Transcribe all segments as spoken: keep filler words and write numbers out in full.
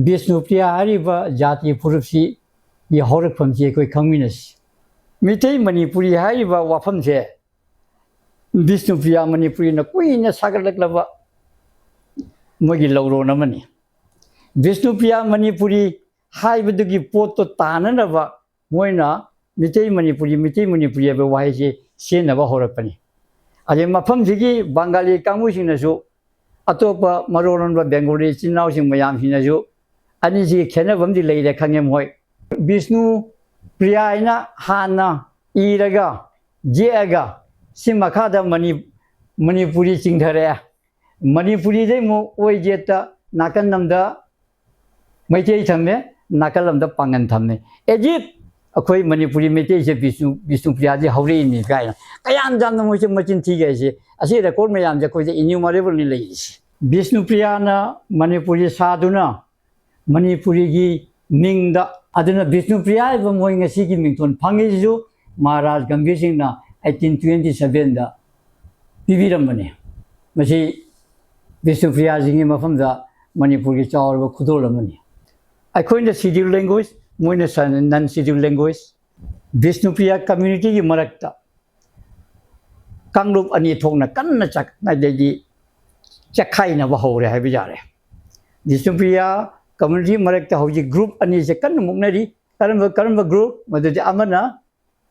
ꯕꯤꯁꯅꯨꯄ꯭ꯔꯤꯌꯥ ꯍꯥꯏꯔꯤꯕ ꯖꯥꯇꯤ ꯐꯨꯔꯨꯞꯁꯤꯒꯤ ꯍꯧꯔꯛꯐꯝꯁꯤ ꯑꯩꯈꯣꯏ ꯈꯪꯃꯤꯟꯅꯁꯤ꯫ ꯃꯤꯇꯩ ꯃꯅꯤꯄꯨꯔꯤ ꯍꯥꯏꯔꯤꯕ ꯋꯥꯐꯝꯁꯦ ꯕꯤꯁꯅꯨꯄ꯭ꯔꯤꯌꯥ ꯃꯅꯤꯄꯨꯔꯤꯅ ꯀꯨꯏꯅ ꯁꯥꯒꯠꯂꯛꯂꯕ ꯃꯣꯏꯒꯤ ꯂꯧꯔꯣꯟ ꯑꯃꯅꯤ꯫ ꯕꯤꯁꯅꯨꯄ꯭ꯔꯤꯌꯥ ꯃꯅꯤꯄꯨꯔꯤ ꯍꯥꯏꯕꯗꯨꯒꯤ ꯄꯣꯠꯇꯣ ꯇꯥꯅꯅꯕ ꯃꯣꯏꯅ ꯃꯤꯇꯩ ꯃꯅꯤꯄꯨꯔꯤ, ꯃꯤꯇꯩ ꯃꯅꯤꯄꯨꯔꯤ ꯍꯥꯏꯕ ꯋꯥꯍꯩꯁꯤ ꯁꯤꯖꯤꯟꯅꯕ ꯍꯧꯔꯛꯄꯅꯤ꯫ ꯑꯗꯩ ꯃꯐꯝꯁꯤꯒꯤ ꯕꯪꯒꯥꯂꯤ ꯀꯥꯡꯕꯨꯁꯤꯡꯅꯁꯨ, ꯑꯇꯣꯞꯄ ꯃꯔꯣꯟ ꯂꯣꯟꯕ ꯕꯦꯡꯒꯣꯂꯤ ꯏꯆꯤꯟ ꯏꯅꯥꯎꯁꯤꯡ ꯃꯌꯥꯝꯁꯤꯡꯅꯁꯨ ꯑꯅꯤꯁꯤꯒꯤ ꯈꯦꯠꯅꯕ ꯑꯃꯗꯤ ꯂꯩꯔꯦ ꯈꯪꯉꯦ ꯃꯣꯏ꯫ ꯕꯤꯁꯅꯨ ꯄ꯭ꯔꯤꯌꯥ ꯍꯥꯏꯅ ꯍꯥꯟꯅ ꯏꯔꯒ ꯌꯦꯛꯑꯒ ꯁꯤ ꯃꯈꯥꯗ ꯃꯅꯤ-, ꯃꯅꯤꯄꯨꯔꯤ ꯆꯤꯡꯊꯔꯛꯑꯦ꯫ ꯃꯅꯤꯄꯨꯔꯤꯗꯩ ꯑꯃꯨꯛ ꯑꯣꯏ ꯌꯦꯠꯇ ꯅꯥꯀꯟ ꯑꯃꯗ ꯃꯩꯇꯩ ꯊꯝꯃꯦ, ꯅꯥꯀꯜ ꯑꯃꯗ ꯄꯥꯡꯒꯟ ꯊꯝꯃꯦ꯫ ꯑꯦꯖꯤꯠ ꯑꯩꯈꯣꯏ ꯃꯅꯤꯄꯨꯔꯤ ꯃꯩꯇꯩꯁꯦ ꯕꯤꯁꯅꯨ, ꯕꯤꯁꯅꯨꯄ꯭ꯔꯤꯌꯥꯗꯤ ꯍꯧꯔꯛꯏꯅꯤ ꯀꯥꯏꯅ ꯀꯌꯥꯝ ꯌꯥꯝꯅ ꯃꯣꯏꯁꯦ ꯃꯆꯤꯟ ꯊꯤꯒꯦ ꯍꯥꯏꯁꯦ꯫ ꯑꯁꯤ ꯔꯦꯀꯣꯔꯠ ꯃꯌꯥꯝꯁꯦ ꯑꯩꯈꯣꯏꯗ ꯏꯅ꯭ꯌꯨꯃꯔꯦꯕꯜꯅꯤ ꯂꯩꯔꯤꯁꯦ꯫ ꯕꯤꯁꯅꯨꯄ꯭ꯔꯤꯌꯥꯅ ꯃꯅꯤꯄꯨꯔꯤ ꯁꯥꯗꯨꯅ ꯃꯅꯤꯄꯨꯔꯤꯒꯤ ꯃꯤꯡꯗ, ꯑꯗꯨꯅ ꯕꯤꯁꯅꯨꯄ꯭ꯔꯤꯌꯥ ꯍꯥꯏꯕ ꯃꯣꯏ ꯉꯁꯤꯒꯤ ꯃꯤꯡꯊꯣꯟ ꯐꯪꯉꯤꯁꯤꯁꯨ ꯃꯍꯥꯔꯥꯖ ꯒꯝꯚꯤꯔ ꯁꯤꯡꯅ ꯑꯩꯠꯇꯤꯟ ꯇ꯭ꯋꯦꯟꯇꯤ ꯁꯚꯦꯟꯗ ꯄꯤꯕꯤꯔꯝꯕꯅꯤ꯫ ꯃꯁꯤ ꯕꯤꯁꯅꯨꯄ꯭ꯔꯤꯌꯥꯁꯤꯡꯒꯤ ꯃꯐꯝꯗ ꯃꯅꯤꯄꯨꯔꯒꯤ ꯆꯥꯎꯔꯕ ꯈꯨꯗꯣꯜ ꯑꯃꯅꯤ꯫ ꯑꯩꯈꯣꯏꯅ ꯁꯤꯗ꯭ꯌꯨꯜ ꯂꯦꯡꯒ꯭ꯋꯦꯖ, ꯃꯣꯏꯅ ꯅꯟ ꯁꯤꯗ꯭ꯌꯨꯜ ꯂꯦꯡꯒ꯭ꯋꯦꯖ꯫ ꯕꯤꯁꯅꯨꯄ꯭ꯔꯤꯌꯥ ꯀꯝꯃ꯭ꯌꯨꯅꯤꯇꯤꯒꯤ ꯃꯔꯛꯇ ꯀꯥꯡꯂꯨꯞ ꯑꯅꯤ ꯊꯣꯛꯅ ꯀꯟꯅ ꯆꯥꯛ-, ꯑꯗꯩꯗꯤ ꯆꯦꯛꯈꯥꯏꯅꯕ ꯍꯧꯔꯦ ꯍꯥꯏꯕ ꯌꯥꯔꯦ꯫ ꯕꯤꯁꯅꯨꯄ꯭ꯔꯤꯌꯥ ꯀꯝꯃ꯭ꯌꯨꯅꯤꯇꯤ ꯃꯔꯛꯇ ꯍꯧꯖꯤꯛ ꯒ꯭ꯔꯨꯞ ꯑꯅꯤꯁꯦ ꯀꯟꯅ ꯃꯨꯛꯅꯔꯤ꯫ ꯀꯔꯝꯕ, ꯀꯔꯝꯕ ꯒ꯭ꯔꯨꯞ? ꯃꯗꯨꯗꯤ ꯑꯃꯅ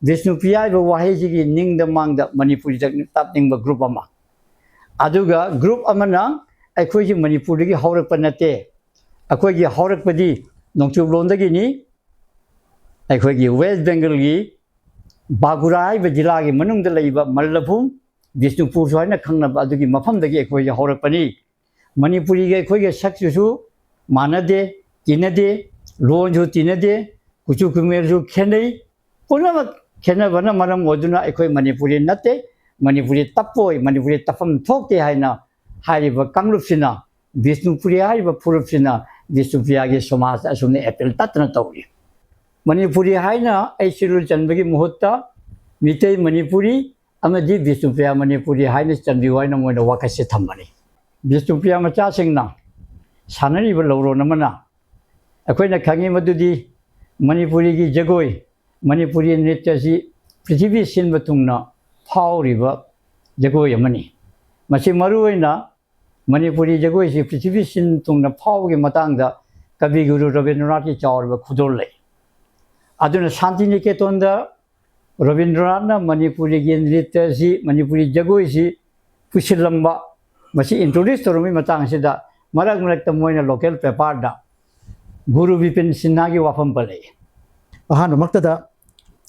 ꯕꯤꯁꯅꯨꯄ꯭ꯔꯤꯌꯥ ꯍꯥꯏꯕ ꯋꯥꯍꯩꯁꯤꯒꯤ ꯅꯤꯡꯗ ꯃꯥꯡꯗ ꯃꯅꯤꯄꯨꯔꯤꯗ ꯇꯞꯅꯤꯡꯕ ꯒ꯭ꯔꯨꯞ ꯑꯃ, ꯑꯗꯨꯒ ꯒ꯭ꯔꯨꯞ ꯑꯃꯅ ꯑꯩꯈꯣꯏꯒꯤ ꯃꯅꯤꯄꯨꯔꯗꯒꯤ ꯍꯧꯔꯛꯄ ꯅꯠꯇꯦ, ꯑꯩꯈꯣꯏꯒꯤ ꯍꯧꯔꯛꯄꯗꯤ ꯅꯣꯡꯆꯨꯞꯂꯣꯝꯗꯒꯤꯅꯤ, ꯑꯩꯈꯣꯏꯒꯤ ꯋꯦꯁ ꯕꯦꯡꯒꯜꯒꯤ ꯕꯥꯒꯨꯔꯥ ꯍꯥꯏꯕ ꯖꯤꯂꯥꯒꯤ ꯃꯅꯨꯡꯗ ꯂꯩꯕ ꯃꯜꯂꯚꯨꯝ, ꯕꯤꯁꯅꯨꯄꯨꯔꯁꯨ ꯍꯥꯏꯅ ꯈꯪꯅꯕ ꯑꯗꯨꯒꯤ ꯃꯐꯝꯗꯒꯤ ꯑꯩꯈꯣꯏꯁꯦ ꯍꯧꯔꯛꯄꯅꯤ꯫ ꯃꯅꯤꯄꯨꯔꯤꯒ ꯑꯩꯈꯣꯏꯒ ꯁꯛꯁꯤꯁꯨ ꯃꯥꯟꯅꯗꯦ, ꯇꯤꯟꯅꯗꯦ, ꯂꯣꯟꯁꯨ ꯇꯤꯟꯅꯗꯦ, ꯀꯨꯆꯨ ꯀꯨꯃꯦꯜꯁꯨ ꯈꯦꯠꯅꯩ꯫ ꯄꯨꯝꯅꯃꯛ ꯈꯦꯠꯅꯕꯅ ꯃꯔꯝ ꯑꯣꯏꯗꯨꯅ ꯑꯩꯈꯣꯏ ꯃꯅꯤꯄꯨꯔꯤ ꯅꯠꯇꯦ, ꯃꯅꯤꯄꯨꯔꯤ ꯇꯞꯄꯣꯏ, ꯃꯅꯤꯄꯨꯔꯤ ꯇꯞꯐꯝ ꯊꯣꯛꯇꯦ ꯍꯥꯏꯅ ꯍꯥꯏꯔꯤꯕ ꯀꯥꯡꯂꯨꯞꯁꯤꯅ, ꯕꯤꯁꯅꯨꯄꯨꯔꯤ ꯍꯥꯏꯔꯤꯕ ꯐꯨꯔꯨꯞꯁꯤꯅ ꯕꯤꯁꯅꯨꯄ꯭ꯔꯤꯌꯥꯒꯤ ꯁꯃꯥꯖꯇ ꯑꯁꯨꯝꯅ ꯑꯦꯄꯤꯜ ꯇꯠꯇꯅ ꯇꯧꯔꯤ꯫ ꯃꯅꯤꯄꯨꯔꯤ ꯍꯥꯏꯅ ꯑꯩ ꯁꯤꯔꯨꯜ ꯆꯟꯕꯒꯤ ꯃꯍꯨꯠꯇ ꯃꯤꯇꯩ ꯃꯅꯤꯄꯨꯔꯤ ꯑꯃꯗꯤ ꯕꯤꯁꯅꯨꯄ꯭ꯔꯤꯌꯥ ꯃꯅꯤꯄꯨꯔꯤ ꯍꯥꯏꯅ ꯆꯟꯕꯤꯌꯨ ꯍꯥꯏꯅ ꯃꯣꯏꯅ ꯋꯥꯀꯠꯁꯦ ꯊꯝꯕꯅꯤ꯫ ꯕꯤꯁꯅꯨꯄ꯭ꯔꯤꯌꯥ ꯃꯆꯥꯁꯤꯡꯅ ꯁꯥꯟꯅꯔꯤꯕ ꯂꯧꯔꯣꯟ ꯑꯃꯅ ꯑꯩꯈꯣꯏꯅ ꯈꯪꯉꯤ ꯃꯗꯨꯗꯤ ꯃꯅꯤꯄꯨꯔꯤꯒꯤ ꯖꯒꯣꯏ, ꯃꯅꯤꯄꯨꯔꯤ ꯅ꯭ꯔꯤꯇ꯭ꯌ ꯑꯁꯤ ꯄ꯭ꯔꯤꯊꯤꯕꯤ ꯁꯤꯟꯕ ꯊꯨꯡꯅ ꯐꯥꯎꯔꯤꯕ ꯖꯒꯣꯏ ꯑꯃꯅꯤ꯫ ꯃꯁꯤ ꯃꯔꯨꯑꯣꯏꯅ ꯃꯅꯤꯄꯨꯔꯤ ꯖꯒꯣꯏꯁꯤ ꯄ꯭ꯔꯤꯊꯤꯕꯤ ꯁꯤꯟ ꯊꯨꯡꯅ ꯐꯥꯎꯕꯒꯤ ꯃꯇꯥꯡꯗ ꯀꯕꯤ ꯒꯨꯔꯨ ꯔꯕꯤꯟꯗ꯭ꯔꯅꯥꯊꯀꯤ ꯆꯥꯎꯔꯕ ꯈꯨꯗꯣꯜ ꯂꯩ꯫ ꯑꯗꯨꯅ ꯁꯥꯟꯇꯤꯅꯤꯀꯦꯇꯣꯟꯗ ꯔꯕꯤꯟꯗ꯭ꯔꯅꯥꯊꯅ ꯃꯅꯤꯄꯨꯔꯤꯒꯤ ꯅ꯭ꯔꯤꯇ꯭ꯌ ꯑꯁꯤ, ꯃꯅꯤꯄꯨꯔꯤ ꯖꯒꯣꯏꯁꯤ ꯄꯨꯁꯤꯜꯂꯝꯕ, ꯃꯁꯤ introduce ꯇꯧꯔꯝꯕꯒꯤ ꯃꯇꯥꯡꯁꯤꯗ ꯃꯔꯛ ꯃꯔꯛꯇ ꯃꯣꯏꯅ local paperꯗ ꯒꯨꯔꯨ ꯕꯤꯄꯤꯟ ꯁꯤꯟꯍꯥꯒꯤ ꯋꯥꯐꯝ ꯄꯜꯂꯛꯏ꯫ ꯑꯍꯥꯟꯕꯃꯛꯇꯗ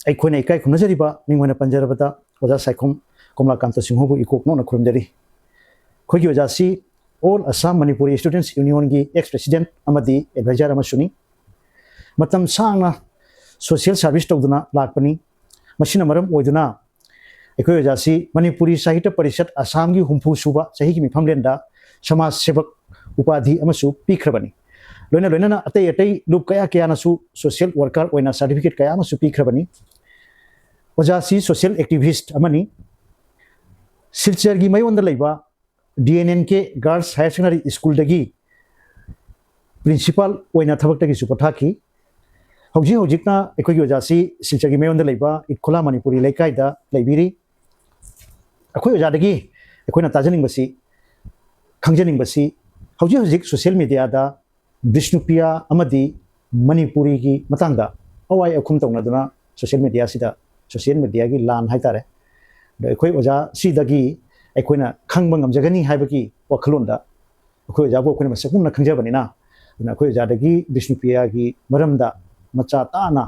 ꯑꯩꯈꯣꯏꯅ ꯏꯀꯥꯏ ꯈꯨꯝꯅꯖꯔꯤꯕ ꯃꯤꯡ ꯑꯣꯏꯅ ꯄꯟꯖꯔꯕꯗ ꯑꯣꯖꯥ ꯁꯥꯏꯈꯣꯝ ꯀꯣꯃꯂꯥꯀꯥꯟꯇ ꯁꯤꯡꯍꯕꯨ ꯏꯀꯣꯛ ꯅꯧꯅ ꯈꯨꯔꯨꯝꯖꯔꯤ꯫ ꯑꯩꯈꯣꯏꯒꯤ ꯑꯣꯖꯥꯁꯤ All Assam Manipuri Students Unionꯒꯤ ex president ꯑꯃꯗꯤ advisor ꯑꯃꯁꯨꯅꯤ꯫ ꯃꯇꯝ ꯁꯥꯡꯅ social service ꯇꯧꯗꯨꯅ ꯂꯥꯛꯄꯅꯤ꯫ ꯃꯁꯤꯅ ꯃꯔꯝ ꯑꯣꯏꯗꯨꯅ ꯑꯩꯈꯣꯏ ꯑꯣꯖꯥꯁꯤ ꯃꯅꯤꯄꯨꯔꯤ ꯁꯥꯍꯤꯇ꯭ꯌ ꯄꯔꯤꯁꯠ ꯑꯁꯥꯝꯒꯤ ꯍꯨꯝꯐꯨ ꯁꯨꯕ ꯆꯍꯤꯒꯤ ꯃꯤꯐꯝꯂꯦꯟꯗ ꯁꯃꯥꯖ ꯁꯦꯕꯛ ꯎꯄꯥꯙꯤ ꯑꯃꯁꯨ ꯄꯤꯈ꯭ꯔꯕꯅꯤ꯫ ꯂꯣꯏꯅ ꯂꯣꯏꯅꯅ ꯑꯇꯩ ꯑꯇꯩ ꯂꯨꯞ ꯀꯌꯥ ꯀꯌꯥꯅꯁꯨ social worker ꯑꯣꯏꯅ certificate ꯀꯌꯥ ꯑꯃꯁꯨ ꯄꯤꯈ꯭ꯔꯕꯅꯤ꯫ ꯑꯣꯖꯥꯁꯤ social activist ꯑꯃꯅꯤ꯫ ꯁꯤꯜꯆꯔꯒꯤ ꯃꯌꯣꯟꯗ ꯂꯩꯕ D N N K Girls Higher Secondary Schoolꯗꯒꯤ principal ꯑꯣꯏꯅ ꯊꯕꯛꯇꯒꯤꯁꯨ ꯄꯣꯊꯥꯈꯤ꯫ ꯍꯧꯖꯤꯛ ꯍꯧꯖꯤꯛꯅ ꯑꯩꯈꯣꯏꯒꯤ ꯑꯣꯖꯥꯁꯤ ꯁꯤꯜꯆꯔꯒꯤ ꯃꯌꯣꯟꯗ ꯂꯩꯕ ꯏꯠꯈꯣꯂꯥ ꯃꯅꯤꯄꯨꯔꯤ ꯂꯩꯀꯥꯏꯗ ꯂꯩꯕꯤꯔꯤ꯫ ꯑꯩꯈꯣꯏ ꯑꯣꯖꯥꯗꯒꯤ ꯑꯩꯈꯣꯏꯅ ꯇꯥꯖꯅꯤꯡꯕꯁꯤ, ꯈꯪꯖꯅꯤꯡꯕꯁꯤ, ꯍꯧꯖꯤꯛ ꯍꯧꯖꯤꯛ social mediaꯗ ꯕꯤꯁꯅꯨꯄ꯭ꯔꯤꯌꯥ ꯑꯃꯗꯤ ꯃꯅꯤꯄꯨꯔꯤꯒꯤ ꯃꯇꯥꯡꯗ ꯑꯋꯥꯏ ꯑꯈꯨꯝ ꯇꯧꯅꯗꯨꯅ social mediaꯁꯤꯗ, social mediaꯒꯤ ꯂꯥꯟ ꯍꯥꯏꯇꯥꯔꯦ, ꯑꯗꯣ ꯑꯩꯈꯣꯏ ꯑꯣꯖꯥꯁꯤꯗꯒꯤ ꯑꯩꯈꯣꯏꯅ ꯈꯪꯕ ꯉꯝꯖꯒꯅꯤ ꯍꯥꯏꯕꯒꯤ ꯋꯥꯈꯜꯂꯣꯟꯗ ꯑꯩꯈꯣꯏ ꯑꯣꯖꯥꯕꯨ ꯑꯩꯈꯣꯏꯅ ꯃꯁꯛ ꯃꯨꯟꯅ ꯈꯪꯖꯕꯅꯤꯅ, ꯑꯗꯨꯅ ꯑꯩꯈꯣꯏ ꯑꯣꯖꯥꯗꯒꯤ ꯕꯤꯁꯅꯨꯄ꯭ꯔꯤꯌꯥꯒꯤ ꯃꯔꯝꯗ ꯃꯆꯥ ꯇꯥꯅ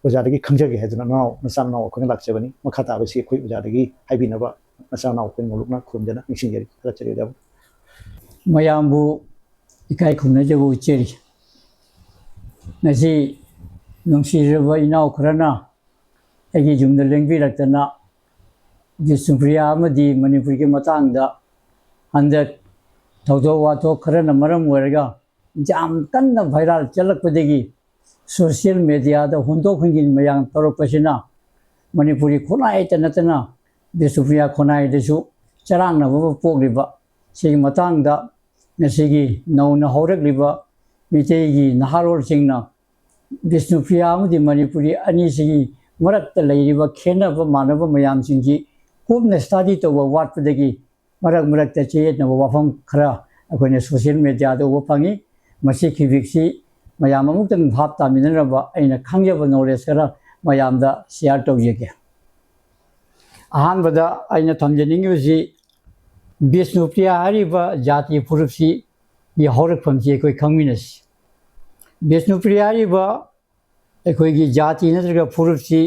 ꯑꯣꯖꯥꯗꯒꯤ ꯈꯪꯖꯒꯦ ꯍꯥꯏꯗꯨꯅ ꯅꯅꯥꯎ, ꯅꯆꯥ ꯅꯅꯥꯎ ꯑꯩꯈꯣꯏꯅ ꯂꯥꯛꯆꯕꯅꯤ꯫ ꯃꯈꯥ ꯇꯥꯕꯁꯤ ꯑꯩꯈꯣꯏ ꯑꯣꯖꯥꯗꯒꯤ ꯍꯥꯏꯕꯤꯅꯕ ꯅꯆꯥ ꯅꯅꯥꯎ ꯑꯩꯈꯣꯏꯅ ꯃꯣꯂꯨꯛꯅ ꯈꯨꯔꯨꯝꯖꯅ ꯅꯤꯡꯁꯤꯡꯖꯔꯤ꯫ ꯊꯥꯒꯠꯆꯔꯤ ꯑꯣꯖꯥꯕꯨ꯫ ꯃꯌꯥꯝꯕꯨ ꯏꯀꯥꯏ ꯈꯨꯝꯅꯖꯕ ꯎꯠꯆꯔꯤ꯫ ꯉꯁꯤ ꯅꯨꯡꯁꯤꯖꯔꯕ ꯏꯅꯥꯎ ꯈꯔꯅ ꯑꯩꯒꯤ ꯌꯨꯝꯗ ꯂꯦꯡꯕꯤꯔꯛꯇꯅ ꯕꯤꯁꯅꯨꯄ꯭ꯔꯤꯌꯥ ꯑꯃꯗꯤ ꯃꯅꯤꯄꯨꯔꯒꯤ ꯃꯇꯥꯡꯗ ꯍꯟꯗꯛ ꯊꯧꯗꯣꯛ ꯋꯥꯊꯣꯛ ꯈꯔꯅ ꯃꯔꯝ ꯑꯣꯏꯔꯒ ꯌꯥꯝ ꯀꯟꯅ viral ꯆꯠꯂꯛꯄꯗꯒꯤ social mediaꯗ ꯍꯣꯟꯗꯣꯛ ꯍꯣꯟꯖꯤꯟ ꯃꯌꯥꯝ ꯇꯧꯔꯛꯄꯁꯤꯅ ꯃꯅꯤꯄꯨꯔꯤ ꯈꯨꯟꯅꯥꯏꯇ ꯅꯠꯇꯅ ꯕꯤꯁꯅꯨꯄ꯭ꯔꯤꯌꯥ ꯈꯨꯟꯅꯥꯏꯗꯁꯨ ꯆꯔꯥꯡꯅꯕ ꯑꯃ ꯄꯣꯛꯂꯤꯕ ꯁꯤꯒꯤ ꯃꯇꯥꯡꯗ ꯉꯁꯤꯒꯤ ꯅꯧꯅ ꯍꯧꯔꯛꯂꯤꯕ ꯃꯤꯇꯩꯒꯤ ꯅꯍꯥꯔꯣꯜꯁꯤꯡꯅ ꯕꯤꯁꯅꯨꯄ꯭ꯔꯤꯌꯥ ꯑꯃꯗꯤ ꯃꯅꯤꯄꯨꯔꯤ ꯑꯅꯤꯁꯤꯒꯤ ꯃꯔꯛꯇ ꯂꯩꯔꯤꯕ ꯈꯦꯠꯅꯕ ꯃꯥꯟꯅꯕ ꯃꯌꯥꯝꯁꯤꯡꯁꯤ ꯀꯨꯞꯅ ꯁ꯭ꯇꯗꯤ ꯇꯧꯕ ꯋꯥꯠꯄꯗꯒꯤ ꯃꯔꯛ ꯃꯔꯛꯇ ꯆꯌꯦꯠꯅꯕ ꯋꯥꯐꯝ ꯈꯔ ꯑꯩꯈꯣꯏꯅ ꯁꯣꯁꯤꯌꯦꯜ ꯃꯦꯗꯤꯌꯥꯗ ꯎꯕ ꯐꯪꯉꯤ꯫ ꯃꯁꯤ ꯈꯤꯕꯤꯛꯁꯤ ꯃꯌꯥꯝ ꯑꯃꯨꯛꯇꯪ ꯚꯥꯞ ꯇꯥꯃꯤꯟꯅꯅꯕ ꯑꯩꯅ ꯈꯪꯖꯕ ꯅꯣꯂꯦꯖ ꯈꯔ ꯃꯌꯥꯝꯗ ꯁꯤꯌꯥꯔ ꯇꯧꯖꯒꯦ꯫ ꯑꯍꯥꯟꯕꯗ ꯑꯩꯅ ꯊꯝꯖꯅꯤꯡꯉꯤꯕꯁꯤ ꯕꯤꯁꯅꯨꯄ꯭ꯔꯤꯌꯥ ꯍꯥꯏꯔꯤꯕ ꯖꯥꯇꯤ ꯐꯨꯔꯨꯞꯁꯤꯒꯤ ꯍꯧꯔꯛꯐꯝꯁꯤ ꯑꯩꯈꯣꯏ ꯈꯪꯃꯤꯟꯅꯁꯤ꯫ ꯕꯤꯁꯅꯨꯄ꯭ꯔꯤꯌꯥ ꯍꯥꯏꯔꯤꯕ ꯑꯩꯈꯣꯏꯒꯤ ꯖꯥꯇꯤ ꯅꯠꯇ꯭ꯔꯒ ꯐꯨꯔꯨꯞꯁꯤ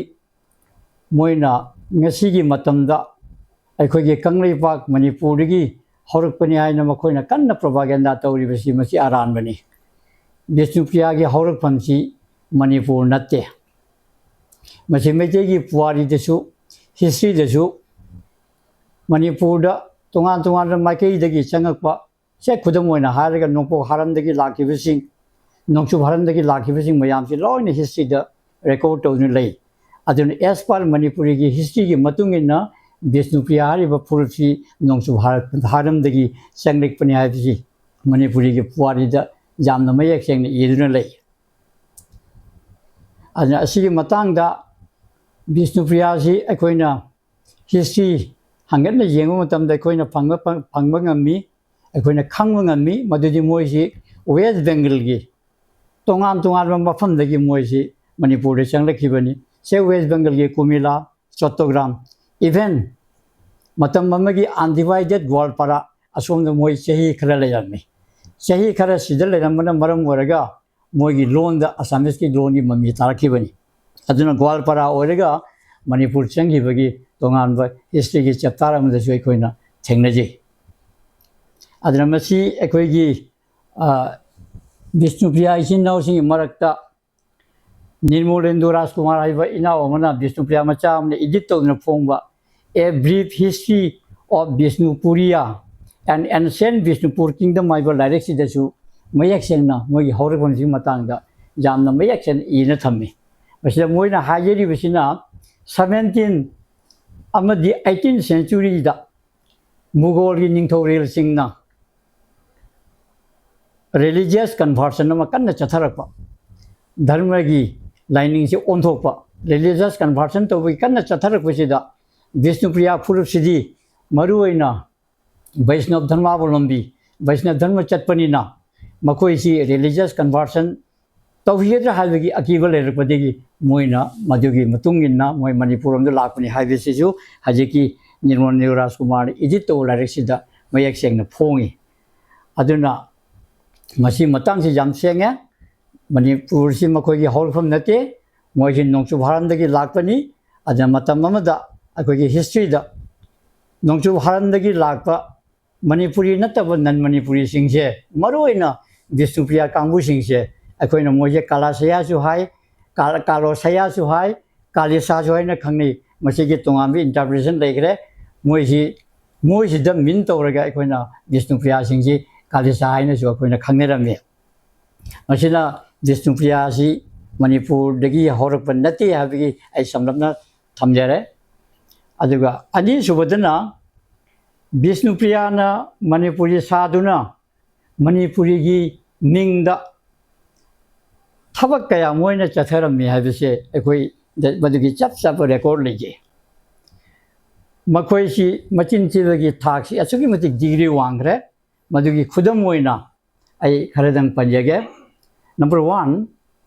ꯃꯣꯏꯅ ꯉꯁꯤꯒꯤ ꯃꯇꯝꯗ ꯑꯩꯈꯣꯏꯒꯤ ꯀꯪꯂꯩꯄꯥꯛ ꯃꯅꯤꯄꯨꯔꯗꯒꯤ ꯍꯧꯔꯛꯄꯅꯤ ꯍꯥꯏꯅ ꯃꯈꯣꯏꯅ ꯀꯟꯅ ꯄ꯭ꯔꯣꯄꯥꯒꯦꯟꯗꯥ ꯇꯧꯔꯤꯕꯁꯤ ꯃꯁꯤ ꯑꯔꯥꯟꯕꯅꯤ꯫ ꯕꯤꯁꯅꯨꯄ꯭ꯔꯤꯌꯥꯒꯤ ꯍꯧꯔꯛꯐꯝꯁꯤ ꯃꯅꯤꯄꯨꯔ ꯅꯠꯇꯦ꯫ ꯃꯁꯤ ꯃꯩꯇꯩꯒꯤ ꯄꯨꯋꯥꯔꯤꯗꯁꯨ, ꯍꯤꯁꯇ꯭ꯔꯤꯗꯁꯨ ꯃꯅꯤꯄꯨꯔꯗ ꯇꯣꯉꯥꯟ ꯇꯣꯉꯥꯟꯕ ꯃꯥꯏꯀꯩꯗꯒꯤ ꯆꯪꯉꯛꯄ, ꯁꯦ ꯈꯨꯗꯝ ꯑꯣꯏꯅ ꯍꯥꯏꯔꯒ ꯅꯣꯡꯄꯣꯛ ꯍꯥꯔꯝꯗꯒꯤ ꯂꯥꯛꯈꯤꯕꯁꯤꯡ, ꯅꯣꯡꯆꯨꯞ ꯍꯥꯔꯝꯗꯒꯤ ꯂꯥꯛꯈꯤꯕꯁꯤꯡ ꯃꯌꯥꯝꯁꯤ ꯂꯣꯏꯅ ꯍꯤꯁꯇ꯭ꯔꯤꯗ ꯔꯦꯀꯣꯔꯗ ꯇꯧꯗꯨꯅ ꯂꯩ꯫ ꯑꯗꯨꯅ as per ꯃꯅꯤꯄꯨꯔꯤꯒꯤ ꯍꯤꯁꯇ꯭ꯔꯤꯒꯤ ꯃꯇꯨꯡ ꯏꯟꯅ ꯕꯤꯁꯅꯨꯄ꯭ꯔꯤꯌꯥ ꯍꯥꯏꯔꯤꯕ ꯐꯨꯔꯨꯞꯁꯤ ꯅꯣꯡꯆꯨꯞ ꯍꯥꯔ-, ꯍꯥꯔꯝꯗꯒꯤ ꯆꯪꯂꯛꯄꯅꯤ ꯍꯥꯏꯕꯁꯤ ꯃꯅꯤꯄꯨꯔꯤꯒꯤ ꯄꯨꯋꯥꯔꯤꯗ ꯌꯥꯝꯅ ꯃꯌꯦꯛ ꯁꯦꯡꯅ ꯏꯗꯨꯅ ꯂꯩ꯫ ꯑꯗꯨꯅ ꯑꯁꯤꯒꯤ ꯃꯇꯥꯡꯗ ꯕꯤꯁꯅꯨꯄ꯭ꯔꯤꯌꯥꯁꯤ ꯑꯩꯈꯣꯏꯅ ꯍꯤꯁꯇ꯭ꯔꯤ ꯍꯪꯒꯠꯅ ꯌꯦꯡꯕ ꯃꯇꯝꯗ ꯑꯩꯈꯣꯏꯅ ꯐꯪꯕ, ꯐꯪꯕ ꯉꯝꯃꯤ, ꯑꯩꯈꯣꯏꯅ ꯈꯪꯕ ꯉꯝꯃꯤ꯫ ꯃꯗꯨꯗꯤ ꯃꯣꯏꯁꯤ ꯋꯦꯁ ꯕꯦꯡꯒꯜꯒꯤ ꯇꯣꯉꯥꯟ ꯇꯣꯉꯥꯟꯕ ꯃꯐꯝꯗꯒꯤ ꯃꯣꯏꯁꯤ ꯃꯅꯤꯄꯨꯔꯗ ꯆꯪꯂꯛꯈꯤꯕꯅꯤ꯫ ꯁꯦ ꯋꯦꯁ ꯕꯦꯡꯒꯜꯒꯤ ꯀꯨꯃꯤꯂꯥ, ꯆꯣꯠꯇꯣꯒ꯭ꯔꯥꯝ, even ꯃꯇꯝ ꯑꯃꯒꯤ ꯑꯟꯗꯤꯚꯥꯏꯗꯦꯠ ꯒꯣꯋꯥꯜꯄꯥꯔꯥ, ꯑꯁꯣꯝꯗ ꯃꯣꯏ ꯆꯍꯤ ꯈꯔ ꯂꯩꯔꯝꯃꯤ꯫ ꯆꯍꯤ ꯈꯔ ꯁꯤꯗ ꯂꯩꯔꯝꯕꯅ ꯃꯔꯝ ꯑꯣꯏꯔꯒ ꯃꯣꯏꯒꯤ ꯂꯣꯟꯗ ꯑꯁꯥꯃꯤꯁꯀꯤ ꯂꯣꯟꯒꯤ ꯃꯃꯤ ꯇꯥꯔꯛꯈꯤꯕꯅꯤ꯫ ꯑꯗꯨꯅ ꯒꯣꯋꯥꯜꯄꯥꯔꯥ ꯑꯣꯏꯔꯒ ꯃꯅꯤꯄꯨꯔ ꯆꯪꯈꯤꯕꯒꯤ ꯇꯣꯉꯥꯟꯕ ꯍꯤꯁꯇ꯭ꯔꯤꯒꯤ ꯆꯦꯞꯇꯔ ꯑꯃꯗꯁꯨ ꯑꯩꯈꯣꯏꯅ ꯊꯦꯡꯅꯖꯩ꯫ ꯑꯗꯨꯅ ꯃꯁꯤ ꯑꯩꯈꯣꯏꯒꯤ, ꯑ, ꯕꯤꯁꯅꯨꯄ꯭ꯔꯤꯌꯥ ꯏꯆꯤꯟ ꯏꯅꯥꯎꯁꯤꯡꯒꯤ ꯃꯔꯛꯇ ꯅꯤꯔꯃꯣꯂꯦꯟꯗꯨ ꯔꯥꯖꯀꯨꯃꯥꯔ ꯍꯥꯏꯕ ꯏꯅꯥꯎ ꯑꯃꯅ ꯕꯤꯁꯅꯨꯄ꯭ꯔꯤꯌꯥ ꯃꯆꯥ ꯑꯃꯅ ꯏꯗꯤꯠ ꯇꯧꯗꯨꯅ ꯐꯣꯡꯕ A Brief History of Bishnupuria, An Ancient Bishnupur Kingdom ꯍꯥꯏꯕ ꯂꯥꯏꯔꯤꯛꯁꯤꯗꯁꯨ ꯃꯌꯦꯛ ꯁꯦꯡꯅ ꯃꯣꯏꯒꯤ ꯍꯧꯔꯛꯐꯝꯁꯤꯒꯤ ꯃꯇꯥꯡꯗ ꯌꯥꯝꯅ ꯃꯌꯦꯛ ꯁꯦꯡꯅ ꯏꯅ ꯊꯝꯃꯤ꯫ ꯃꯁꯤꯗ ꯃꯣꯏꯅ ꯍꯥꯏꯖꯔꯤꯕꯁꯤꯅ seventeen ꯑꯃꯗꯤ eighteen centuryꯗ ꯃꯨꯒꯣꯜꯒꯤ ꯅꯤꯡꯊꯧꯔꯦꯜꯁꯤꯡꯅ ꯔꯤꯂꯤꯖꯤꯌꯁ ꯀꯟꯚꯔꯁꯟ ꯑꯃ ꯀꯟꯅ ꯆꯠꯊꯔꯛꯄ, ꯙꯔꯃꯒꯤ ꯂꯥꯏꯅꯤꯡꯁꯤ ꯑꯣꯟꯊꯣꯛꯄ, ꯔꯤꯂꯤꯖꯤꯌꯁ ꯀꯟꯚꯔꯁꯟ ꯇꯧꯕꯒꯤ ꯀꯟꯅ ꯆꯠꯊꯔꯛꯄꯁꯤꯗ ꯕꯤꯁꯅꯨꯄ꯭ꯔꯤꯌꯥ ꯐꯨꯔꯨꯞꯁꯤꯗꯤ ꯃꯔꯨꯑꯣꯏꯅ ꯕꯩꯁꯅꯕ ꯙꯔꯃꯥꯕꯂꯝꯕꯤ, ꯕꯩꯁꯅꯕ ꯙꯔꯃ ꯆꯠꯄꯅꯤꯅ ꯃꯈꯣꯏꯁꯤ ꯔꯤꯂꯤꯖꯤꯌꯁ ꯀꯟꯚꯔꯁꯟ ꯇꯧꯈꯤꯒꯗ꯭ꯔꯥ ꯍꯥꯏꯕꯒꯤ ꯑꯀꯤꯕ ꯂꯩꯔꯛꯄꯗꯒꯤ ꯃꯣꯏꯅ ꯃꯗꯨꯒꯤ ꯃꯇꯨꯡ ꯏꯟꯅ ꯃꯣꯏ ꯃꯅꯤꯄꯨꯔ ꯂꯣꯝꯗ ꯂꯥꯛꯄꯅꯤ ꯍꯥꯏꯕꯁꯤꯁꯨ ꯍꯧꯖꯤꯛꯀꯤ ꯅꯤꯔꯃꯜ ꯅꯤꯔꯨ ꯔꯥꯖꯀꯨꯃꯥꯔꯅ ꯏꯗꯤꯠ ꯇꯧꯕ ꯂꯥꯏꯔꯤꯛꯁꯤꯗ ꯃꯌꯦꯛ ꯁꯦꯡꯅ ꯐꯣꯡꯉꯤ꯫ ꯑꯗꯨꯅ ꯃꯁꯤ ꯃꯇꯥꯡꯁꯤ ꯌꯥꯝ ꯁꯦꯡꯉꯦ꯫ ꯃꯅꯤꯄꯨꯔꯁꯤ ꯃꯈꯣꯏꯒꯤ ꯍꯧꯔꯛꯐꯝ ꯅꯠꯇꯦ, ꯃꯣꯏꯁꯤ ꯅꯣꯡꯆꯨꯞ ꯍꯥꯔꯥꯟꯗꯒꯤ ꯂꯥꯛꯄꯅꯤ꯫ ꯑꯗꯨꯅ ꯃꯇꯝ ꯑꯃꯗ ꯑꯩꯈꯣꯏꯒꯤ ꯍꯤꯁꯇ꯭ꯔꯤꯗ ꯅꯣꯡꯆꯨꯞ ꯍꯥꯔꯥꯟꯗꯒꯤ ꯂꯥꯛꯄ ꯃꯅꯤꯄꯨꯔꯤ ꯅꯠꯇꯕ ꯅꯟ ꯃꯅꯤꯄꯨꯔꯤꯁꯤꯡꯁꯦ, ꯃꯔꯨꯑꯣꯏꯅ ꯕꯤꯁꯅꯨꯄ꯭ꯔꯤꯌꯥ ꯀꯥꯡꯕꯨꯁꯤꯡꯁꯦ, ꯑꯩꯈꯣꯏꯅ ꯃꯣꯏꯁꯦ ꯀꯥꯂꯥꯁꯌꯥꯁꯨ ꯍꯥꯏ, ꯀꯥ- ꯀꯥꯂꯣꯁꯌꯥꯁꯨ ꯍꯥꯏ, ꯀꯥꯂꯤꯁꯥꯁꯨ ꯍꯥꯏꯅ ꯈꯪꯅꯩ꯫ ꯃꯁꯤꯒꯤ ꯇꯣꯉꯥꯟꯕ ꯏꯟꯇꯔꯄ꯭ꯔꯤꯇꯦꯁꯟ ꯂꯩꯈ꯭ꯔꯦ꯫ ꯃꯣꯏꯁꯤ, ꯃꯣꯏꯁꯤꯗ ꯃꯤꯟ ꯇꯧꯔꯒ ꯑꯩꯈꯣꯏꯅ ꯕꯤꯁꯅꯨꯄ꯭ꯔꯤꯌꯥꯁꯤꯡꯁꯤ ꯀꯥꯂꯤꯁꯥ ꯍꯥꯏꯅꯁꯨ ꯑꯩꯈꯣꯏꯅ ꯈꯪꯅꯔꯝꯃꯤ꯫ ꯃꯁꯤꯅ ꯕꯤꯁꯅꯨꯄ꯭ꯔꯤꯌꯥꯁꯤ ꯃꯅꯤꯄꯨꯔꯗꯒꯤ ꯍꯧꯔꯛꯄ ꯅꯠꯇꯦ ꯍꯥꯏꯕꯒꯤ ꯑꯩ ꯁꯝꯂꯞꯅ ꯊꯝꯖꯔꯦ꯫ ꯑꯗꯨꯒ ꯑꯅꯤꯁꯨꯕꯗꯅ ꯕꯤꯁꯅꯨꯄ꯭ꯔꯤꯌꯥꯅ ꯃꯅꯤꯄꯨꯔꯤ ꯁꯥꯗꯨꯅ ꯃꯅꯤꯄꯨꯔꯤꯒꯤ ꯃꯤꯡꯗ ꯊꯕꯛ ꯀꯌꯥ ꯃꯣꯏꯅ ꯆꯠꯊꯔꯝꯃꯤ ꯍꯥꯏꯕꯁꯦ ꯑꯩꯈꯣꯏ ꯃꯗꯨꯒꯤ ꯆꯞ ꯆꯥꯕ ꯔꯦꯀꯣꯔꯗ ꯂꯩꯖꯩ꯫ ꯃꯈꯣꯏꯁꯤ ꯃꯆꯤꯟ ꯊꯤꯕꯒꯤ ꯊꯥꯛꯁꯤ ꯑꯁꯨꯛꯀꯤ ꯃꯇꯤꯛ ꯗꯤꯒ꯭ꯔꯤ ꯋꯥꯡꯈ꯭ꯔꯦ꯫ ꯃꯗꯨꯒꯤ ꯈꯨꯗꯝ ꯑꯣꯏꯅ ꯑꯩ ꯈꯔꯗꯪ ꯄꯟꯖꯒꯦ꯫ ꯅꯝꯕꯔ ꯋꯥꯟ,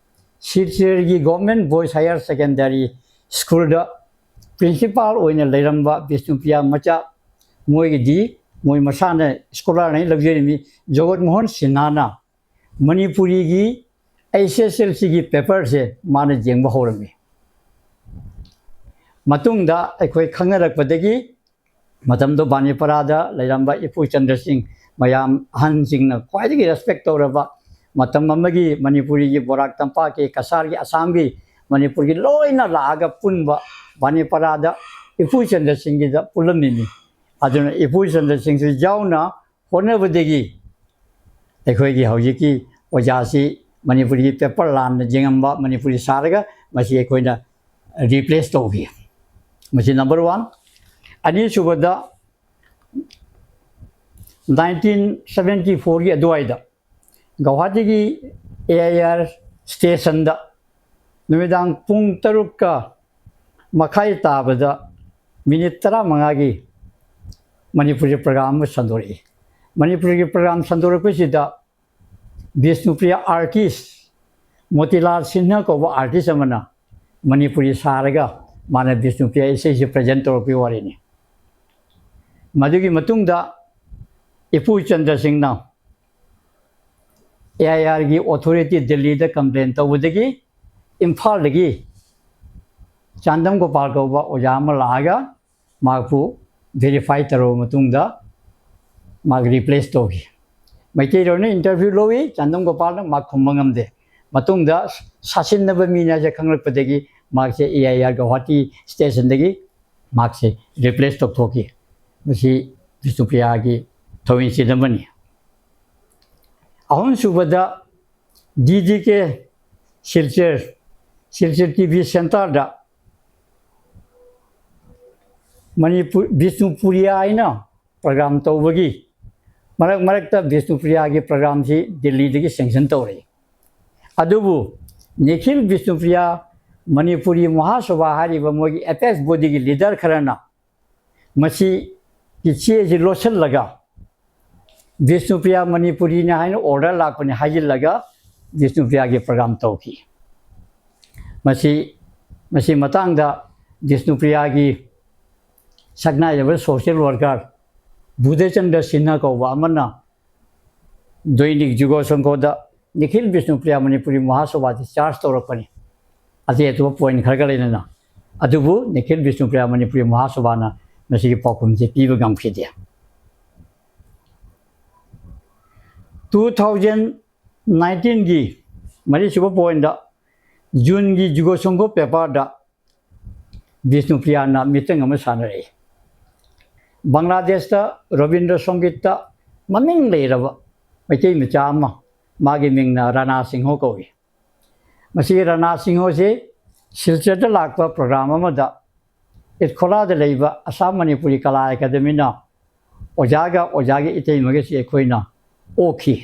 ꯁꯤꯜꯆꯔꯒꯤ ꯒꯣꯔꯃꯦꯟ ꯕꯣꯏꯁ ꯍꯥꯌꯔ ꯁꯦꯀꯦꯟꯗꯔꯤ ꯁ꯭ꯀꯨꯜꯗ ꯄ꯭ꯔꯤꯟꯁꯤꯄꯥꯜ ꯑꯣꯏꯅ ꯂꯩꯔꯝꯕ ꯕꯤꯁꯅꯨꯄ꯭ꯔꯤꯌꯥ ꯃꯆꯥ, ꯃꯣꯏꯒꯤꯗꯤ ꯃꯣꯏ ꯃꯁꯥꯅ ꯁ꯭ꯀꯣꯂꯔꯅ ꯂꯧꯖꯔꯤꯃꯤ꯫ ꯖꯒꯠ ꯃꯣꯍꯟ ꯁꯤꯟꯍꯥꯅ ꯃꯅꯤꯄꯨꯔꯤꯒꯤ ꯑꯩꯆ ꯑꯦꯁ ꯑꯦꯜ ꯁꯤꯒꯤ ꯄꯦꯄꯔꯁꯦ ꯃꯥꯅ ꯌꯦꯡꯕ ꯍꯧꯔꯝꯃꯤ꯫ ꯃꯇꯨꯡꯗ ꯑꯩꯈꯣꯏ ꯈꯪꯅꯔꯛꯄꯗꯒꯤ ꯃꯇꯝꯗꯣ ꯕꯥꯅꯤꯄꯔꯥꯗ ꯂꯩꯔꯝꯕ ꯏꯄꯨ ꯆꯟꯗ꯭ꯔ ꯁꯤꯡ, ꯃꯌꯥꯝ ꯑꯍꯟꯁꯤꯡꯅ ꯈ꯭ꯋꯥꯏꯗꯒꯤ ꯔꯦꯁꯄꯦꯛ ꯇꯧꯔꯕ, ꯃꯇꯝ ꯑꯃꯒꯤ ꯃꯅꯤꯄꯨꯔꯤꯒꯤ ꯕꯣꯔꯥꯛ ꯇꯝꯄꯥꯛꯀꯤ, ꯀꯁꯥꯔꯒꯤ, ꯑꯁꯥꯝꯒꯤ, ꯃꯅꯤꯄꯨꯔꯒꯤ ꯂꯣꯏꯅ ꯂꯥꯛꯑꯒ ꯄꯨꯟꯕ ꯕꯥꯅꯤꯄꯔꯥꯗ ꯏꯄꯨ ꯆꯟꯗ꯭ꯔ ꯁꯤꯡꯒꯤꯗ ꯄꯨꯜꯂꯝꯃꯤꯅꯤ꯫ ꯑꯗꯨꯅ ꯏꯄꯨ ꯆꯟꯗ꯭ꯔ ꯁꯤꯡꯁꯨ ꯌꯥꯎꯅ ꯍꯣꯠꯅꯕꯗꯒꯤ ꯑꯩꯈꯣꯏꯒꯤ ꯍꯧꯖꯤꯛꯀꯤ ꯑꯣꯖꯥꯁꯤ ꯃꯅꯤꯄꯨꯔꯤꯒꯤ ꯄꯦꯄꯔ ꯂꯥꯟꯅ ꯌꯦꯡꯉꯝꯕ ꯃꯅꯤꯄꯨꯔꯤ ꯁꯥꯔꯒ ꯃꯁꯤ ꯑꯩꯈꯣꯏꯅ ꯔꯤꯄ꯭ꯂꯦꯁ ꯇꯧꯈꯤ꯫ ꯃꯁꯤ ꯅꯝꯕꯔ ꯋꯥꯟ꯫ ꯑꯅꯤꯁꯨꯕꯗ, ꯅꯥꯏꯟꯇꯤꯟ ꯁꯕꯦꯟꯇꯤ ꯐꯣꯔꯒꯤ ꯑꯗꯨꯋꯥꯏꯗ ꯒꯧꯍꯥꯇꯤꯒꯤ ꯑꯦ ꯑꯥꯏ ꯑꯥꯔ ꯁ꯭ꯇꯦꯁꯟꯗ ꯅꯨꯃꯤꯗꯥꯡ ꯄꯨꯡ ꯇꯔꯨꯛꯀ ꯃꯈꯥꯏ ꯇꯥꯕꯗ ꯃꯤꯅꯤꯠ ꯇꯔꯥꯃꯉꯥꯒꯤ ꯃꯅꯤꯄꯨꯔꯤ ꯄ꯭ꯔꯣꯒ꯭ꯔꯥꯝ ꯑꯃ ꯁꯟꯗꯣꯔꯛꯏ꯫ ꯃꯅꯤꯄꯨꯔꯒꯤ ꯄ꯭ꯔꯣꯒ꯭ꯔꯥꯝ ꯁꯟꯗꯣꯔꯛꯄꯁꯤꯗ ꯕꯤꯁꯅꯨꯄ꯭ꯔꯤꯌꯥ ꯑꯥꯔꯇꯤꯁ ꯃꯣꯇꯤꯂꯥꯜ ꯁꯤꯟꯍ ꯀꯧꯕ ꯑꯥꯔꯇꯤꯁ ꯑꯃꯅ ꯃꯅꯤꯄꯨꯔꯤ ꯁꯥꯔꯒ ꯃꯥꯅ ꯕꯤꯁꯅꯨꯄ꯭ꯔꯤꯌꯥ ꯏꯁꯩꯁꯤ ꯄ꯭ꯔꯖꯦꯟ ꯇꯧꯔꯛꯄꯒꯤ ꯋꯥꯔꯤꯅꯤ꯫ ꯃꯗꯨꯒꯤ ꯃꯇꯨꯡꯗ ꯏꯄꯨ ꯆꯟꯗ꯭ꯔ ꯁꯤꯡꯅ ꯑꯦ ꯑꯥꯏ ꯑꯥꯔꯒꯤ ꯑꯣꯊꯣꯔꯤꯇꯤ ꯗꯤꯜꯂꯤꯗ ꯀꯝꯄ꯭ꯂꯦꯟ ꯇꯧꯕꯗꯒꯤ ꯏꯝꯐꯥꯜꯗꯒꯤ ꯆꯥꯟꯗꯝ ꯒꯣꯄꯥꯜ ꯀꯧꯕ ꯑꯣꯖꯥ ꯑꯃ ꯂꯥꯛꯑꯒ ꯃꯍꯥꯛꯄꯨ ꯚꯦꯔꯤꯐꯥꯏ ꯇꯧꯔꯕ ꯃꯇꯨꯡꯗ ꯃꯍꯥꯛ ꯔꯤꯄ꯭ꯂꯦꯁ ꯇꯧꯈꯤ꯫ ꯃꯩꯇꯩꯂꯣꯟꯅ ꯏꯟꯇꯔꯚ꯭ꯌꯨ ꯂꯧꯏ, ꯆꯥꯟꯗꯝ ꯒꯣꯄꯥꯜꯅ ꯃꯍꯥꯛ ꯈꯨꯝꯕ ꯉꯝꯗꯦ꯫ ꯃꯇꯨꯡꯗ ꯁꯥꯁꯤꯟꯅꯕ ꯃꯤꯅꯦ ꯍꯥꯏꯁꯦ ꯈꯪꯂꯛꯄꯗꯒꯤ ꯃꯍꯥꯛꯁꯦ ꯑꯦ ꯑꯥꯏ ꯑꯥꯔ ꯒꯧꯍꯥꯇꯤ ꯁ꯭ꯇꯦꯁꯟꯗꯒꯤ ꯃꯍꯥꯛꯁꯦ ꯔꯤꯄ꯭ꯂꯦꯁ ꯇꯧꯊꯣꯛꯈꯤ꯫ ꯃꯁꯤ ꯕꯤꯁꯅꯨꯄ꯭ꯔꯤꯌꯥꯒꯤ ꯊꯧꯑꯣꯏꯟꯁꯤꯟ ꯑꯃꯅꯤ꯫ ꯑꯍꯨꯝꯁꯨꯕꯗ ꯗꯤ ꯖꯤ ꯀꯦ ꯁꯤꯜꯆꯔ, ꯁꯤꯜꯆꯔ ꯇꯤ ꯚꯤ ꯁꯦꯟꯇꯔꯗ ꯃꯅꯤꯄꯨꯔ, ꯕꯤꯁꯅꯨꯄꯨꯔꯤꯌꯥ ꯍꯥꯏꯅ ꯄ꯭ꯔꯣꯒ꯭ꯔꯥꯝ ꯇꯧꯕꯒꯤ ꯃꯔꯛ ꯃꯔꯛꯇ ꯕꯤꯁꯅꯨꯄ꯭ꯔꯤꯌꯥꯒꯤ ꯄ꯭ꯔꯣꯒ꯭ꯔꯥꯝꯁꯤ ꯗꯤꯜꯂꯤꯗꯒꯤ ꯁꯦꯡꯁꯟ ꯇꯧꯔꯛꯏ꯫ ꯑꯗꯨꯕꯨ ꯅꯤꯈꯤꯜ ꯕꯤꯁꯅꯨꯄ꯭ꯔꯤꯌꯥ ꯃꯅꯤꯄꯨꯔꯤ ꯃꯍꯥꯁꯚꯥ ꯍꯥꯏꯔꯤꯕ ꯃꯣꯏꯒꯤ ꯑꯦꯄꯦꯛꯁ ꯕꯣꯗꯤꯒꯤ ꯂꯤꯗꯔ ꯈꯔꯅ ꯃꯁꯤꯒꯤ ꯆꯦꯁꯤ ꯂꯣꯠꯁꯤꯜꯂꯒ ꯕꯤꯁꯅꯨꯄ꯭ꯔꯤꯌꯥ ꯃꯅꯤꯄꯨꯔꯤꯅꯤ ꯍꯥꯏꯅ ꯑꯣꯔꯗꯔ ꯂꯥꯛꯄꯅꯤ ꯍꯥꯏꯖꯤꯜꯂꯒ ꯕꯤꯁꯅꯨꯄ꯭ꯔꯤꯌꯥꯒꯤ ꯄ꯭ꯔꯣꯒ꯭ꯔꯥꯝ ꯇꯧꯈꯤ꯫ ꯃꯁꯤ, ꯃꯁꯤ ꯃꯇꯥꯡꯗ ꯕꯤꯁꯅꯨꯄ꯭ꯔꯤꯌꯥꯒꯤ ꯁꯛꯅꯥꯏꯔꯕ ꯁꯣꯁꯤꯌꯦꯜ ꯋꯥꯔꯀꯔ ꯕꯨꯙꯆꯟꯗ꯭ꯔ ꯁꯤꯟꯍ ꯀꯧꯕ ꯑꯃꯅ ꯗꯣꯏꯅꯤꯛ ꯖꯨꯒꯣ ꯁꯪꯘꯣꯗ ꯅꯤꯈꯤꯜ ꯕꯤꯁꯅꯨꯄ꯭ꯔꯤꯌꯥ ꯃꯅꯤꯄꯨꯔꯤ ꯃꯍꯥꯁꯚꯥꯗ ꯆꯥꯔꯖ ꯇꯧꯔꯛꯄꯅꯤ꯫ ꯑꯇꯩ ꯑꯇꯣꯞꯄ ꯄꯣꯏꯟꯠ ꯈꯔꯒ ꯂꯩꯅꯅ꯫ ꯑꯗꯨꯕꯨ ꯅꯤꯈꯤꯜ ꯕꯤꯁꯅꯨꯄ꯭ꯔꯤꯌꯥ ꯃꯅꯤꯄꯨꯔꯤ ꯃꯍꯥꯁꯚꯥꯅ ꯃꯁꯤꯒꯤ ꯄꯥꯎꯈꯨꯝꯁꯤ ꯄꯤꯕ ꯉꯝꯈꯤꯗꯦ꯫ ꯇꯨ ꯊꯥꯎꯖꯟ ꯅꯥꯏꯟꯇꯤꯟꯒꯤ ꯃꯔꯤꯁꯨꯕ ꯄꯣꯏꯟꯗ ꯖꯨꯟꯒꯤ ꯖꯨꯒꯣ ꯁꯪꯘꯣ ꯄꯦꯄꯔꯗ ꯕꯤꯁꯅꯨꯄ꯭ꯔꯤꯌꯥꯅ ꯃꯤꯇꯪ ꯑꯃ ꯁꯥꯟꯅꯔꯛꯏ꯫ ꯕꯪꯒ꯭ꯂꯥꯗꯦꯁꯇ ꯔꯕꯤꯟꯗ꯭ꯔ ꯁꯪꯒꯤꯠꯇ ꯃꯃꯤꯡ ꯂꯩꯔꯕ ꯃꯩꯇꯩ ꯃꯆꯥ ꯑꯃ, ꯃꯥꯒꯤ ꯃꯤꯡꯅ ꯔꯥꯅꯥ ꯁꯤꯡꯍ ꯀꯧꯏ꯫ ꯃꯁꯤ ꯔꯥꯅꯥ ꯁꯤꯡꯍꯁꯤ ꯁꯤꯜꯆꯔꯗ ꯂꯥꯛꯄ ꯄ꯭ꯔꯣꯒ꯭ꯔꯥꯝ ꯑꯃꯗ ꯏꯠꯈꯣꯂꯥꯗ ꯂꯩꯕ ꯑꯁꯥꯝ ꯃꯅꯤꯄꯨꯔꯤ ꯀꯂꯥ ꯑꯦꯀꯥꯗꯃꯤꯅ ꯑꯣꯖꯥꯒ ꯑꯣꯖꯥꯒꯤ ꯏꯇꯩꯃꯒꯁꯤ ꯑꯩꯈꯣꯏꯅ ꯑꯣꯛꯈꯤ꯫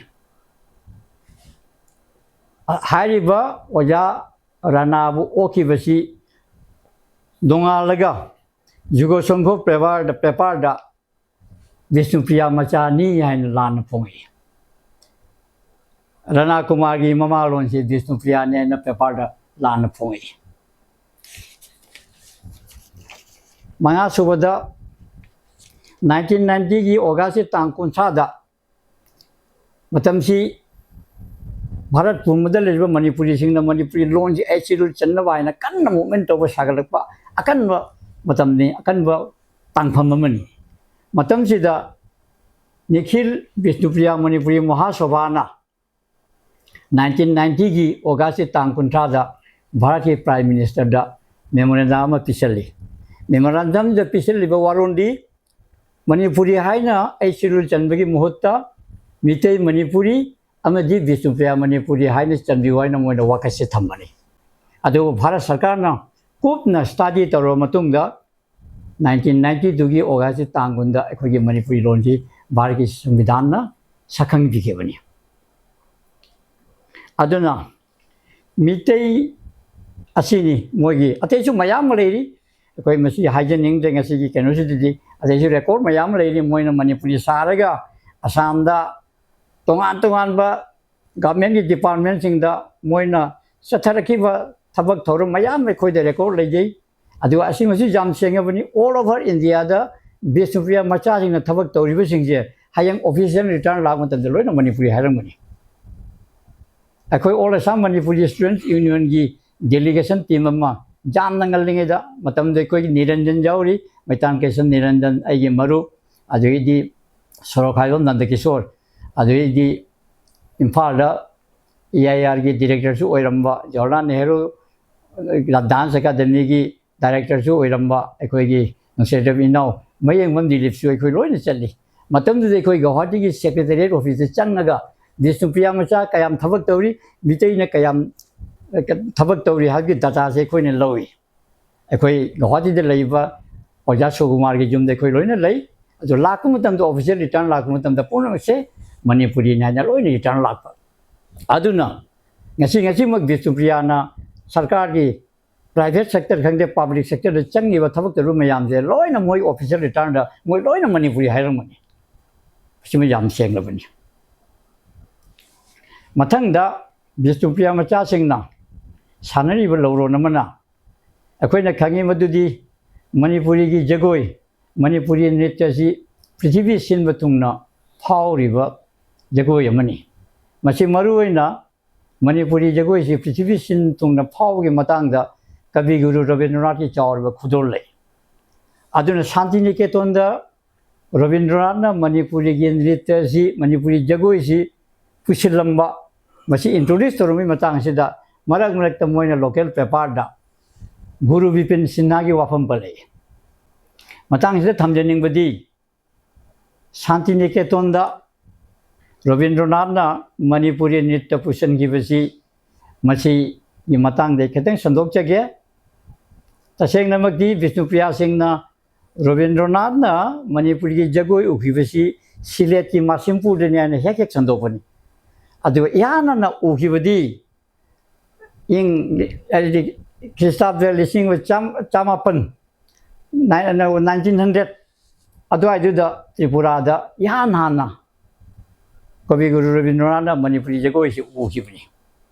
ꯍꯥꯏꯔꯤꯕ ꯑꯣꯖꯥ ꯔꯥꯅꯥꯕꯨ ꯑꯣꯛꯈꯤꯕꯁꯤ ꯅꯣꯡꯉꯥꯜꯂꯒ ꯌꯨꯒ ꯁꯪꯘ ꯄꯦꯄꯔꯗ, ꯄꯦꯄꯔꯗ ꯕꯤꯁꯅꯨꯄ꯭ꯔꯤꯌꯥ ꯃꯆꯥꯅꯤ ꯍꯥꯏꯅ ꯂꯥꯟꯅ ꯐꯣꯡꯉꯛꯏ꯫ ꯔꯥꯅꯥ ꯀꯨꯃꯥꯔꯒꯤ ꯃꯃꯥꯂꯣꯟꯁꯤ ꯕꯤꯁꯅꯨꯄ꯭ꯔꯤꯌꯥꯅꯤ ꯍꯥꯏꯅ ꯄꯦꯄꯔꯗ ꯂꯥꯟꯅ ꯐꯣꯡꯉꯛꯏ꯫ ꯃꯉꯥ ꯁꯨꯕꯗ, ꯅꯥꯏꯟꯇꯤꯟ ꯅꯥꯏꯟꯇꯤꯒꯤ ꯑꯣꯒꯁꯀꯤ ꯇꯥꯡ ꯀꯨꯟꯊ꯭ꯔꯥꯗ, ꯃꯇꯝꯁꯤ ꯚꯥꯔꯠ ꯄꯨꯝꯕꯗ ꯂꯩꯔꯤꯕ ꯃꯅꯤꯄꯨꯔꯤꯁꯤꯡꯅ ꯃꯅꯤꯄꯨꯔꯤ ꯂꯣꯟꯁꯤ ꯑꯩꯠ ꯁꯦꯗꯨꯜ ꯆꯟꯅꯕ ꯍꯥꯏꯅ ꯀꯟꯅ ꯃꯨꯚꯃꯦꯟ ꯇꯧꯕ ꯁꯥꯒꯠꯂꯛꯄ ꯑꯀꯟꯕ ꯃꯇꯝꯅꯤ, ꯑꯀꯟꯕ ꯇꯥꯡꯐꯝ ꯑꯃꯅꯤ꯫ ꯃꯇꯝꯁꯤꯗ ꯅꯤꯈꯤꯜ ꯕꯤꯁꯅꯨꯄ꯭ꯔꯤꯌꯥ ꯃꯅꯤꯄꯨꯔꯤ ꯃꯍꯥꯁꯣꯚꯥꯅ ꯅꯥꯏꯟꯇꯤꯟ ꯅꯥꯏꯟꯇꯤꯒꯤ ꯑꯣꯒꯁꯀꯤ ꯇꯥꯡ ꯀꯨꯟꯊ꯭ꯔꯥꯗ ꯚꯥꯔꯠꯀꯤ ꯄ꯭ꯔꯥꯏꯝ ꯃꯤꯅꯤꯁꯇꯔꯗ ꯃꯦꯃꯣꯔꯦꯟꯗꯝ ꯑꯃ ꯄꯤꯁꯜꯂꯤ꯫ ꯃꯦꯃꯣꯔꯦꯟꯗꯝꯗ ꯄꯤꯁꯜꯂꯤꯕ ꯋꯥꯔꯣꯜꯗꯤ ꯃꯅꯤꯄꯨꯔꯤ ꯍꯥꯏꯅ ꯑꯩꯠ ꯁꯦꯗꯨꯜ ꯆꯟꯕꯒꯤ ꯃꯍꯨꯠꯇ ꯃꯤꯇꯩ ꯃꯅꯤꯄꯨꯔꯤ ꯑꯃꯗꯤ ꯕꯤꯁꯅꯨꯄ꯭ꯔꯤꯌꯥ ꯃꯅꯤꯄꯨꯔꯤ ꯍꯥꯏꯅ ꯆꯟꯕꯤꯌꯨ ꯍꯥꯏꯅ ꯃꯣꯏꯅ ꯋꯥꯀꯠꯁꯦ ꯊꯝꯕꯅꯤ꯫ ꯑꯗꯨꯕꯨ ꯚꯥꯔꯠ ꯁꯔꯀꯥꯔꯅ ꯀꯨꯞꯅ ꯁ꯭ꯇꯗꯤ ꯇꯧꯔꯕ ꯃꯇꯨꯡꯗ ꯅꯥꯏꯟꯇꯤꯟ ꯅꯥꯏꯟꯇꯤ ꯇꯨꯒꯤ ꯑꯣꯒꯁꯀꯤ ꯇꯥꯡ ꯀꯨꯟꯗ ꯑꯩꯈꯣꯏꯒꯤ ꯃꯅꯤꯄꯨꯔꯤ ꯂꯣꯟꯁꯤ ꯚꯥꯔꯠꯀꯤ ꯁꯪꯕꯤꯙꯥꯟꯅ ꯁꯛꯈꯪꯕꯤꯈꯤꯕꯅꯤ꯫ ꯑꯗꯨꯅ ꯃꯤꯇꯩ ꯑꯁꯤꯅꯤ ꯃꯣꯏꯒꯤ, ꯑꯇꯩꯁꯨ ꯃꯌꯥꯝ ꯑꯃ ꯂꯩꯔꯤ, ꯑꯩꯈꯣꯏ ꯃꯁꯤ ꯍꯥꯏꯖꯅꯤꯡꯗ꯭ꯔꯦ ꯉꯁꯤꯒꯤ ꯀꯩꯅꯣꯁꯤꯗꯗꯤ꯫ ꯑꯇꯩꯁꯨ ꯔꯦꯀꯣꯔꯠ ꯃꯌꯥꯝ ꯑꯃ ꯂꯩꯔꯤ, ꯃꯣꯏꯅ ꯃꯅꯤꯄꯨꯔꯤ ꯁꯥꯔꯒ ꯑꯁꯥꯝꯗ ꯇꯣꯉꯥꯟ ꯇꯣꯉꯥꯟꯕ ꯒꯚꯔꯟꯃꯦꯟꯠꯀꯤ ꯗꯤꯄꯥꯔꯠꯃꯦꯟꯠꯁꯤꯡꯗ ꯃꯣꯏꯅ ꯆꯠꯊꯔꯛꯈꯤꯕ ꯊꯕꯛ ꯊꯧꯔꯝ ꯃꯌꯥꯝ ꯑꯩꯈꯣꯏꯗ ꯔꯦꯀꯣꯔꯠ ꯂꯩꯖꯩ꯫ ꯑꯗꯨꯒ ꯑꯁꯤꯃꯁꯨ ꯌꯥꯝ ꯁꯦꯡꯉꯕꯅꯤ, ꯑꯣꯜ ꯑꯣꯚꯔ ꯏꯟꯗꯤꯌꯥꯗ ꯕꯤꯁꯅꯨꯄ꯭ꯔꯤꯌꯥ ꯃꯆꯥꯁꯤꯡꯅ ꯊꯕꯛ ꯇꯧꯔꯤꯕꯁꯤꯡꯁꯦ ꯍꯌꯦꯡ ꯑꯣꯐꯤꯁꯤꯌꯦꯜ ꯔꯤꯇꯔꯟ ꯂꯥꯛꯄ ꯃꯇꯝꯗ ꯂꯣꯏꯅ ꯃꯅꯤꯄꯨꯔꯤ ꯍꯥꯏꯔꯝꯒꯅꯤ꯫ ꯑꯩꯈꯣꯏ ꯑꯣꯜ ꯑꯁꯥꯝ ꯃꯅꯤꯄꯨꯔꯤ ꯁ꯭ꯇꯨꯗꯦꯟꯠꯁ ꯌꯨꯅꯤꯌꯟꯒꯤ ꯗꯦꯂꯤꯒꯦꯁꯟ ꯇꯤꯝ ꯑꯃ ꯌꯥꯝꯅ ꯉꯜꯂꯤꯉꯩꯗ, ꯃꯇꯝꯗ ꯑꯩꯈꯣꯏꯒꯤ ꯅꯤꯔꯟꯖꯟ ꯌꯥꯎꯔꯤ, ꯃꯩꯇꯥꯟ ꯀ꯭ꯔꯤꯁꯟ ꯅꯤꯔꯟꯖꯟ, ꯑꯩꯒꯤ ꯃꯔꯨꯞ, ꯑꯗꯒꯤꯗꯤ ꯁꯣꯔꯣꯛꯈꯥꯏꯕꯝ ꯅꯟꯗꯀꯤꯁꯣꯔ, ꯑꯗꯒꯤꯗꯤ ꯏꯝꯐꯥꯜꯗ ꯏ ꯑꯥꯏ ꯑꯥꯔꯒꯤ ꯗꯤꯔꯦꯛꯇꯔꯁꯨ ꯑꯣꯏꯔꯝꯕ, ꯖꯋꯥꯍꯔꯂꯥꯜ ꯅꯦꯍꯔꯨ ꯗꯥꯟꯁ ꯑꯦꯀꯥꯗꯃꯤꯒꯤ ꯗꯥꯏꯔꯦꯛꯇꯔꯁꯨ ꯑꯣꯏꯔꯝꯕ ꯑꯩꯈꯣꯏꯒꯤ ꯅꯨꯡꯁꯤꯔꯕ ꯏꯅꯥꯎ ꯃꯌꯦꯡꯕꯝ ꯗꯤꯂꯤꯞꯁꯨ ꯑꯩꯈꯣꯏ ꯂꯣꯏꯅ ꯆꯠꯂꯤ꯫ ꯃꯇꯝꯗꯨꯗ ꯑꯩꯈꯣꯏ ꯒꯧꯍꯥꯇꯤꯒꯤ ꯁꯦꯀ꯭ꯔꯦꯇꯦꯔꯤꯌꯦꯠ ꯑꯣꯐꯤꯁꯇ ꯆꯪꯉꯒ ꯕꯤꯁꯅꯨꯄ꯭ꯔꯤꯌꯥ ꯃꯆꯥ ꯀꯌꯥꯝ ꯊꯕꯛ ꯇꯧꯔꯤ, ꯃꯤꯇꯩꯅ ꯀꯌꯥꯝ, ꯑ, ꯊꯕꯛ ꯇꯧꯔꯤ ꯍꯥꯏꯕꯒꯤ ꯗꯇꯥꯁꯦ ꯑꯩꯈꯣꯏꯅ ꯂꯧꯏ꯫ ꯑꯩꯈꯣꯏ ꯒꯧꯍꯥꯇꯤꯗ ꯂꯩꯕ ꯑꯣꯖꯥ ꯁꯨꯀꯨꯃꯥꯔꯒꯤ ꯌꯨꯝꯗ ꯑꯩꯈꯣꯏ ꯂꯣꯏꯅ ꯂꯩ꯫ ꯑꯗꯨ ꯂꯥꯛꯄ ꯃꯇꯝꯗ, ꯑꯣꯐꯤꯁꯤꯌꯦꯜ ꯔꯤꯇꯔꯟ ꯂꯥꯛꯄ ꯃꯇꯝꯗ ꯄꯨꯝꯅꯃꯛꯁꯦ ꯃꯅꯤꯄꯨꯔꯤꯅꯤ ꯍꯥꯏꯅ ꯂꯣꯏꯅ ꯔꯤꯇꯔꯟ ꯂꯥꯛꯄ꯫ ꯑꯗꯨꯅ ꯉꯁꯤ ꯉꯁꯤꯃꯛ ꯕꯤꯁꯅꯨꯄ꯭ꯔꯤꯌꯥꯅ ꯁꯔꯀꯥꯔꯒꯤ private sector ꯈꯪꯗꯦ, public sectorꯗ ꯆꯪꯉꯤꯕ ꯊꯕꯛ ꯇꯧꯔꯤꯕ ꯃꯌꯥꯝꯁꯦ ꯂꯣꯏꯅ ꯃꯣꯏ official returnꯗ ꯃꯣꯏ ꯂꯣꯏꯅ ꯃꯅꯤꯄꯨꯔꯤ ꯍꯥꯏꯔꯝꯒꯅꯤ꯫ ꯃꯁꯤꯃ ꯌꯥꯝ ꯁꯦꯡꯂꯕꯅꯤ꯫ ꯃꯊꯪꯗ ꯕꯤꯁꯅꯨꯄ꯭ꯔꯤꯌꯥ ꯃꯆꯥꯁꯤꯡꯅ ꯁꯥꯟꯅꯔꯤꯕ ꯂꯧꯔꯣꯟ ꯑꯃꯅ, ꯑꯩꯈꯣꯏꯅ ꯈꯪꯉꯤ ꯃꯗꯨꯗꯤ ꯃꯅꯤꯄꯨꯔꯤꯒꯤ ꯖꯒꯣꯏ, ꯃꯅꯤꯄꯨꯔꯤ ꯅ꯭ꯔꯤꯇ꯭ꯌ ꯑꯁꯤ ꯄ꯭ꯔꯤꯊꯤꯕꯤ ꯁꯤꯟꯕ ꯊꯨꯡꯅ ꯐꯥꯎꯔꯤꯕ ꯖꯒꯣꯏ ꯑꯃꯅꯤ꯫ ꯃꯁꯤ ꯃꯔꯨꯑꯣꯏꯅ ꯃꯅꯤꯄꯨꯔꯤ ꯖꯒꯣꯏꯁꯤ ꯄ꯭ꯔꯤꯊꯤꯕꯤ ꯁꯤꯟ ꯊꯨꯡꯅ ꯐꯥꯎꯕꯒꯤ ꯃꯇꯥꯡꯗ ꯀꯕꯤ ꯒꯨꯔꯨ ꯔꯕꯤꯟꯗ꯭ꯔꯅꯥꯊꯀꯤ ꯆꯥꯎꯔꯕ ꯈꯨꯗꯣꯜ ꯂꯩ꯫ ꯑꯗꯨꯅ ꯁꯥꯟꯇꯤꯅꯤꯀꯦꯇꯣꯟꯗ ꯔꯕꯤꯟꯗ꯭ꯔꯅꯥꯊꯅ ꯃꯅꯤꯄꯨꯔꯤꯒꯤ ꯅ꯭ꯔꯤꯇ꯭ꯌ ꯑꯁꯤ, ꯃꯅꯤꯄꯨꯔꯤ ꯖꯒꯣꯏꯁꯤ ꯄꯨꯁꯤꯜꯂꯝꯕ, ꯃꯁꯤ introduce ꯇꯧꯔꯝꯕꯒꯤ ꯃꯇꯥꯡꯁꯤꯗ ꯃꯔꯛ ꯃꯔꯛꯇ ꯃꯣꯏꯅ local paperꯗ ꯒꯨꯔꯨ ꯕꯤꯄꯤꯟ ꯁꯤꯟꯍꯥꯒꯤ ꯋꯥꯐꯝ ꯄꯜꯂꯛꯏ꯫ ꯃꯇꯥꯡꯁꯤꯗ ꯊꯝꯖꯅꯤꯡꯕꯗꯤ, ꯁꯥꯟꯇꯤꯅꯤꯀꯦꯇꯣꯟꯗ ꯔꯕꯤꯟꯗ꯭ꯔꯅꯥꯊꯅ ꯃꯅꯤꯄꯨꯔꯤ ꯅ꯭ꯔꯤꯇ꯭ꯌ ꯄꯨꯁꯤꯟꯈꯤꯕꯁꯤ, ꯃꯁꯤꯒꯤ ꯃꯇꯥꯡꯗ ꯑꯩ ꯈꯤꯇꯪ ꯁꯟꯗꯣꯛꯆꯒꯦ꯫ ꯇꯁꯦꯡꯅꯃꯛꯇꯤ ꯕꯤꯁꯅꯨꯄ꯭ꯔꯤꯌꯥꯁꯤꯡꯅ ꯔꯕꯤꯟꯗ꯭ꯔꯅꯥꯊꯅ ꯃꯅꯤꯄꯨꯔꯤꯒꯤ ꯖꯒꯣꯏ ꯎꯈꯤꯕꯁꯤ ꯁꯤꯂꯦꯠꯀꯤ ꯃꯥꯁꯤꯝꯄꯨꯔꯗꯅꯤ ꯍꯥꯏꯅ ꯍꯦꯛ ꯍꯦꯛ ꯁꯟꯗꯣꯛꯄꯅꯤ꯫ ꯑꯗꯨꯒ ꯏꯍꯥꯟ ꯍꯥꯟꯅ ꯎꯈꯤꯕꯗꯤ ꯏꯪ, ꯍꯥꯏꯗꯤ, ꯈ꯭ꯔꯤꯁꯇꯥꯕꯗ ꯂꯤꯁꯤꯡ ꯑꯃ ꯆꯥꯝ-, ꯆꯥꯃꯥꯄꯟ, ꯅꯥꯏ-, ꯅꯥꯏꯟꯇꯤꯟ ꯍꯟꯗ꯭ꯔꯦꯠ ꯑꯗꯨꯋꯥꯏꯗꯨꯗ ꯇ꯭ꯔꯤꯄꯨꯔꯥꯗ ꯏꯍꯥꯟ ꯍꯥꯟꯅ ꯀꯕꯤ ꯒꯨꯔꯨ ꯔꯕꯤꯟꯗ꯭ꯔꯅꯥꯊꯅ ꯃꯅꯤꯄꯨꯔꯤ ꯖꯒꯣꯏꯁꯤ ꯎꯈꯤꯕꯅꯤ꯫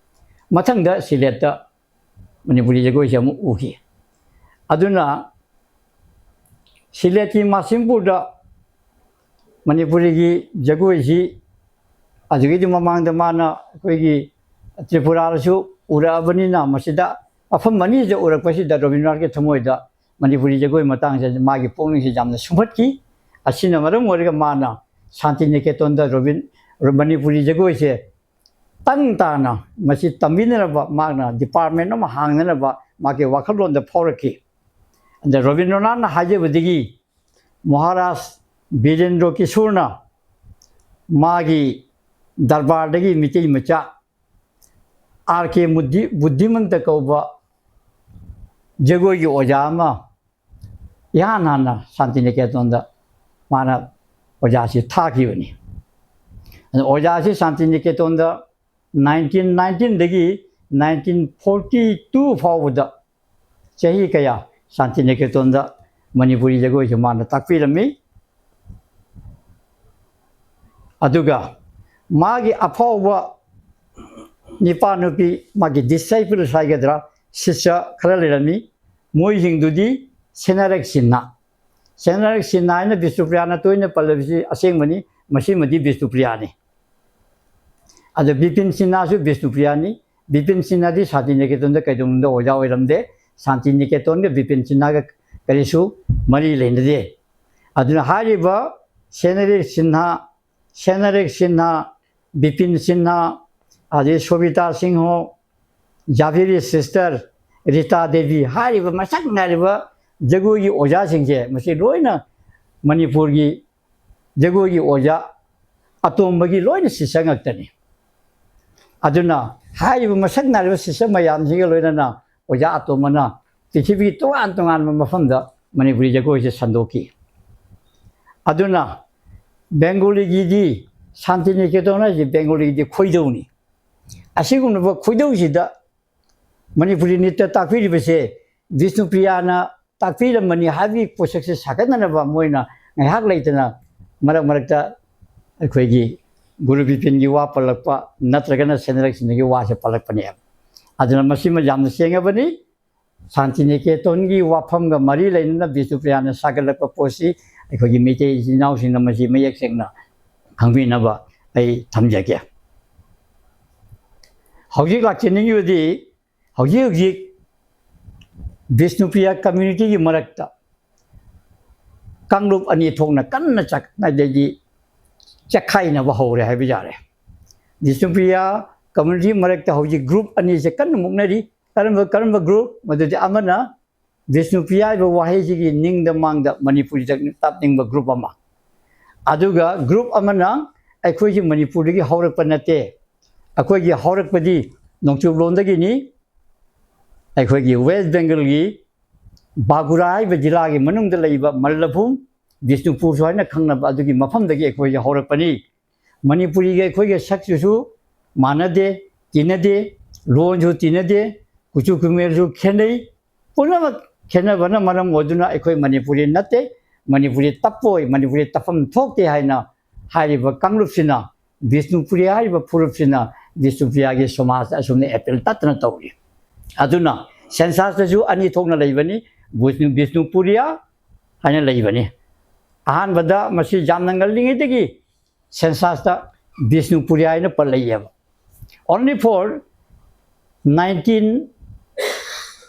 ꯃꯊꯪꯗ ꯁꯤꯂꯦꯠꯇ ꯃꯅꯤꯄꯨꯔꯤ ꯖꯒꯣꯏꯁꯤ ꯑꯃꯨꯛ ꯎꯈꯤ꯫ ꯑꯗꯨꯅ ꯁꯤꯂꯦꯠꯀꯤ ꯃꯥꯁꯤꯝꯄꯨꯔꯗ ꯃꯅꯤꯄꯨꯔꯤꯒꯤ ꯖꯒꯣꯏꯁꯤ ꯑꯗꯨꯒꯤꯗꯤ ꯃꯃꯥꯡꯗ ꯃꯥꯅ ꯑꯩꯈꯣꯏꯒꯤ ꯇ꯭ꯔꯤꯄꯨꯔꯥꯗꯁꯨ ꯎꯔꯛꯑꯕꯅꯤꯅ, ꯃꯁꯤꯗ ꯃꯐꯝ ꯑꯅꯤꯁꯤꯗ ꯎꯔꯛꯄꯁꯤꯗ ꯔꯕꯤꯟꯗ꯭ꯔꯅꯥꯊꯀꯤ ꯊꯃꯣꯏꯗ ꯃꯅꯤꯄꯨꯔꯤ ꯖꯒꯣꯏ ꯃꯇꯥꯡꯁꯤꯗ ꯃꯥꯒꯤ ꯄꯨꯛꯅꯤꯡꯁꯤ ꯌꯥꯝꯅ ꯁꯨꯝꯍꯠꯈꯤ꯫ ꯑꯁꯤꯅ ꯃꯔꯝ ꯑꯣꯏꯔꯒ ꯃꯥꯅ ꯁꯥꯟꯇꯤꯅꯤꯀꯦꯇꯣꯟꯗ ꯔꯣꯕꯤꯟ-, ꯃꯅꯤꯄꯨꯔꯤ ꯖꯒꯣꯏꯁꯦ ꯇꯪ ꯇꯥꯅ, ꯃꯁꯤ ꯇꯝꯕꯤꯅꯅꯕ ꯃꯍꯥꯛꯅ department ꯑꯃ ꯍꯥꯡꯅꯅꯕ ꯃꯥꯒꯤ ꯋꯥꯈꯜꯂꯣꯟꯗ ꯐꯥꯎꯔꯛꯈꯤ꯫ ꯑꯗ ꯔꯕꯤꯟꯗ꯭ꯔꯅꯥꯊꯅ ꯍꯥꯏꯖꯕꯗꯒꯤ ꯃꯍꯥꯔꯥꯖ ꯕꯤꯔꯦꯟꯗ꯭ꯔ ꯀꯤꯁꯣꯔꯅ ꯃꯥꯒꯤ ꯗꯔꯕꯥꯔꯗꯒꯤ ꯃꯤꯇꯩ ꯃꯆꯥ ꯑꯥꯔ ꯀꯦ ꯃꯨꯗꯤ-, ꯕꯨꯗꯤꯃꯟꯇ ꯀꯧꯕ ꯖꯒꯣꯏꯒꯤ ꯑꯣꯖꯥ ꯑꯃ ꯏꯍꯥꯟ ꯍꯥꯟꯅ ꯁꯥꯟꯇꯤꯅꯤꯀꯦꯇꯣꯟꯗ ꯃꯥꯅ ꯑꯣꯖꯥꯁꯤ ꯊꯥꯈꯤꯕꯅꯤ꯫ ꯑꯗ ꯑꯣꯖꯥꯁꯤ ꯁꯥꯟꯇꯤꯅꯤꯀꯦꯇꯣꯟꯗ ꯅꯥꯏꯟꯇꯤꯟ ꯅꯥꯏꯟꯇꯤꯟꯗꯒꯤ ꯅꯥꯏꯟꯇꯤꯟ ꯐꯣꯔꯇꯤ ꯇꯨ ꯐꯥꯎꯕꯗ ꯆꯍꯤ ꯀꯌꯥ ꯁꯥꯟꯇꯤꯅꯤꯀꯦꯇꯟꯗ ꯃꯅꯤꯄꯨꯔꯤ ꯖꯒꯣꯏꯁꯦ ꯃꯥꯅ ꯇꯥꯛꯄꯤꯔꯝꯃꯤ꯫ ꯑꯗꯨꯒ ꯃꯥꯒꯤ ꯑꯐꯥꯎꯕ ꯅꯤꯄꯥ ꯅꯨꯄꯤ, ꯃꯥꯒꯤ disciples ꯍꯥꯏꯒꯗ꯭ꯔꯥ, ꯁꯤꯁ꯭ꯌ ꯈꯔ ꯂꯩꯔꯝꯃꯤ꯫ ꯃꯣꯏꯁꯤꯡꯗꯨꯗꯤ ꯁꯦꯅꯥꯔꯦꯛ ꯁꯤꯟꯍꯥ, ꯁꯦꯅꯥꯔꯦꯛ ꯁꯤꯟꯍꯥ ꯍꯥꯏꯅ ꯕꯤꯁꯅꯨꯄ꯭ꯔꯤꯌꯥꯅ ꯇꯣꯏꯅ ꯄꯜꯂꯕꯁꯤ ꯑꯁꯦꯡꯕꯅꯤ, ꯃꯁꯤꯃꯗꯤ ꯕꯤꯁꯅꯨꯄ꯭ꯔꯤꯌꯥꯅꯤ꯫ ꯑꯗ ꯕꯤꯄꯤꯟ ꯁꯤꯟꯍꯥꯁꯨ ꯕꯤꯁꯅꯨꯄ꯭ꯔꯤꯌꯥꯅꯤ꯫ ꯕꯤꯄꯤꯟ ꯁꯤꯟꯍꯥꯗꯤ ꯁꯥꯟꯇꯤꯅꯤꯀꯦꯇꯟꯗ ꯀꯩꯗꯧꯅꯨꯡꯗ ꯑꯣꯖꯥ ꯑꯣꯏꯔꯝꯗꯦ꯫ ꯁꯥꯟꯇꯤꯅꯤꯀꯦꯇꯟꯒ ꯕꯤꯄꯤꯟ ꯁꯤꯟꯍꯥꯒ ꯀꯔꯤꯁꯨ ꯃꯔꯤ ꯂꯩꯅꯗꯦ꯫ ꯑꯗꯨꯅ ꯍꯥꯏꯔꯤꯕ ꯁꯦꯅꯥꯔꯦꯛ ꯁꯤꯟꯍꯥ, ꯁꯦꯅꯥꯔꯦꯛ ꯁꯤꯟꯍꯥ, ꯕꯤꯄꯤꯟ ꯁꯤꯟꯍꯥ, ꯑꯗꯩ ꯁꯣꯕꯤꯇꯥ ꯁꯤꯡꯍꯣ, ꯖꯥꯚꯦꯔꯤ ꯁꯤꯁꯇꯔ, ꯔꯤꯇꯥ ꯗꯦꯕꯤ ꯍꯥꯏꯔꯤꯕ ꯃꯁꯛ ꯅꯥꯏꯔꯤꯕ ꯖꯒꯣꯏꯒꯤ ꯑꯣꯖꯥꯁꯤꯡꯁꯦ, ꯃꯁꯤ ꯂꯣꯏꯅ ꯃꯅꯤꯄꯨꯔꯒꯤ ꯖꯒꯣꯏꯒꯤ ꯑꯣꯖꯥ ꯑꯇꯣꯝꯕꯒꯤ ꯂꯣꯏꯅ ꯁꯤꯁ꯭ꯌ ꯉꯥꯛꯇꯅꯤ꯫ ꯑꯗꯨꯅ ꯍꯥꯏꯔꯤꯕ ꯃꯁꯛ ꯅꯥꯏꯔꯤꯕ ꯁꯤꯁ꯭ꯌ ꯃꯌꯥꯝꯁꯤꯒ ꯂꯣꯏꯅꯅ ꯑꯣꯖꯥ ꯑꯇꯣꯝꯕꯅ ꯄ꯭ꯔꯤꯊꯤꯕꯤꯒꯤ ꯇꯣꯉꯥꯟ ꯇꯣꯉꯥꯟꯕ ꯃꯐꯝꯗ ꯃꯅꯤꯄꯨꯔꯤ ꯖꯒꯣꯏꯁꯦ ꯁꯟꯗꯣꯛꯈꯤ꯫ ꯑꯗꯨꯅ ꯕꯦꯡꯒꯣꯂꯤꯒꯤꯗꯤ, ꯁꯥꯟꯇꯤꯅꯤꯀꯦꯇꯟ ꯍꯥꯏꯁꯦ ꯕꯦꯡꯒꯣꯂꯤꯒꯤꯗꯤ ꯈꯣꯏꯗꯧꯅꯤ꯫ ꯑꯁꯤꯒꯨꯝꯂꯕ ꯈꯣꯏꯗꯧꯁꯤꯗ ꯃꯅꯤꯄꯨꯔꯤ ꯅꯤꯇ꯭ꯌ ꯇꯥꯛꯄꯤꯔꯤꯕꯁꯦ ꯕꯤꯁꯅꯨꯄ꯭ꯔꯤꯌꯥꯅ ꯇꯥꯛꯄꯤꯔꯝꯕꯅꯤ ꯍꯥꯏꯕꯒꯤ ꯄꯣꯠꯁꯛꯁꯦ ꯁꯥꯒꯠꯅꯅꯕ ꯃꯣꯏꯅ ꯉꯥꯏꯍꯥꯛ ꯂꯩꯇꯅ ꯃꯔꯛ ꯃꯔꯛꯇ ꯑꯩꯈꯣꯏꯒꯤ ꯒꯨꯔꯨ ꯕꯤꯄꯤꯟꯒꯤ ꯋꯥ ꯄꯜꯂꯛꯄ ꯅꯠꯇ꯭ꯔꯒꯅ ꯁꯦꯅꯥꯔꯦꯛ ꯁꯤꯟꯍꯥꯒꯤ ꯋꯥꯁꯦ ꯄꯜꯂꯛꯄꯅꯦꯕ꯫ ꯑꯗꯨꯅ ꯃꯁꯤꯃ ꯌꯥꯝꯅ ꯁꯦꯡꯉꯕꯅꯤ꯫ ꯁꯥꯟꯇꯤꯅꯤꯀꯦꯇꯟꯒꯤ ꯋꯥꯐꯝꯒ ꯃꯔꯤ ꯂꯩꯅꯅ ꯕꯤꯁꯅꯨꯄ꯭ꯔꯤꯌꯥꯅ ꯁꯥꯒꯠꯂꯛꯄ ꯄꯣꯠꯁꯤ ꯑꯩꯈꯣꯏꯒꯤ ꯃꯩꯇꯩ ꯏꯆꯤꯟ ꯏꯅꯥꯎꯁꯤꯡꯅ ꯃꯁꯤ ꯃꯌꯦꯛ ꯁꯦꯡꯅ ꯈꯪꯕꯤꯅꯕ ꯑꯩ ꯊꯝꯖꯒꯦ꯫ ꯍꯧꯖꯤꯛ ꯂꯥꯛꯆꯅꯤꯡꯉꯤꯕꯗꯤ ꯍꯧꯖꯤꯛ ꯍꯧꯖꯤꯛ ꯕꯤꯁꯅꯨꯄ꯭ꯔꯤꯌꯥ ꯀꯝꯃ꯭ꯌꯨꯅꯤꯇꯤꯒꯤ ꯃꯔꯛꯇ ꯀꯥꯡꯂꯨꯞ ꯑꯅꯤ ꯊꯣꯛꯅ ꯀꯟꯅ ꯆꯥꯛꯅꯗꯒꯤ ꯆꯦꯛꯈꯥꯏꯅꯕ ꯍꯧꯔꯦ ꯍꯥꯏꯕ ꯌꯥꯔꯦ꯫ ꯕꯤꯁꯅꯨꯄ꯭ꯔꯤꯌꯥ ꯀꯝꯃ꯭ꯌꯨꯅꯤꯇꯤ ꯃꯔꯛꯇ ꯍꯧꯖꯤꯛ ꯒ꯭ꯔꯨꯞ ꯑꯅꯤꯁꯦ ꯀꯟꯅ ꯃꯨꯛꯅꯔꯤ꯫ ꯀꯔꯝꯕ, ꯀꯔꯝꯕ ꯒ꯭ꯔꯨꯞ? ꯃꯗꯨꯗꯤ ꯑꯃꯅ ꯕꯤꯁꯅꯨꯄ꯭ꯔꯤꯌꯥ ꯍꯥꯏꯕ ꯋꯥꯍꯩꯁꯤꯒꯤ ꯅꯤꯡꯗ ꯃꯥꯡꯗ ꯃꯅꯤꯄꯨꯔꯤꯗ ꯇꯞꯅꯤꯡꯕ ꯒ꯭ꯔꯨꯞ ꯑꯃ, ꯑꯗꯨꯒ ꯒ꯭ꯔꯨꯞ ꯑꯃꯅ ꯑꯩꯈꯣꯏꯒꯤ ꯃꯅꯤꯄꯨꯔꯗꯒꯤ ꯍꯧꯔꯛꯄ ꯅꯠꯇꯦ, ꯑꯩꯈꯣꯏꯒꯤ ꯍꯧꯔꯛꯄꯗꯤ ꯅꯣꯡꯆꯨꯞꯂꯣꯝꯗꯒꯤꯅꯤ, ꯑꯩꯈꯣꯏꯒꯤ ꯋꯦꯁ ꯕꯦꯡꯒꯜꯒꯤ ꯕꯥꯒꯨꯔꯥ ꯍꯥꯏꯕ ꯖꯤꯂꯥꯒꯤ ꯃꯅꯨꯡꯗ ꯂꯩꯕ ꯃꯜꯂꯚꯨꯝ, ꯕꯤꯁꯅꯨꯄꯨꯔꯁꯨ ꯍꯥꯏꯅ ꯈꯪꯅꯕ ꯑꯗꯨꯒꯤ ꯃꯐꯝꯗꯒꯤ ꯑꯩꯈꯣꯏꯁꯦ ꯍꯧꯔꯛꯄꯅꯤ꯫ ꯃꯅꯤꯄꯨꯔꯤꯒꯤ ꯑꯩꯈꯣꯏꯒꯤ ꯁꯛꯁꯤꯁꯨ ꯃꯥꯟꯅꯗꯦ, ꯇꯤꯟꯅꯗꯦ, ꯂꯣꯟꯁꯨ ꯇꯤꯟꯅꯗꯦ, ꯀꯨꯆꯨ ꯀꯨꯃꯦꯜꯁꯨ ꯈꯦꯠꯅꯩ꯫ ꯄꯨꯝꯅꯃꯛ ꯈꯦꯠꯅꯕꯅ ꯃꯔꯝ ꯑꯣꯏꯗꯨꯅ ꯑꯩꯈꯣꯏ ꯃꯅꯤꯄꯨꯔꯤ ꯅꯠꯇꯦ, ꯃꯅꯤꯄꯨꯔꯤ ꯇꯞꯄꯣꯏ, ꯃꯅꯤꯄꯨꯔꯤ ꯇꯞꯐꯝ ꯊꯣꯛꯇꯦ ꯍꯥꯏꯅ ꯍꯥꯏꯔꯤꯕ ꯀꯥꯡꯂꯨꯞꯁꯤꯅ, ꯕꯤꯁꯅꯨꯄꯨꯔꯤꯌꯥ ꯍꯥꯏꯔꯤꯕ ꯐꯨꯔꯨꯞꯁꯤꯅ ꯕꯤꯁꯅꯨꯄꯨꯔꯤꯌꯥꯒꯤ ꯁꯃꯥꯖꯇ ꯑꯁꯨꯝꯅ ꯑꯦꯄꯤꯜ ꯇꯠꯇꯅ ꯇꯧꯔꯤ꯫ ꯑꯗꯨꯅ censusꯇꯁꯨ ꯑꯅꯤ ꯊꯣꯛꯅ ꯂꯩꯕꯅꯤ, ꯕꯤꯁꯅꯨ-, ꯕꯤꯁꯅꯨꯄꯨꯔꯤꯌꯥ ꯍꯥꯏꯅ ꯂꯩꯕꯅꯤ꯫ ꯑꯍꯥꯟꯕꯗ ꯃꯁꯤ ꯌꯥꯝꯅ ꯉꯜꯂꯤꯉꯩꯗꯒꯤ censusꯇ ꯕꯤꯁꯅꯨꯄꯨꯔꯤꯌꯥ ꯍꯥꯏꯅ ꯄꯜꯂꯛꯑꯦꯕ꯫ Only for nineteen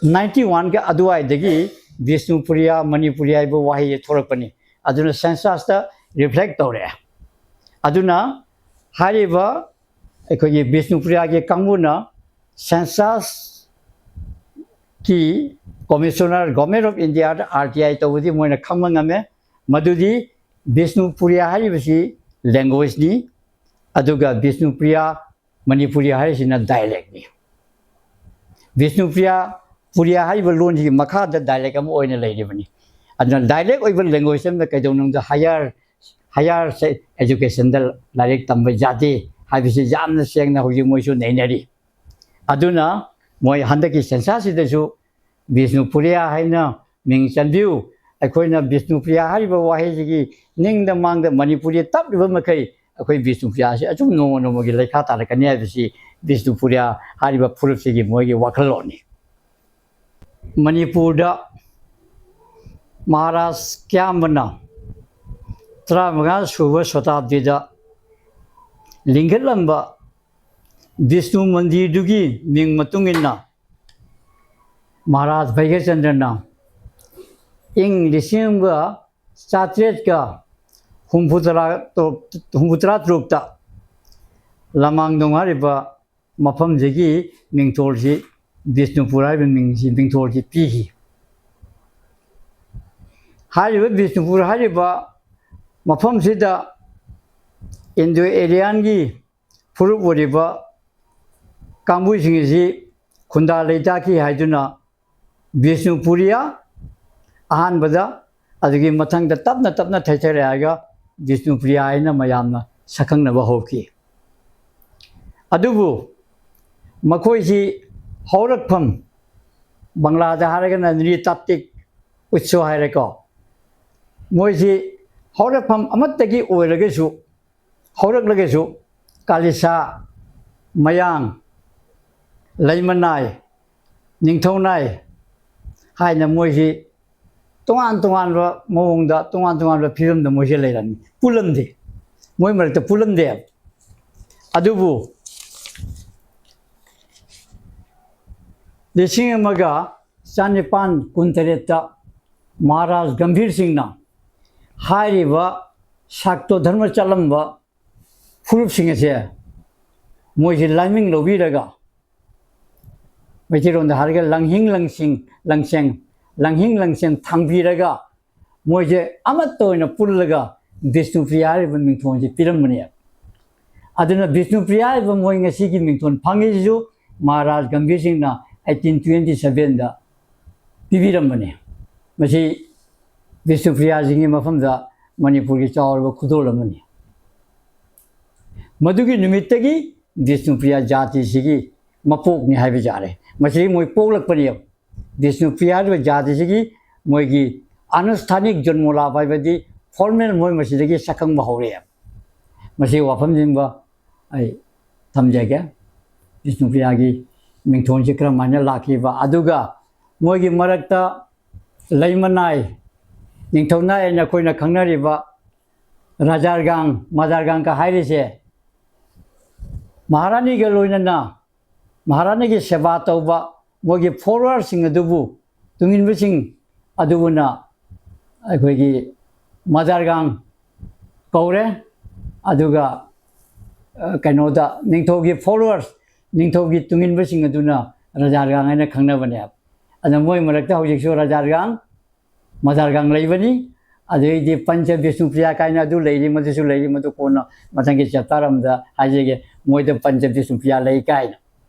ninety oneꯒ ꯑꯗꯨꯋꯥꯏꯗꯒꯤ ꯕꯤꯁꯅꯨꯄꯨꯔꯤꯌꯥ, ꯃꯅꯤꯄꯨꯔꯤ ꯍꯥꯏꯕ ꯋꯥꯍꯩꯁꯦ ꯊꯣꯛꯂꯛꯄꯅꯤ꯫ ꯑꯗꯨꯅ censusꯇ reflect ꯇꯧꯔꯛꯑꯦ꯫ ꯑꯗꯨꯅ ꯍꯥꯏꯔꯤꯕ ꯑꯩꯈꯣꯏꯒꯤ ꯕꯤꯁꯅꯨꯄꯨꯔꯤꯌꯥꯒꯤ ꯀꯥꯡꯕꯨꯅ censusꯀꯤ commissioner, Government of Indiaꯗ R T I ꯇꯧꯕꯗꯤ ꯃꯣꯏꯅ ꯈꯪꯕ ꯉꯝꯃꯦ꯫ ꯃꯗꯨꯗꯤ ꯕꯤꯁꯅꯨꯄꯨꯔꯤꯌꯥ ꯍꯥꯏꯔꯤꯕꯁꯤ languageꯅꯤ, ꯑꯗꯨꯒ ꯕꯤꯁꯅꯨꯄ꯭ꯔꯤꯌꯥ, ꯃꯅꯤꯄꯨꯔꯤ ꯍꯥꯏꯔꯤꯁꯤꯅ dialectꯅꯤ꯫ ꯕꯤꯁꯅꯨꯄ꯭ꯔꯤꯌꯥ, ꯄꯨꯔꯤꯌꯥ ꯍꯥꯏꯔꯤꯕ ꯂꯣꯟꯁꯤꯒꯤ ꯃꯈꯥꯗ dialect ꯑꯃ ꯑꯣꯏꯅ ꯂꯩꯔꯤꯕꯅꯤ꯫ ꯑꯗꯨꯅ dialect ꯑꯣꯏꯕ language ꯑꯃꯗ ꯀꯩꯗꯧꯅꯨꯡꯗ higher, higher educationꯗ ꯂꯥꯏꯔꯤꯛ ꯇꯝꯕ ꯌꯥꯗꯦ ꯍꯥꯏꯕꯁꯤ ꯌꯥꯝꯅ ꯁꯦꯡꯅ ꯍꯧꯖꯤꯛ ꯃꯣꯏꯁꯨ ꯅꯩꯅꯔꯤ꯫ ꯑꯗꯨꯅ ꯃꯣꯏ ꯍꯟꯗꯛꯀꯤ censusꯁꯤꯗꯁꯨ ꯕꯤꯁꯅꯨꯄꯨꯔꯤꯌꯥ ꯍꯥꯏꯅ ꯃꯤꯡ ꯆꯟꯕꯤꯌꯨ꯫ ꯑꯩꯈꯣꯏꯅ ꯕꯤꯁꯅꯨꯄ꯭ꯔꯤꯌꯥ ꯍꯥꯏꯔꯤꯕ ꯋꯥꯍꯩꯁꯤꯒꯤ ꯅꯤꯡꯗ ꯃꯥꯡꯗ ꯃꯅꯤꯄꯨꯔꯤ ꯇꯞꯂꯤꯕ ꯃꯈꯩ ꯑꯩꯈꯣꯏ ꯕꯤꯁꯅꯨꯄ꯭ꯔꯤꯌꯥꯁꯤ ꯑꯁꯨꯝ ꯅꯣꯡꯃ ꯅꯣꯡꯃꯒꯤ ꯂꯩꯈꯥ ꯇꯥꯔꯛꯀꯅꯤ ꯍꯥꯏꯕꯁꯤ ꯕꯤꯁꯅꯨꯄꯨꯔꯤꯌꯥ ꯍꯥꯏꯔꯤꯕ ꯐꯨꯔꯨꯞꯁꯤꯒꯤ ꯃꯣꯏꯒꯤ ꯋꯥꯈꯜꯂꯣꯟꯅꯤ꯫ ꯃꯅꯤꯄꯨꯔꯗ ꯃꯍꯥꯔꯥꯖ ꯀꯌꯥꯝꯕꯅ ꯇꯔꯥꯃꯉꯥ ꯁꯨꯕ ꯁꯣꯇꯥꯕꯗꯤꯗ ꯂꯤꯡꯈꯠꯂꯝꯕ ꯕꯤꯁꯅꯨ ꯃꯟꯗꯤꯔꯗꯨꯒꯤ ꯃꯤꯡ ꯃꯇꯨꯡ ꯏꯟꯅ ꯃꯍꯥꯔꯥꯖ ꯚꯩꯒ꯭ꯌꯆꯟꯗ꯭ꯔꯅ ꯏꯪ ꯂꯤꯁꯤꯡ ꯑꯃꯒ ꯆꯥꯇ꯭ꯔꯦꯠꯀ ꯍꯨꯝꯐꯨꯇꯔꯥ ꯇꯔꯨꯛ, ꯍꯨꯝꯐꯨꯇꯔꯥ ꯇꯔꯨꯛꯇ ꯂꯃꯥꯡꯗꯣꯡ ꯍꯥꯏꯔꯤꯕ ꯃꯐꯝꯁꯤꯒꯤ ꯃꯤꯡꯊꯣꯜꯁꯤ, ꯕꯤꯁꯅꯨꯄꯨꯔ ꯍꯥꯏꯔꯤꯕ ꯃꯤꯡꯁꯤ, ꯃꯤꯡꯊꯣꯜꯁꯤ ꯄꯤꯈꯤ꯫ ꯍꯥꯏꯔꯤꯕ ꯕꯤꯁꯅꯨꯄꯨꯔ ꯍꯥꯏꯔꯤꯕ ꯃꯐꯝꯁꯤꯗ Indo-Aryanꯒꯤ ꯐꯨꯔꯨꯞ ꯑꯣꯏꯔꯤꯕ ꯀꯥꯡꯕꯨꯁꯤꯡ ꯑꯁꯤ ꯈꯨꯟꯗꯥ ꯂꯩꯇꯥꯈꯤ ꯍꯥꯏꯗꯨꯅ ꯕꯤꯁꯅꯨꯄꯨꯔꯤꯌꯥ ꯑꯍꯥꯟꯕꯗ, ꯑꯗꯨꯒꯤ ꯃꯊꯪꯗ ꯇꯞꯅ ꯇꯞꯅ ꯊꯩꯊꯔꯛꯑꯒ ꯕꯤꯁꯅꯨꯄ꯭ꯔꯤꯌꯥ ꯍꯥꯏꯅ ꯃꯌꯥꯝꯅ ꯁꯛꯈꯪꯅꯕ ꯍꯧꯈꯤ꯫ ꯑꯗꯨꯕꯨ ꯃꯈꯣꯏꯁꯤ ꯍꯧꯔꯛꯐꯝ, ꯕꯪꯂꯥꯗ ꯍꯥꯏꯔꯒꯅ ꯅ꯭ꯔꯤꯇꯥꯇꯤꯛ ꯎꯠꯁꯣ ꯍꯥꯏꯔꯦꯀꯣ꯫ ꯃꯣꯏꯁꯤ ꯍꯧꯔꯛꯐꯝ ꯑꯃꯠꯇꯒꯤ ꯑꯣꯏꯔꯒꯁꯨ, ꯍꯧꯔꯛꯂꯒꯁꯨ ꯀꯥꯂꯤꯁꯥ, ꯃꯌꯥꯡ, ꯂꯩꯃꯅꯥꯏ, ꯅꯤꯡꯊꯧꯅꯥꯏ ꯍꯥꯏꯅ ꯃꯣꯏꯁꯤ ꯇꯣꯉꯥꯟ ꯇꯣꯉꯥꯟꯕ ꯃꯑꯣꯡꯗ, ꯇꯣꯉꯥꯟ ꯇꯣꯉꯥꯟꯕ ꯐꯤꯕꯝꯗ ꯃꯣꯏꯁꯦ ꯂꯩꯔꯝꯃꯤ꯫ ꯄꯨꯜꯂꯝꯗꯦ꯫ ꯃꯣꯏ ꯃꯔꯛꯇ ꯄꯨꯜꯂꯝꯗꯦ꯫ ꯑꯗꯨꯕꯨ ꯂꯤꯁꯤꯡ ꯑꯃꯒ ꯆꯅꯤꯄꯥꯟ ꯀꯨꯟꯇꯔꯦꯠꯇ ꯃꯍꯥꯔꯥꯖ ꯒꯝꯚꯤꯔ ꯁꯤꯡꯅ ꯍꯥꯏꯔꯤꯕ ꯁꯥꯛꯇꯣ ꯙꯔꯃ ꯆꯠꯂꯝꯕ ꯐꯨꯔꯨꯞꯁꯤꯡ ꯑꯁꯦ ꯃꯣꯏꯁꯦ ꯂꯥꯏꯃꯤꯡ ꯂꯧꯕꯤꯔꯒ, ꯃꯩꯇꯩꯂꯣꯟꯗ ꯍꯥꯏꯔꯒ ꯂꯪꯍꯤꯡ ꯂꯪꯁꯤꯡ, ꯂꯪꯁꯦꯡ, ꯂꯪꯍꯤꯡ ꯂꯪꯁꯦꯡ ꯊꯥꯡꯕꯤꯔꯒ ꯃꯣꯏꯁꯦ ꯑꯃꯠꯇ ꯑꯣꯏꯅ ꯄꯨꯜꯂꯒ ꯕꯤꯁꯅꯨꯄ꯭ꯔꯤꯌꯥ ꯍꯥꯏꯔꯤꯕ ꯃꯤꯡꯊꯣꯟꯁꯦ ꯄꯤꯔꯝꯕꯅꯦ꯫ ꯑꯗꯨꯅ ꯕꯤꯁꯅꯨꯄ꯭ꯔꯤꯌꯥ ꯍꯥꯏꯕ ꯃꯣꯏ ꯉꯁꯤꯒꯤ ꯃꯤꯡꯊꯣꯟ ꯐꯪꯉꯤꯁꯤꯁꯨ ꯃꯍꯥꯔꯥꯖ ꯒꯝꯚꯤꯔ ꯁꯤꯡꯅ eighteen twenty sevenꯗ ꯄꯤꯕꯤꯔꯝꯕꯅꯤ꯫ ꯃꯁꯤ ꯕꯤꯁꯅꯨꯄ꯭ꯔꯤꯌꯥꯁꯤꯡꯒꯤ ꯃꯐꯝꯗ ꯃꯅꯤꯄꯨꯔꯒꯤ ꯆꯥꯎꯔꯕ ꯈꯨꯗꯣꯜ ꯑꯃꯅꯤ꯫ ꯃꯗꯨꯒꯤ ꯅꯨꯃꯤꯠꯇꯒꯤ ꯕꯤꯁꯅꯨꯄ꯭ꯔꯤꯌꯥ ꯖꯥꯇꯤꯁꯤꯒꯤ ꯃꯄꯣꯛꯅꯤ ꯍꯥꯏꯕ ꯌꯥꯔꯦ꯫ ꯃꯁꯤ ꯃꯣꯏ ꯄꯣꯛꯂꯛꯄꯅꯦꯕ꯫ ꯕꯤꯁꯅꯨꯄ꯭ꯔꯤꯌꯥ ꯍꯥꯏꯔꯤꯕ ꯖꯥꯇꯤꯁꯤꯒꯤ ꯃꯣꯏꯒꯤ ꯑꯅꯨꯁꯊꯥꯅꯤꯛ ꯖꯟꯃꯣ ꯂꯥꯚ ꯍꯥꯏꯕꯗꯤ ꯐꯣꯔꯃꯦꯜ ꯃꯣꯏ ꯃꯁꯤꯗꯒꯤ ꯁꯛꯈꯪꯕ ꯍꯧꯔꯛꯑꯦ꯫ ꯃꯁꯤ ꯋꯥꯐꯝꯁꯤꯃ ꯑꯩ ꯊꯝꯖꯒꯦ꯫ ꯕꯤꯁꯅꯨꯄ꯭ꯔꯤꯌꯥꯒꯤ ꯃꯤꯡꯊꯣꯟꯁꯤ ꯀꯔꯝ ꯍꯥꯏꯅ ꯂꯥꯛꯈꯤꯕ, ꯑꯗꯨꯒ ꯃꯣꯏꯒꯤ ꯃꯔꯛꯇ ꯂꯩꯃꯅꯥꯏ, ꯅꯤꯡꯊꯧꯅꯥꯏ ꯍꯥꯏꯅ ꯑꯩꯈꯣꯏꯅ ꯈꯪꯅꯔꯤꯕ ꯔꯥꯖꯥꯔꯒꯥꯡ, ꯃꯖꯥꯔꯒꯥꯡꯒ ꯍꯥꯏꯔꯤꯁꯦ ꯃꯍꯥꯔꯥꯅꯤꯒ ꯂꯣꯏꯅꯅ ꯃꯍꯥꯔꯥꯅꯤꯒꯤ ꯁꯦꯕꯥ ꯇꯧꯕ ꯃꯣꯏꯒꯤ ꯐꯣꯂꯣꯋꯔꯁꯤꯡ ꯑꯗꯨꯕꯨ, ꯇꯨꯡꯏꯟꯕꯁꯤꯡ ꯑꯗꯨꯕꯨꯅ ꯑꯩꯈꯣꯏꯒꯤ ꯃꯖꯥꯔꯒꯥꯡ ꯀꯧꯔꯦ꯫ ꯑꯗꯨꯒ, ꯑ, ꯀꯩꯅꯣꯗ ꯅꯤꯡꯊꯧꯒꯤ ꯐꯣꯂꯣꯋꯔꯁ, ꯅꯤꯡꯊꯧꯒꯤ ꯇꯨꯡꯏꯟꯕꯁꯤꯡ ꯑꯗꯨꯅ ꯔꯥꯖꯥꯔꯒꯥꯡ ꯍꯥꯏꯅ ꯈꯪꯅꯕꯅꯦꯕ꯫ ꯑꯗꯨꯅ ꯃꯣꯏ ꯃꯔꯛꯇ ꯍꯧꯖꯤꯛꯁꯨ ꯔꯥꯖꯥꯔꯒꯥꯡ, ꯃꯖꯥꯔꯒꯥꯡ ꯂꯩꯕꯅꯤ꯫ ꯑꯗꯩꯗꯤ ꯄꯟꯆ ꯕꯤꯁꯅꯨꯄ꯭ꯔꯤꯌꯥ ꯀꯥꯏꯅ ꯑꯗꯨ ꯂꯩꯔꯤ, ꯃꯗꯨꯁꯨ ꯂꯩꯔꯤ, ꯃꯗꯨ ꯀꯣꯟꯅ ꯃꯊꯪꯒꯤ ꯆꯦꯞꯇꯔ ꯑꯃꯗ ꯍꯥꯏꯖꯒꯦ꯫ ꯃꯣꯏꯗ ꯄꯟꯆ ꯕꯤꯁꯅꯨꯄ꯭ꯔꯤꯌꯥ ꯂꯩ ꯀꯥꯏꯅ꯫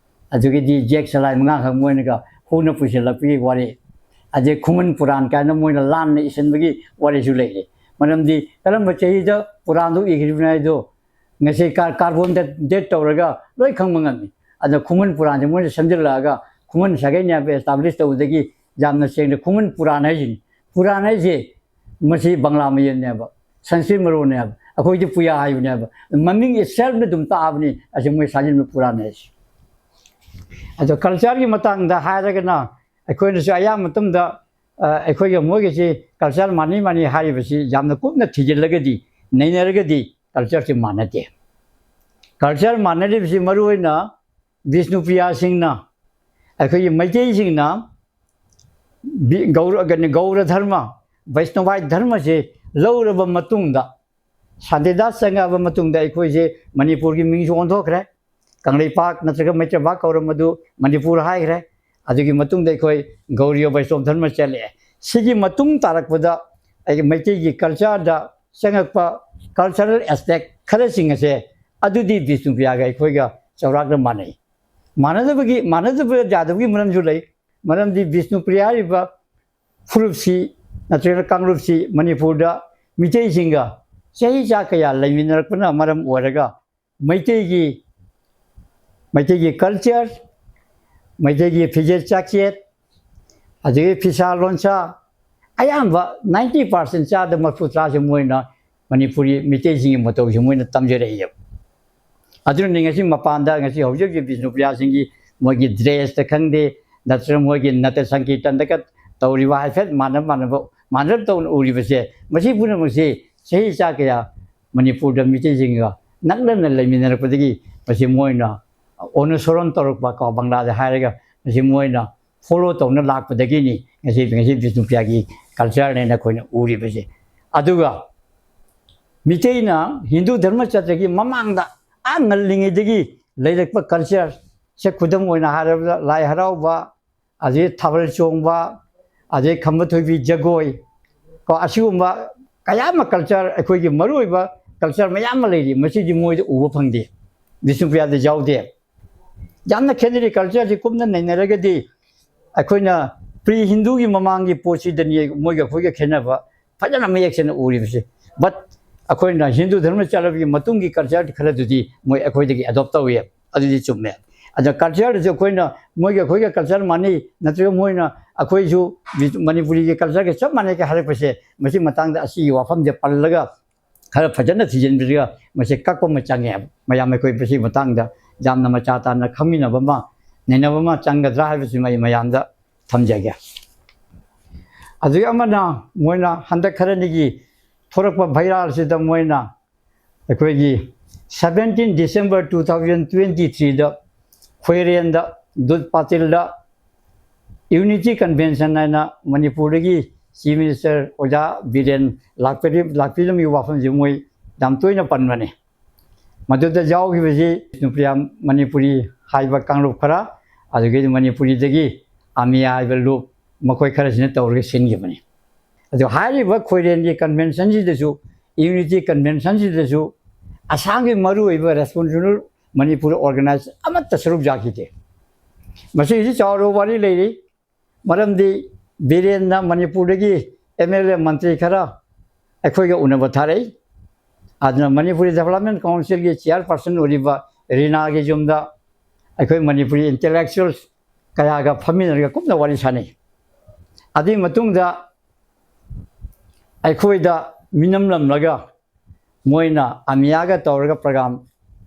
ꯑꯗꯨꯒꯤꯗꯤ ꯖꯦꯛ ꯁꯂꯥꯏ ꯃꯉꯥꯈꯛ ꯃꯣꯏꯅꯒ ꯍꯧꯅ ꯄꯨꯁꯤꯜꯂꯛꯄꯒꯤ ꯋꯥꯔꯤ꯫ ꯑꯗꯩ ꯈꯨꯃꯟ ꯄꯨꯔꯥꯟ ꯀꯥꯏꯅ ꯃꯣꯏꯅ ꯂꯥꯟꯅ ꯏꯁꯤꯟꯕꯒꯤ ꯋꯥꯔꯤꯁꯨ ꯂꯩꯔꯤ꯫ ꯃꯔꯝꯗꯤ ꯀꯔꯝꯕ ꯆꯍꯤꯗ ꯄꯨꯔꯥꯟꯗꯨ ꯏꯈ꯭ꯔꯤꯕꯅꯣ ꯍꯥꯏꯗꯣ ꯉꯁꯤ ꯀꯥꯔꯕꯣꯟ ꯗꯦꯠ ꯇꯧꯔꯒ ꯂꯣꯏ ꯈꯪꯕ ꯉꯝꯃꯤ꯫ ꯑꯗ ꯈꯨꯃꯟ ꯄꯨꯔꯥꯟꯁꯦ ꯃꯣꯏꯅ ꯁꯦꯝꯖꯤꯜꯂꯛꯑꯒ ꯈꯨꯃꯟ ꯁꯥꯒꯩꯅ ꯍꯥꯏꯕ ꯑꯦꯁꯇꯥꯕ꯭ꯂꯤꯁ ꯇꯧꯕꯗꯒꯤ ꯌꯥꯝꯅ ꯁꯦꯡꯅ ꯈꯨꯃꯟ ꯄꯨꯔꯥꯟ ꯍꯥꯏꯁꯤꯅꯤ꯫ ꯄꯨꯔꯥꯟ ꯍꯥꯏꯁꯦ ꯃꯁꯤ ꯕꯪꯂꯥ ꯃꯌꯦꯛꯅꯦꯕ, ꯁꯪꯁꯀ꯭ꯔꯤꯠ ꯃꯔꯣꯟꯅꯦꯕ, ꯑꯩꯈꯣꯏꯗꯤ ꯄꯨꯌꯥ ꯍꯥꯏꯕꯅꯦꯕ꯫ ꯃꯃꯤꯡ ꯏꯠꯁꯦꯜꯐꯅ ꯑꯗꯨꯝ ꯇꯥꯛꯑꯕꯅꯤ ꯑꯁꯤ ꯃꯣꯏ ꯁꯥꯖꯤꯟꯕ ꯄꯨꯔꯥꯟ ꯍꯥꯏꯁꯦ꯫ ꯑꯗꯣ ꯀꯜꯆꯔꯒꯤ ꯃꯇꯥꯡꯗ ꯍꯥꯏꯔꯒꯅ ꯑꯩꯈꯣꯏꯅꯁꯨ ꯑꯌꯥꯝꯕ ꯃꯇꯝꯗ ꯑ, ꯑꯩꯈꯣꯏꯒ ꯃꯣꯏꯒꯁꯤ ꯀꯜꯆꯔ ꯃꯥꯟꯅꯩ ꯃꯥꯟꯅꯩ ꯍꯥꯏꯔꯤꯕꯁꯤ ꯌꯥꯝꯅ ꯀꯨꯞꯅ ꯊꯤꯖꯤꯜꯂꯒꯗꯤ, ꯅꯩꯅꯔꯒꯗꯤ ꯀꯜꯆꯔꯁꯤ ꯃꯥꯟꯅꯗꯦ꯫ ꯀꯜꯆꯔ ꯃꯥꯟꯅꯔꯤꯕꯁꯤ ꯃꯔꯨꯑꯣꯏꯅ ꯕꯤꯁꯅꯨꯄ꯭ꯔꯤꯌꯥꯁꯤꯡꯅ, ꯑꯩꯈꯣꯏꯒꯤ ꯃꯩꯇꯩꯁꯤꯡꯅ ꯕꯤ- ꯒꯧꯔ ꯀꯩꯅꯣ, ꯒꯧꯔ ꯙꯔꯃ, ꯕꯩꯁꯅꯣꯚꯥꯏ ꯙꯔꯃꯁꯦ ꯂꯧꯔꯕ ꯃꯇꯨꯡꯗ, ꯁꯥꯟꯇꯤꯗꯥꯁ ꯆꯪꯉꯛꯑꯕ ꯃꯇꯨꯡꯗ ꯑꯩꯈꯣꯏꯁꯦ ꯃꯅꯤꯄꯨꯔꯒꯤ ꯃꯤꯡꯁꯨ ꯑꯣꯟꯊꯣꯛꯈ꯭ꯔꯦ꯫ ꯀꯪꯂꯩꯄꯥꯛ ꯅꯠꯇ꯭ꯔꯒ ꯃꯩꯇ꯭ꯔꯄꯥꯛ ꯀꯧꯔꯝꯕꯗꯨ ꯃꯅꯤꯄꯨꯔ ꯍꯥꯏꯈ꯭ꯔꯦ꯫ ꯑꯗꯨꯒꯤ ꯃꯇꯨꯡꯗ ꯑꯩꯈꯣꯏ ꯒꯧꯔꯤꯌ ꯕꯩꯁꯅꯣꯞ ꯙꯔꯃ ꯆꯠꯂꯛꯑꯦ꯫ ꯁꯤꯒꯤ ꯃꯇꯨꯡ ꯇꯥꯔꯛꯄꯗ ꯑꯩꯒꯤ ꯃꯩꯇꯩꯒꯤ ꯀꯜꯆꯔꯗ ꯆꯪꯉꯛꯄ ꯀꯜꯆꯔꯦꯜ ꯑꯦꯁꯄꯦꯛ ꯈꯔꯁꯤꯡ ꯑꯁꯦ ꯑꯗꯨꯗꯤ ꯕꯤꯁꯅꯨꯄ꯭ꯔꯤꯌꯥꯒ ꯑꯩꯈꯣꯏꯒ ꯆꯥꯎꯔꯥꯛꯅ ꯃꯥꯟꯅꯩ꯫ ꯃꯥꯟꯅꯗꯕꯒꯤ, ꯃꯥꯟꯅꯗꯕ ꯌꯥꯗꯕꯒꯤ ꯃꯔꯝꯁꯨ ꯂꯩ꯫ ꯃꯔꯝꯗꯤ ꯕꯤꯁꯅꯨꯄ꯭ꯔꯤꯌꯥ ꯍꯥꯏꯔꯤꯕ ꯐꯨꯔꯨꯞꯁꯤ ꯅꯠꯇ꯭ꯔꯒꯅ ꯀꯥꯡꯂꯨꯞꯁꯤ ꯃꯅꯤꯄꯨꯔꯗ ꯃꯤꯇꯩꯁꯤꯡꯒ ꯆꯍꯤ ꯆꯥ ꯀꯌꯥ ꯂꯩꯃꯤꯟꯅꯔꯛꯄꯅ ꯃꯔꯝ ꯑꯣꯏꯔꯒ ꯃꯩꯇꯩꯒꯤ, ꯃꯩꯇꯩꯒꯤ ꯀꯜꯆꯔ, ꯃꯩꯇꯩꯒꯤ ꯐꯤꯖꯦꯠ ꯆꯥꯛꯆꯦꯠ, ꯑꯗꯒꯤ ꯐꯤꯁꯥ ꯂꯣꯟꯁꯥ, ꯑꯌꯥꯝꯕ ꯅꯥꯏꯟꯇꯤ ꯄꯥꯔꯁꯦꯟ, ꯆꯥꯗ ꯃꯔꯐꯨ ꯇꯔꯥꯁꯦ ꯃꯣꯏꯅ ꯃꯅꯤꯄꯨꯔꯤ ꯃꯤꯇꯩꯁꯤꯡꯒꯤ ꯃꯇꯧꯁꯦ ꯃꯣꯏꯅ ꯇꯝꯖꯔꯛꯏꯑꯕ꯫ ꯑꯗꯨꯅꯅꯤ ꯉꯁꯤ ꯃꯄꯥꯟꯗ ꯉꯁꯤ ꯍꯧꯖꯤꯛ ꯍꯧꯖꯤꯛ ꯕꯤꯁꯅꯨꯄ꯭ꯔꯤꯌꯥꯁꯤꯡꯒꯤ ꯃꯣꯏꯒꯤ ꯗ꯭ꯔꯦꯁꯇ ꯈꯪꯗꯦ, ꯅꯠꯇ꯭ꯔꯒ ꯃꯣꯏꯒꯤ ꯅꯠꯇ ꯁꯪꯀꯤꯔꯇꯟꯗꯒ ꯇꯧꯔꯤꯕ ꯍꯥꯏꯐꯦꯠ ꯃꯥꯟꯅ ꯃꯥꯟꯅꯕ, ꯃꯥꯟꯅ ꯇꯧꯅ ꯎꯔꯤꯕꯁꯦ, ꯃꯁꯤ ꯄꯨꯝꯅꯃꯛꯁꯤ ꯆꯍꯤ ꯆꯥ ꯀꯌꯥ ꯃꯅꯤꯄꯨꯔꯗ ꯃꯤꯇꯩꯁꯤꯡꯒ ꯅꯛꯅꯅ ꯂꯩꯃꯤꯟꯅꯔꯛꯄꯗꯒꯤ ꯃꯁꯤ ꯃꯣꯏꯅ ꯑꯣꯅꯨꯁꯣꯔꯟ ꯇꯧꯔꯛꯄ ꯀꯣ, ꯕꯪꯂꯥꯗ ꯍꯥꯏꯔꯒ ꯃꯁꯤ ꯃꯣꯏꯅ ꯐꯣꯂꯣ ꯇꯧꯅ ꯂꯥꯛꯄꯗꯒꯤꯅꯤ ꯉꯁꯤ, ꯉꯁꯤ ꯕꯤꯁꯅꯨꯄ꯭ꯔꯤꯌꯥꯒꯤ ꯀꯜꯆꯔꯅꯦꯅ ꯑꯩꯈꯣꯏꯅ ꯎꯔꯤꯕꯁꯦ꯫ ꯑꯗꯨꯒ ꯃꯤꯇꯩꯅ ꯍꯤꯟꯗꯨ ꯙꯔꯃ ꯆꯠꯇ꯭ꯔꯤꯉꯩ ꯃꯃꯥꯡꯗ ꯑꯥ ꯉꯜꯂꯤꯉꯩꯗꯒꯤ ꯂꯩꯔꯛꯄ ꯀꯜꯆꯔꯁꯦ, ꯈꯨꯗꯝ ꯑꯣꯏꯅ ꯍꯥꯏꯔꯕꯗ ꯂꯥꯏ ꯍꯔꯥꯎꯕ, ꯑꯗꯩ ꯊꯥꯕꯜ ꯆꯣꯡꯕ, ꯑꯗꯩ ꯈꯝꯕ ꯊꯣꯏꯕꯤ ꯖꯒꯣꯏ, ꯀꯣ, ꯑꯁꯤꯒꯨꯝꯕ ꯀꯌꯥ ꯑꯃ ꯀꯜꯆꯔ, ꯑꯩꯈꯣꯏꯒꯤ ꯃꯔꯨꯑꯣꯏꯕ ꯀꯜꯆꯔ ꯃꯌꯥꯝ ꯑꯃ ꯂꯩꯔꯤ, ꯃꯁꯤꯗꯤ ꯃꯣꯏꯗ ꯎꯕ ꯐꯪꯗꯦ, ꯕꯤꯁꯅꯨꯄ꯭ꯔꯤꯌꯥꯗ ꯌꯥꯎꯗꯦ꯫ ꯌꯥꯝꯅ ꯈꯦꯠꯅꯔꯤ꯫ ꯀꯜꯆꯔꯁꯤ ꯀꯨꯞꯅ ꯅꯩꯅꯔꯒꯗꯤ ꯑꯩꯈꯣꯏꯅ ꯄ꯭ꯔꯤ ꯍꯤꯟꯗꯨꯒꯤ ꯃꯃꯥꯡꯒꯤ ꯄꯣꯠꯁꯤꯗꯅꯤ ꯃꯣꯏꯒ ꯑꯩꯈꯣꯏꯒ ꯈꯦꯠꯅꯕ ꯐꯖꯅ ꯃꯌꯦꯛ ꯁꯦꯡꯅ ꯎꯔꯤꯕꯁꯦ꯫ ꯕꯠ ꯑꯩꯈꯣꯏꯅ ꯍꯤꯟꯗꯨ ꯙꯔꯃ ꯆꯠꯂꯕꯒꯤ ꯃꯇꯨꯡꯒꯤ ꯀꯜꯆꯔ ꯈꯔꯗꯨꯗꯤ ꯃꯣꯏ ꯑꯩꯈꯣꯏꯗꯒꯤ ꯑꯦꯗꯣꯞ ꯇꯧꯏ꯫ ꯑꯗꯨꯗꯤ ꯆꯨꯝꯃꯦ꯫ ꯑꯗ ꯀꯜꯆꯔꯗꯁꯨ ꯑꯩꯈꯣꯏꯅ, ꯃꯣꯏꯒ ꯑꯩꯈꯣꯏꯒ ꯀꯜꯆꯔ ꯃꯥꯟꯅꯩ, ꯅꯠꯇ꯭ꯔꯒ ꯃꯣꯏꯅ ꯑꯩꯈꯣꯏꯁꯨ ꯃꯅꯤꯄꯨꯔꯤꯒꯤ ꯀꯜꯆꯔꯒ ꯆꯞ ꯃꯥꯟꯅꯩꯒ ꯍꯥꯏꯔꯛꯄꯁꯦ, ꯃꯁꯤ ꯃꯇꯥꯡꯗ ꯑꯁꯤꯒꯤ ꯋꯥꯐꯝꯁꯦ ꯄꯜꯂꯒ ꯈꯔ ꯐꯖꯅ ꯊꯤꯖꯤꯟꯕꯤꯔꯒ ꯃꯁꯤ ꯀꯛꯄ ꯑꯃ ꯆꯪꯉꯦꯕ꯫ ꯃꯌꯥꯝ ꯑꯩꯈꯣꯏ ꯃꯁꯤꯒꯤ ꯃꯇꯥꯡꯗ ꯌꯥꯝꯅ ꯃꯆꯥ ꯇꯥꯅ ꯈꯪꯃꯤꯟꯅꯕ ꯑꯃ, ꯅꯩꯅꯕ ꯑꯃ ꯆꯪꯒꯗ꯭ꯔꯥ ꯍꯥꯏꯕꯁꯤꯃ ꯑꯩ ꯃꯌꯥꯝꯗ ꯊꯝꯖꯒꯦ꯫ ꯑꯗꯨꯒꯤ ꯑꯃꯅ, ꯃꯣꯏꯅ ꯍꯟꯗꯛ ꯈꯔꯅꯤꯒꯤ ꯊꯣꯔꯛꯄ ꯚꯥꯏꯔꯥꯜꯁꯤꯗ ꯃꯣꯏꯅ ꯑꯩꯈꯣꯏꯒꯤ seventeen December two thousand twenty threeꯗ ꯈꯣꯏꯔꯦꯟꯗ, ꯗꯨꯠ ꯄꯥꯇꯤꯜꯗ unity convention ꯍꯥꯏꯅ ꯃꯅꯤꯄꯨꯔꯗꯒꯤ ꯆꯤꯐ ꯃꯤꯅꯤꯁꯇꯔ ꯑꯣꯖꯥ ꯕꯤꯔꯦꯟ ꯂꯥꯛꯄꯤꯔꯤ-, ꯂꯥꯛꯄꯤꯔꯝꯃꯤꯕ ꯋꯥꯐꯝꯁꯤ ꯃꯣꯏ ꯌꯥꯝ ꯇꯣꯏꯅ ꯄꯟꯕꯅꯤ꯫ ꯃꯗꯨꯗ ꯌꯥꯎꯈꯤꯕꯁꯤ ꯕꯤꯁꯅꯨꯄ꯭ꯔꯤꯌꯥ ꯃꯅꯤꯄꯨꯔꯤ ꯍꯥꯏꯕ ꯀꯥꯡꯂꯨꯞ ꯈꯔ, ꯑꯗꯨꯗꯒꯤꯗꯤ ꯃꯅꯤꯄꯨꯔꯤꯗꯒꯤ ꯑꯃꯤꯌꯥ ꯍꯥꯏꯕ ꯂꯨꯞ, ꯃꯈꯣꯏ ꯈꯔꯁꯤꯅ ꯇꯧꯔꯒ ꯁꯤꯟꯈꯤꯕꯅꯤ꯫ ꯑꯗꯨ ꯍꯥꯏꯔꯤꯕ ꯈꯣꯏꯔꯦꯟꯒꯤ conventionꯁꯤꯗꯁꯨ, unity conventionꯁꯤꯗꯁꯨ ꯑꯁꯥꯝꯒꯤ ꯃꯔꯨꯑꯣꯏꯕ responsible ꯃꯅꯤꯄꯨꯔ organize ꯑꯃꯠꯇ ꯁꯔꯨꯛ ꯌꯥꯈꯤꯗꯦ꯫ ꯃꯁꯤꯒꯤꯁꯤ ꯆꯥꯎꯔꯕ ꯋꯥꯔꯤ ꯂꯩꯔꯤ꯫ ꯃꯔꯝꯗꯤ ꯕꯤꯔꯦꯟꯅ ꯃꯅꯤꯄꯨꯔꯗꯒꯤ ꯑꯦꯝ ꯑꯦꯜ ꯑꯦ ꯃꯟꯇ꯭ꯔꯤ ꯈꯔ ꯑꯩꯈꯣꯏꯒ ꯎꯅꯕ ꯊꯥꯔꯛꯏ꯫ ꯑꯗꯨꯅ ꯃꯅꯤꯄꯨꯔꯤ Development Councilꯒꯤ chairperson ꯑꯣꯏꯔꯤꯕ ꯔꯤꯅꯥꯒꯤ ꯌꯨꯝꯗ ꯑꯩꯈꯣꯏ ꯃꯅꯤꯄꯨꯔꯤ intellectuals ꯀꯌꯥꯒ ꯐꯝꯃꯤꯟꯅꯔꯒ ꯀꯨꯞꯅ ꯋꯥꯔꯤ ꯁꯥꯟꯅꯩ꯫ ꯑꯗꯨꯒꯤ ꯃꯇꯨꯡꯗ ꯑꯩꯈꯣꯏꯗ ꯃꯤꯅꯝꯂꯝꯂꯒ ꯃꯣꯏꯅ ꯑꯃꯤꯌꯥꯒ ꯇꯧꯔꯒ program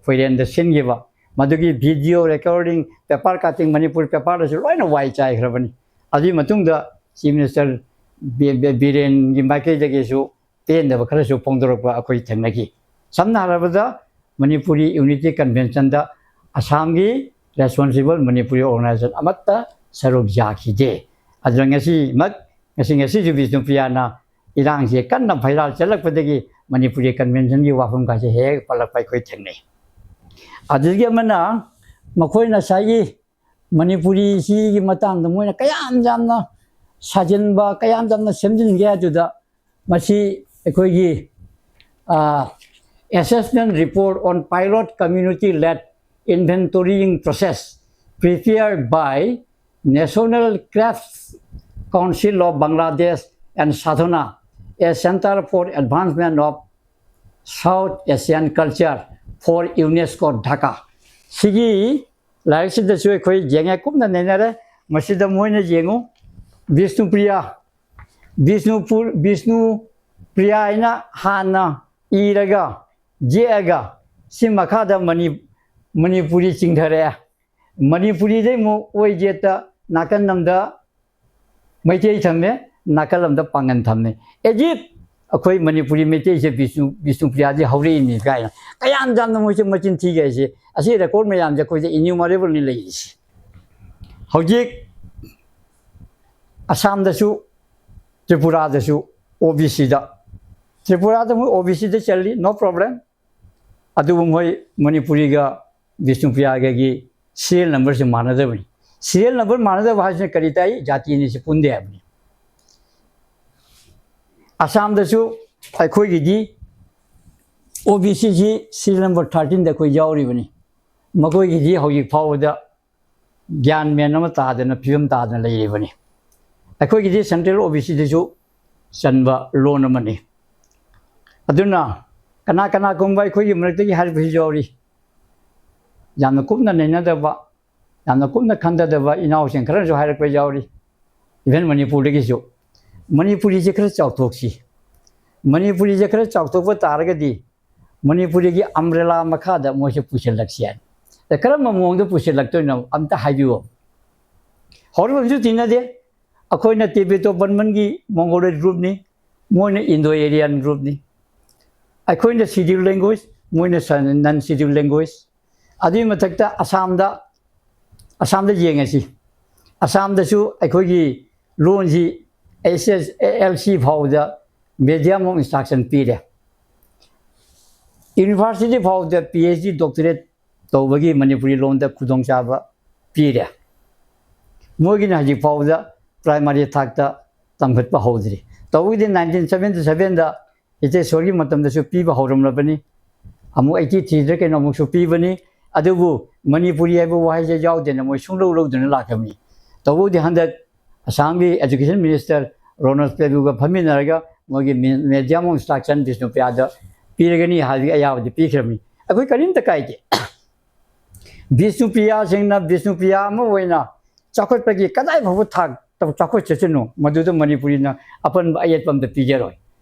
ꯈꯣꯏꯔꯦꯟꯗ ꯁꯤꯟꯈꯤꯕ, ꯃꯗꯨꯒꯤ video recording, paper cutting, Manipur paperꯗꯁꯨ ꯂꯣꯏꯅ ꯋꯥꯏ ꯆꯥꯏꯈ꯭ꯔꯕꯅꯤ꯫ ꯑꯗꯨꯒꯤ ꯃꯇꯨꯡꯗ ꯆꯤꯐ ꯃꯤꯅꯤꯁꯇꯔ ꯕꯤ-, ꯕꯤ-, ꯕꯤꯔꯦꯟꯒꯤ ꯃꯥꯏꯀꯩꯗꯒꯤꯁꯨ ꯄꯦꯟꯗꯕ ꯈꯔꯁꯨ ꯐꯣꯡꯗꯣꯔꯛꯄ ꯑꯩꯈꯣꯏ ꯊꯦꯡꯅꯈꯤ꯫ ꯁꯝꯅ ꯍꯥꯏꯔꯕꯗ, ꯃꯅꯤꯄꯨꯔꯤ unity conventionꯗ ꯑꯁꯥꯝꯒꯤ responsible ꯃꯅꯤꯄꯨꯔꯤ organization ꯑꯃꯠꯇ ꯁꯔꯨꯛ ꯌꯥꯈꯤꯗꯦ꯫ ꯑꯗꯨꯅ ꯉꯁꯤꯃꯛ, ꯉꯁꯤ, ꯉꯁꯤꯁꯨ ꯕꯤꯁꯅꯨꯄ꯭ꯔꯤꯌꯥꯅ ꯏꯔꯥꯡꯁꯦ ꯀꯟꯅ viral ꯆꯠꯂꯛꯄꯗꯒꯤ ꯃꯅꯤꯄꯨꯔꯤ conventionꯒꯤ ꯋꯥꯐꯝ ꯀꯥꯁꯦ ꯍꯦꯛ ꯍꯦꯛ ꯄꯜꯂꯛꯄ ꯑꯩꯈꯣꯏ ꯊꯦꯡꯅꯩ꯫ ꯑꯗꯨꯗꯒꯤ ꯑꯃꯅ, ꯃꯈꯣꯏꯅ ꯉꯁꯥꯏꯒꯤ ꯃꯅꯤꯄꯨꯔꯤꯁꯤꯒꯤ ꯃꯇꯥꯡꯗ ꯃꯣꯏꯅ ꯀꯌꯥꯝ ꯌꯥꯝꯅ ꯁꯥꯖꯤꯟꯕ, ꯀꯌꯥꯝ ꯌꯥꯝꯅ ꯁꯦꯝꯖꯤꯟꯒꯦ ꯍꯥꯏꯗꯨꯗ, ꯃꯁꯤ ꯑꯩꯈꯣꯏꯒꯤ, ꯑ, Assessment Report on Pilot Community Led Inventorying Process prepared by National Crafts Council of Bangladesh and Sadhana, a Center for Advancement of South Asian Culture for UNESCO Dhaka꯫ ꯁꯤꯒꯤ ꯂꯥꯏꯔꯤꯛꯁꯤꯗꯁꯨ ꯑꯩꯈꯣꯏ ꯌꯦꯡꯉꯦ, ꯀꯨꯞꯅ ꯅꯩꯅꯔꯦ꯫ ꯃꯁꯤꯗ ꯃꯣꯏꯅ ꯌꯦꯡꯉꯨ, ꯕꯤꯁꯅꯨꯄ꯭ꯔꯤꯌꯥ, ꯕꯤꯁꯅꯨꯄꯨꯔ, ꯕꯤꯁꯅꯨꯄ꯭ꯔꯤꯌꯥ ꯍꯥꯏꯅ ꯍꯥꯟꯅ ꯏꯔꯒ ꯌꯦꯛꯑꯒ ꯁꯤ ꯃꯈꯥꯗ ꯃꯅꯤ-, ꯃꯅꯤꯄꯨꯔꯤ ꯆꯤꯡꯊꯔꯛꯑꯦ꯫ ꯃꯅꯤꯄꯨꯔꯤꯗꯩ ꯑꯃꯨꯛ ꯑꯣꯏ ꯌꯦꯠꯇ ꯅꯥꯀꯟ ꯑꯃꯗ ꯃꯩꯇꯩ ꯊꯝꯃꯦ, ꯅꯥꯀꯜ ꯑꯃꯗ ꯄꯥꯡꯒꯟ ꯊꯝꯃꯦ꯫ ꯑꯦꯖꯤꯠ ꯑꯩꯈꯣꯏ ꯃꯅꯤꯄꯨꯔꯤ ꯃꯩꯇꯩꯁꯦ ꯕꯤꯁꯅꯨ, ꯕꯤꯁꯅꯨꯄ꯭ꯔꯤꯌꯥꯗꯤ ꯍꯧꯔꯛꯏꯅꯤ ꯀꯥꯏꯅ ꯀꯌꯥꯝ ꯌꯥꯝꯅ ꯃꯣꯏꯁꯦ ꯃꯆꯤꯟ ꯊꯤꯒꯦ ꯍꯥꯏꯁꯦ꯫ ꯑꯁꯤ ꯔꯦꯀꯣꯔꯠ ꯃꯌꯥꯝꯁꯦ ꯑꯩꯈꯣꯏꯗ innumerable ꯅꯤ ꯂꯩꯔꯤꯁꯦ꯫ ꯍꯧꯖꯤꯛ ꯑꯁꯥꯝꯗꯁꯨ, ꯇ꯭ꯔꯤꯄꯨꯔꯥꯗꯁꯨ ꯑꯣ ꯕꯤ ꯁꯤꯗ, ꯇ꯭ꯔꯤꯄꯨꯔꯥꯗ ꯃꯣꯏ ꯑꯣ ꯕꯤ ꯁꯤꯗ ꯆꯜꯂꯤ, no problem꯫ ꯑꯗꯨꯕꯨ ꯃꯣꯏ ꯃꯅꯤꯄꯨꯔꯤꯒ ꯕꯤꯁꯅꯨꯄ꯭ꯔꯤꯌꯥꯒꯒꯤ serial number ꯁꯤ ꯃꯥꯟꯅꯗꯕꯅꯤ꯫ Serial number ꯃꯥꯟꯅꯗꯕ ꯍꯥꯏꯁꯤꯅ ꯀꯔꯤ ꯇꯥꯛꯏ? ꯖꯥꯇꯤ ꯑꯅꯤꯁꯤ ꯄꯨꯟꯗꯦ ꯍꯥꯏꯕꯅꯤ꯫ ꯑꯁꯥꯝꯗꯁꯨ ꯑꯩꯈꯣꯏꯒꯤꯗꯤ ꯑꯣ ꯕꯤ ꯁꯤꯁꯤ serial number thirteen ꯗ ꯑꯩꯈꯣꯏ ꯌꯥꯎꯔꯤꯕꯅꯤ꯫ ꯃꯈꯣꯏꯒꯤꯗꯤ ꯍꯧꯖꯤꯛ ꯐꯥꯎꯕꯗ ꯒ꯭ꯌꯥꯟ ꯃꯦꯟ ꯑꯃ ꯇꯥꯗꯅ, ꯐꯤꯕꯝ ꯇꯥꯗꯅ ꯂꯩꯔꯤꯕꯅꯤ꯫ ꯑꯩꯈꯣꯏꯒꯤꯗꯤ central ꯑꯣ ꯕꯤ ꯁꯤꯗꯁꯨ ꯆꯟꯕ ꯂꯣꯟ ꯑꯃꯅꯤ꯫ ꯑꯗꯨꯅ ꯀꯅꯥ ꯀꯅꯥꯒꯨꯝꯕ ꯑꯩꯈꯣꯏꯒꯤ ꯃꯔꯛꯇꯒꯤ ꯍꯥꯏꯔꯛꯄꯁꯨ ꯌꯥꯎꯔꯤ, ꯌꯥꯝꯅ ꯀꯨꯞꯅ ꯅꯩꯅꯗꯕ, ꯌꯥꯝꯅ ꯀꯨꯞꯅ ꯈꯟꯊꯗꯕ ꯏꯅꯥꯎꯁꯤꯡ ꯈꯔꯁꯨ ꯍꯥꯏꯔꯛꯄ ꯌꯥꯎꯔꯤ꯫ Even ꯃꯅꯤꯄꯨꯔꯗꯒꯤꯁꯨ꯫ ꯃꯅꯤꯄꯨꯔꯤꯁꯦ ꯈꯔ ꯆꯥꯎꯊꯣꯛꯁꯤ꯫ ꯃꯅꯤꯄꯨꯔꯤꯁꯦ ꯈꯔ ꯆꯥꯎꯊꯣꯛꯄ ꯇꯥꯔꯒꯗꯤ ꯃꯅꯤꯄꯨꯔꯤꯒꯤ umbrella ꯃꯈꯥꯗ ꯃꯣꯏꯁꯦ ꯄꯨꯁꯤꯜꯂꯛꯁꯤ ꯍꯥꯏ꯫ ꯑꯗ ꯀꯔꯝꯕ ꯃꯑꯣꯡꯗ ꯄꯨꯁꯤꯜꯂꯛꯇꯣꯏꯅꯣ ꯑꯝꯇ ꯍꯥꯏꯕꯤꯌꯨ꯫ ꯍꯧꯔꯛꯐꯝꯁꯨ ꯇꯤꯟꯅꯗꯦ꯫ ꯑꯩꯈꯣꯏꯅ ꯇꯤꯕꯦꯇꯣ ꯕꯔꯃꯟꯒꯤ Mongoloid group ꯅꯤ, ꯃꯣꯏꯅ Indo Aryan group ꯅꯤ꯫ ꯑꯩꯈꯣꯏꯅ scheduled language, ꯃꯣꯏꯅ non scheduled language꯫ ꯑꯗꯨꯒꯤ ꯃꯊꯛꯇ ꯑꯁꯥꯝꯗ, ꯑꯁꯥꯝꯗ ꯌꯦꯡꯉꯁꯤ꯫ ꯑꯁꯥꯝꯗꯁꯨ ꯑꯩꯈꯣꯏꯒꯤ ꯂꯣꯟꯁꯤ S S L C ꯐꯥꯎꯕꯗ medium of instruction ꯄꯤꯔꯦ꯫ University ꯐꯥꯎꯕꯗ P H D, doctorate ꯇꯧꯕꯒꯤ ꯃꯅꯤꯄꯨꯔꯤ ꯂꯣꯟꯗ ꯈꯨꯗꯣꯡꯆꯥꯕ ꯄꯤꯔꯦ꯫ ꯃꯣꯏꯒꯤꯅ ꯍꯧꯖꯤꯛ ꯐꯥꯎꯕꯗ primary ꯊꯥꯛꯇ ꯇꯝꯈꯠꯄ ꯍꯧꯗ꯭ꯔꯤ꯫ ꯇꯧꯕꯒꯤꯗꯤ nineteen seventy seven ꯗ ꯍꯤꯇꯦꯁꯣꯔꯒꯤ ꯃꯇꯝꯗꯁꯨ ꯄꯤꯕ ꯍꯧꯔꯝꯂꯕꯅꯤ꯫ ꯑꯃꯨꯛ eighty three ꯗ ꯀꯩꯅꯣ ꯑꯃꯨꯛꯁꯨ ꯄꯤꯕꯅꯤ꯫ ꯑꯗꯨꯕꯨ ꯃꯅꯤꯄꯨꯔꯤ ꯍꯥꯏꯕ ꯋꯥꯍꯩꯁꯦ ꯌꯥꯎꯗꯦꯅ ꯃꯣꯏ ꯁꯨꯡꯂꯧ ꯂꯧꯗꯅ ꯂꯥꯛꯈ꯭ꯔꯕꯅꯤ꯫ ꯇꯧꯕꯕꯨꯗꯤ ꯍꯟꯗꯛ ꯑꯁꯥꯝꯒꯤ education minister ꯔꯣꯅꯣꯖ ꯄꯦꯒꯨꯒ ꯐꯝꯃꯤꯟꯅꯔꯒ ꯃꯣꯏꯒꯤ medium of instruction ꯕꯤꯁꯅꯨꯄ꯭ꯔꯤꯌꯥꯗ ꯄꯤꯔꯒꯅꯤ ꯍꯥꯏꯕꯒꯤ ꯑꯌꯥꯕꯗꯤ ꯄꯤꯈ꯭ꯔꯕꯅꯤ꯫ ꯑꯩꯈꯣꯏ ꯀꯔꯤꯝꯇ ꯀꯥꯏꯗꯦ꯫ ꯕꯤꯁꯅꯨꯄ꯭ꯔꯤꯌꯥꯁꯤꯡꯅ ꯕꯤꯁꯅꯨꯄ꯭ꯔꯤꯌꯥ ꯑꯃ ꯑꯣꯏꯅ ꯆꯥꯎꯈꯠꯄꯒꯤ ꯀꯗꯥꯏ ꯐꯥꯎꯕ ꯊꯥꯛꯇ ꯆꯥꯎꯈꯠꯆꯁꯅꯨ, ꯃꯗꯨꯗ ꯃꯅꯤꯄꯨꯔꯤꯅ ꯑꯄꯟꯕ ꯑꯌꯦꯠꯄ ꯑꯝꯇ ꯄꯤꯖꯔꯣꯏ꯫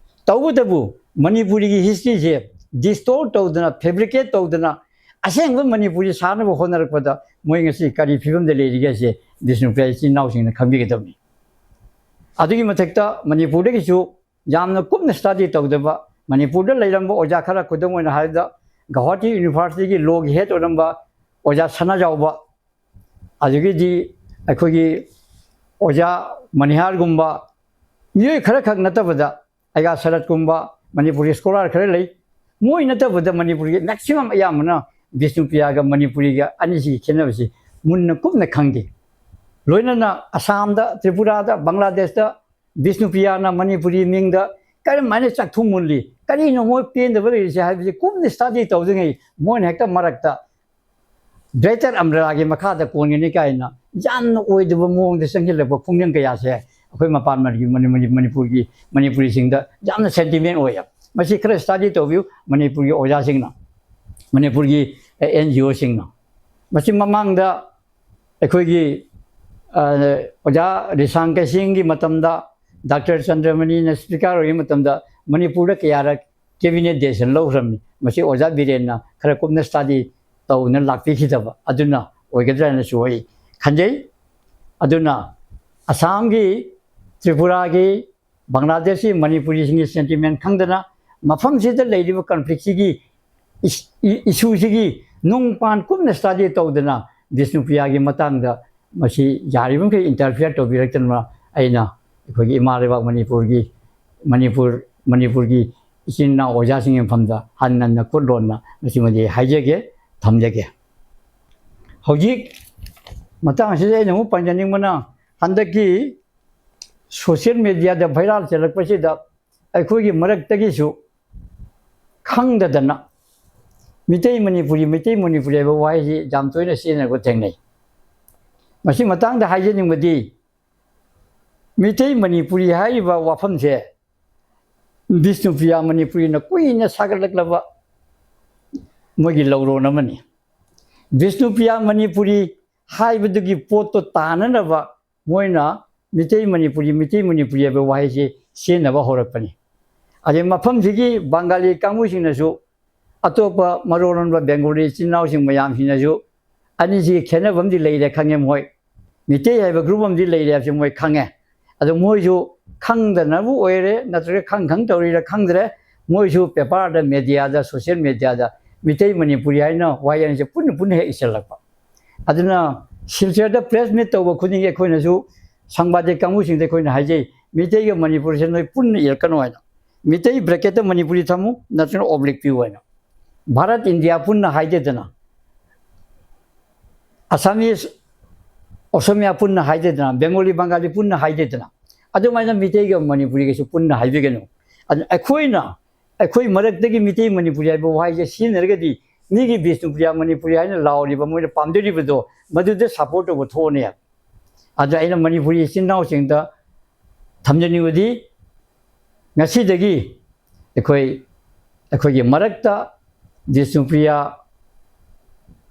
ꯇꯧꯕꯇꯕꯨ ꯃꯅꯤꯄꯨꯔꯤꯒꯤ historyꯁꯦ distort ꯇꯧꯗꯅ, fabricate ꯇꯧꯗꯅ, ꯑꯁꯦꯡꯕ ꯃꯅꯤꯄꯨꯔꯤ ꯁꯥꯅꯕ ꯍꯣꯠꯅꯔꯛꯄꯗ ꯃꯣꯏ ꯉꯁꯤ ꯀꯔꯤ ꯐꯤꯕꯝꯗ ꯂꯩꯔꯤꯒꯦ ꯍꯥꯏꯁꯦ ꯕꯤꯁꯅꯨꯄ꯭ꯔꯤꯌꯥ ꯏꯆꯤꯟ ꯏꯅꯥꯎꯁꯤꯡꯅ ꯈꯪꯕꯤꯒꯗꯕꯅꯤ꯫ ꯑꯗꯨꯒꯤ ꯃꯊꯛꯇ ꯃꯅꯤꯄꯨꯔꯗꯒꯤꯁꯨ ꯌꯥꯝꯅ ꯀꯨꯞꯅ study ꯇꯧꯗꯕ, ꯃꯅꯤꯄꯨꯔꯗ ꯂꯩꯔꯝꯕ ꯑꯣꯖꯥ ꯈꯔ, ꯈꯨꯗꯝ ꯑꯣꯏꯅ ꯍꯥꯏꯔꯕꯗ ꯒꯧꯍꯥꯇꯤ Universityꯒꯤ lawꯒꯤ head ꯑꯣꯏꯔꯝꯕ ꯑꯣꯖꯥ ꯁꯅꯥꯖꯥꯎꯕ, ꯑꯗꯨꯗꯒꯤꯗꯤ ꯑꯩꯈꯣꯏꯒꯤ ꯑꯣꯖꯥ ꯃꯅꯤꯍꯥꯔꯒꯨꯝꯕ ꯃꯤꯑꯣꯏ ꯈꯔꯈꯛ ꯅꯠꯇꯕꯗ ꯑꯩꯒ ꯁꯔꯠꯀꯨꯝꯕ ꯃꯅꯤꯄꯨꯔꯤ scholar ꯈꯔ ꯂꯩ꯫ ꯃꯣꯏ ꯅꯠꯇꯕꯗ ꯃꯅꯤꯄꯨꯔꯒꯤ maximum ꯑꯌꯥꯝꯕꯅ ꯕꯤꯁꯅꯨꯄ꯭ꯔꯤꯌꯥꯒ ꯃꯅꯤꯄꯨꯔꯤꯒ ꯑꯅꯤꯁꯤꯒꯤ ꯈꯦꯠꯅꯕꯁꯤ ꯃꯨꯟꯅ ꯀꯨꯞꯅ ꯈꯪꯗꯦ꯫ ꯂꯣꯏꯅꯅ ꯑꯁꯥꯝꯗ, ꯇ꯭ꯔꯤꯄꯨꯔꯥꯗ, ꯕꯪꯒ꯭ꯂꯥꯗꯦꯁꯇ ꯕꯤꯁꯅꯨꯄ꯭ꯔꯤꯌꯥꯅ ꯃꯅꯤꯄꯨꯔꯤ ꯃꯤꯡꯗ ꯀꯔꯝꯍꯥꯏꯅ ꯆꯥꯛꯊꯨꯡ ꯃꯨꯜꯂꯤ, ꯀꯔꯤꯅꯣ ꯃꯣꯏ ꯄꯦꯟꯗꯕ ꯂꯩꯔꯤꯁꯦ ꯍꯥꯏꯕꯁꯤ ꯀꯨꯞꯅ study ꯇꯧꯗ꯭ꯔꯤꯉꯩ ꯃꯣꯏꯅ ꯍꯦꯛꯇ ꯃꯔꯛꯇ Greater Umbrelláꯒꯤ ꯃꯈꯥꯗ ꯀꯣꯟꯒꯅꯤ ꯀꯥꯏꯅ ꯌꯥꯝꯅ ꯑꯣꯏꯗꯕ ꯃꯑꯣꯡꯗ ꯆꯪꯁꯤꯜꯂꯛꯄ ꯈꯣꯡꯖꯪ ꯀꯌꯥꯁꯦ ꯑꯩꯈꯣꯏ ꯃꯄꯥꯟ ꯃꯅꯤꯒꯤ ꯃꯅꯤ-, ꯃꯅꯤ-, ꯃꯅꯤꯄꯨꯔꯒꯤ, ꯃꯅꯤꯄꯨꯔꯤꯁꯤꯡꯗ ꯌꯥꯝꯅ sentiment ꯑꯣꯏꯌꯦ꯫ ꯃꯁꯤ ꯈꯔ study ꯇꯧꯕꯤꯌꯨ ꯃꯅꯤꯄꯨꯔꯒꯤ ꯑꯣꯖꯥꯁꯤꯡꯅ, ꯃꯅꯤꯄꯨꯔꯒꯤ, ꯑꯦ, NGOꯁꯤꯡꯅ꯫ ꯃꯁꯤ ꯃꯃꯥꯡꯗ ꯑꯩꯈꯣꯏꯒꯤ, ꯑ, ꯑꯣꯖꯥ ꯔꯤꯁꯥꯡ ꯀꯩꯁꯤꯡꯒꯤ ꯃꯇꯝꯗ, ꯗꯥꯛꯇꯔ ꯆꯟꯗ꯭ꯔꯃꯅꯤꯅ speaker ꯑꯣꯏꯔꯤꯉꯩ ꯃꯇꯝꯗ ꯃꯅꯤꯄꯨꯔꯗ ꯀꯌꯥꯔꯛ cabinet decision ꯂꯧꯈ꯭ꯔꯕꯅꯤ꯫ ꯃꯁꯤ ꯑꯣꯖꯥ ꯕꯤꯔꯦꯟꯅ ꯈꯔ ꯀꯨꯞꯅ study ꯇꯧꯅ ꯂꯥꯛꯄꯤꯈꯤꯗꯕ ꯑꯗꯨꯅ ꯑꯣꯏꯒꯗ꯭ꯔꯥ ꯍꯥꯏꯅꯁꯨ ꯑꯩ ꯈꯟꯖꯩ꯫ ꯑꯗꯨꯅ ꯑꯁꯥꯝꯒꯤ, ꯇ꯭ꯔꯤꯄꯨꯔꯥꯒꯤ, ꯕꯪꯒ꯭ꯂꯥꯗꯦꯁꯀꯤ ꯃꯅꯤꯄꯨꯔꯤꯁꯤꯡꯒꯤ sentiment ꯈꯪꯗꯅ ꯃꯐꯝꯁꯤꯗ ꯂꯩꯔꯤꯕ conflictꯁꯤꯒꯤ ꯏꯁ-, ꯏ-, issueꯁꯤꯒꯤ ꯅꯨꯡ ꯄꯥꯟ ꯀꯨꯞꯅ study ꯇꯧꯗꯅ ꯕꯤꯁꯅꯨꯄ꯭ꯔꯤꯌꯥꯒꯤ ꯃꯇꯥꯡꯗ ꯃꯁꯤ ꯌꯥꯔꯤꯕꯃꯈꯩ interfere ꯇꯧꯕꯤꯔꯛꯇꯅꯕ ꯑꯩꯅ ꯑꯩꯈꯣꯏꯒꯤ ꯏꯃꯥ ꯂꯩꯕꯥꯛ ꯃꯅꯤꯄꯨꯔꯒꯤ, ꯃꯅꯤꯄꯨꯔ, ꯃꯅꯤꯄꯨꯔꯒꯤ ꯏꯆꯤꯟ ꯏꯅꯥꯎ ꯑꯣꯖꯥꯁꯤꯡꯒꯤ ꯃꯐꯝꯗ ꯍꯟꯅ ꯍꯟꯅ ꯈꯨꯠ ꯂꯣꯟꯅ ꯃꯁꯤꯃꯗꯤ ꯍꯥꯏꯖꯒꯦ, ꯊꯝꯖꯒꯦ꯫ ꯍꯧꯖꯤꯛ ꯃꯇꯥꯡ ꯑꯁꯤꯗ ꯑꯩꯅ ꯑꯃꯨꯛ ꯄꯟꯖꯅꯤꯡꯕꯅ ꯍꯟꯗꯛꯀꯤ social mediaꯗ viral ꯆꯦꯜꯂꯛꯄꯁꯤꯗ ꯑꯩꯈꯣꯏꯒꯤ ꯃꯔꯛꯇꯒꯤꯁꯨ ꯈꯪꯗꯗꯅ ꯃꯤꯇꯩ ꯃꯅꯤꯄꯨꯔꯤ, ꯃꯩꯇꯩ ꯃꯅꯤꯄꯨꯔꯤ ꯍꯥꯏꯕ ꯋꯥꯍꯩꯁꯤ ꯌꯥꯝ ꯇꯣꯏꯅ ꯁꯤꯖꯤꯟꯅꯕ ꯊꯦꯡꯅꯩ꯫ ꯃꯁꯤ ꯃꯇꯥꯡꯗ ꯍꯥꯏꯖꯅꯤꯡꯕꯗꯤ ꯃꯤꯇꯩ ꯃꯅꯤꯄꯨꯔꯤ ꯍꯥꯏꯔꯤꯕ ꯋꯥꯐꯝꯁꯦ ꯕꯤꯁꯅꯨꯄ꯭ꯔꯤꯌꯥ ꯃꯅꯤꯄꯨꯔꯤꯅ ꯀꯨꯏꯅ ꯁꯥꯒꯠꯂꯛꯂꯕ ꯃꯣꯏꯒꯤ ꯂꯧꯔꯣꯟ ꯑꯃꯅꯤ꯫ ꯕꯤꯁꯅꯨꯄ꯭ꯔꯤꯌꯥ ꯃꯅꯤꯄꯨꯔꯤ ꯍꯥꯏꯕꯗꯨꯒꯤ ꯄꯣꯠꯇꯣ ꯇꯥꯅꯅꯕ ꯃꯣꯏꯅ ꯃꯤꯇꯩ ꯃꯅꯤꯄꯨꯔꯤ, ꯃꯤꯇꯩ ꯃꯅꯤꯄꯨꯔꯤ ꯍꯥꯏꯕ ꯋꯥꯍꯩꯁꯤ ꯁꯤꯖꯤꯟꯅꯕ ꯍꯧꯔꯛꯄꯅꯤ꯫ ꯑꯗꯩ ꯃꯐꯝꯁꯤꯒꯤ ꯕꯪꯒꯥꯂꯤ ꯀꯥꯡꯕꯨꯁꯤꯡꯅꯁꯨ ꯑꯇꯣꯞꯄ ꯃꯔꯣꯟ ꯂꯣꯟꯕ ꯕꯦꯡꯒꯣꯂꯤ ꯏꯆꯤꯟ ꯏꯅꯥꯎꯁꯤꯡ ꯃꯌꯥꯝꯁꯤꯡꯅꯁꯨ ꯑꯅꯤꯁꯤꯒꯤ ꯈꯦꯠꯅꯕ ꯑꯃꯗꯤ ꯂꯩꯔꯦ ꯈꯪꯉꯦ꯫ ꯃꯣꯏ ꯃꯤꯇꯩ ꯍꯥꯏꯕ ꯒ꯭ꯔꯨꯞ ꯑꯃꯗꯤ ꯂꯩꯔꯦ ꯍꯥꯏꯕꯁꯤ ꯃꯣꯏ ꯈꯪꯉꯦ꯫ ꯑꯗꯣ ꯃꯣꯏꯁꯨ ꯈꯪꯗꯅꯕꯨ ꯑꯣꯏꯔꯦ ꯅꯠꯇ꯭ꯔꯒ ꯈꯪ ꯈꯪ ꯇꯧꯔꯤꯔꯥ ꯈꯪꯗ꯭ꯔꯦ, ꯃꯣꯏꯁꯨ ꯄꯦꯄꯔꯗ, ꯃꯦꯗꯤꯌꯥꯗ, ꯁꯣꯁꯤꯌꯦꯜ ꯃꯦꯗꯤꯌꯥꯗ ꯃꯤꯇꯩ ꯃꯅꯤꯄꯨꯔꯤ ꯍꯥꯏꯅ ꯋꯥꯍꯩ ꯑꯅꯤꯁꯦ ꯄꯨꯟꯅ ꯄꯨꯟꯅ ꯍꯦꯛ ꯏꯁꯤꯜꯂꯛꯄ꯫ ꯑꯗꯨꯅ ꯁꯤꯜꯆꯔꯗ ꯄ꯭ꯔꯦꯁ ꯃꯤꯠ ꯇꯧꯕ ꯈꯨꯗꯤꯡꯒꯤ ꯑꯩꯈꯣꯏꯅꯁꯨ ꯁꯪꯕꯥꯗꯤꯛ ꯀꯥꯡꯕꯨꯁꯤꯡꯗ ꯑꯩꯈꯣꯏꯅ ꯍꯥꯏꯖꯩ, ꯃꯤꯇꯩꯒ ꯃꯅꯤꯄꯨꯔꯤꯁꯦ ꯅꯣꯏ ꯄꯨꯟꯅ ꯏꯔꯛꯀꯅꯨ ꯍꯥꯏꯅ꯫ ꯃꯤꯇꯩ ꯕ꯭ꯔꯦꯀꯦꯠꯇ ꯃꯅꯤꯄꯨꯔꯤ ꯊꯝꯃꯨ, ꯅꯠꯇ꯭ꯔꯒꯅ ꯑꯣꯕ꯭ꯂꯤꯛ ꯄꯤꯌꯨ ꯍꯥꯏꯅ꯫ ꯚꯥꯔꯠ ꯏꯟꯗꯤꯌꯥ ꯄꯨꯟꯅ ꯍꯥꯏꯗꯦꯗꯅ, ꯑꯁꯥꯃꯤꯁ, ꯑꯣꯁꯃꯤꯌꯥ ꯄꯨꯟꯅ ꯍꯥꯏꯗꯦꯗꯅ, ꯕꯦꯡꯒꯣꯂꯤ, ꯕꯪꯒꯥꯂꯤ ꯄꯨꯟꯅ ꯍꯥꯏꯗꯦꯗꯅ, ꯑꯗꯨꯃꯥꯏꯅ ꯃꯤꯇꯩꯒ ꯃꯅꯤꯄꯨꯔꯤꯒꯁꯨ ꯄꯨꯟꯅ ꯍꯥꯏꯕꯤꯒꯅꯨ꯫ ꯑꯗꯨ ꯑꯩꯈꯣꯏꯅ, ꯑꯩꯈꯣꯏ ꯃꯔꯛꯇꯒꯤ ꯃꯤꯇꯩ ꯃꯅꯤꯄꯨꯔꯤ ꯍꯥꯏꯕ ꯋꯥꯍꯩꯁꯦ ꯁꯤꯖꯤꯟꯅꯔꯒꯗꯤ ꯃꯤꯒꯤ ꯕꯤꯁꯅꯨꯄ꯭ꯔꯤꯌꯥ ꯃꯅꯤꯄꯨꯔꯤ ꯍꯥꯏꯅ ꯂꯥꯎꯔꯤꯕ, ꯃꯣꯏꯅ ꯄꯥꯝꯖꯔꯤꯕꯗꯣ ꯃꯗꯨꯗ ꯁꯞꯄꯣꯔꯠ ꯇꯧꯕ ꯊꯣꯛꯑꯅꯦꯕ꯫ ꯑꯗ ꯑꯩꯅ ꯃꯅꯤꯄꯨꯔꯤ ꯏꯆꯤꯟ ꯏꯅꯥꯎꯁꯤꯡꯗ ꯊꯝꯖꯅꯤꯡꯕꯗꯤ, ꯉꯁꯤꯗꯒꯤ ꯑꯩꯈꯣꯏ, ꯑꯩꯈꯣꯏꯒꯤ ꯃꯔꯛꯇ ꯕꯤꯁꯅꯨꯄ꯭ꯔꯤꯌꯥ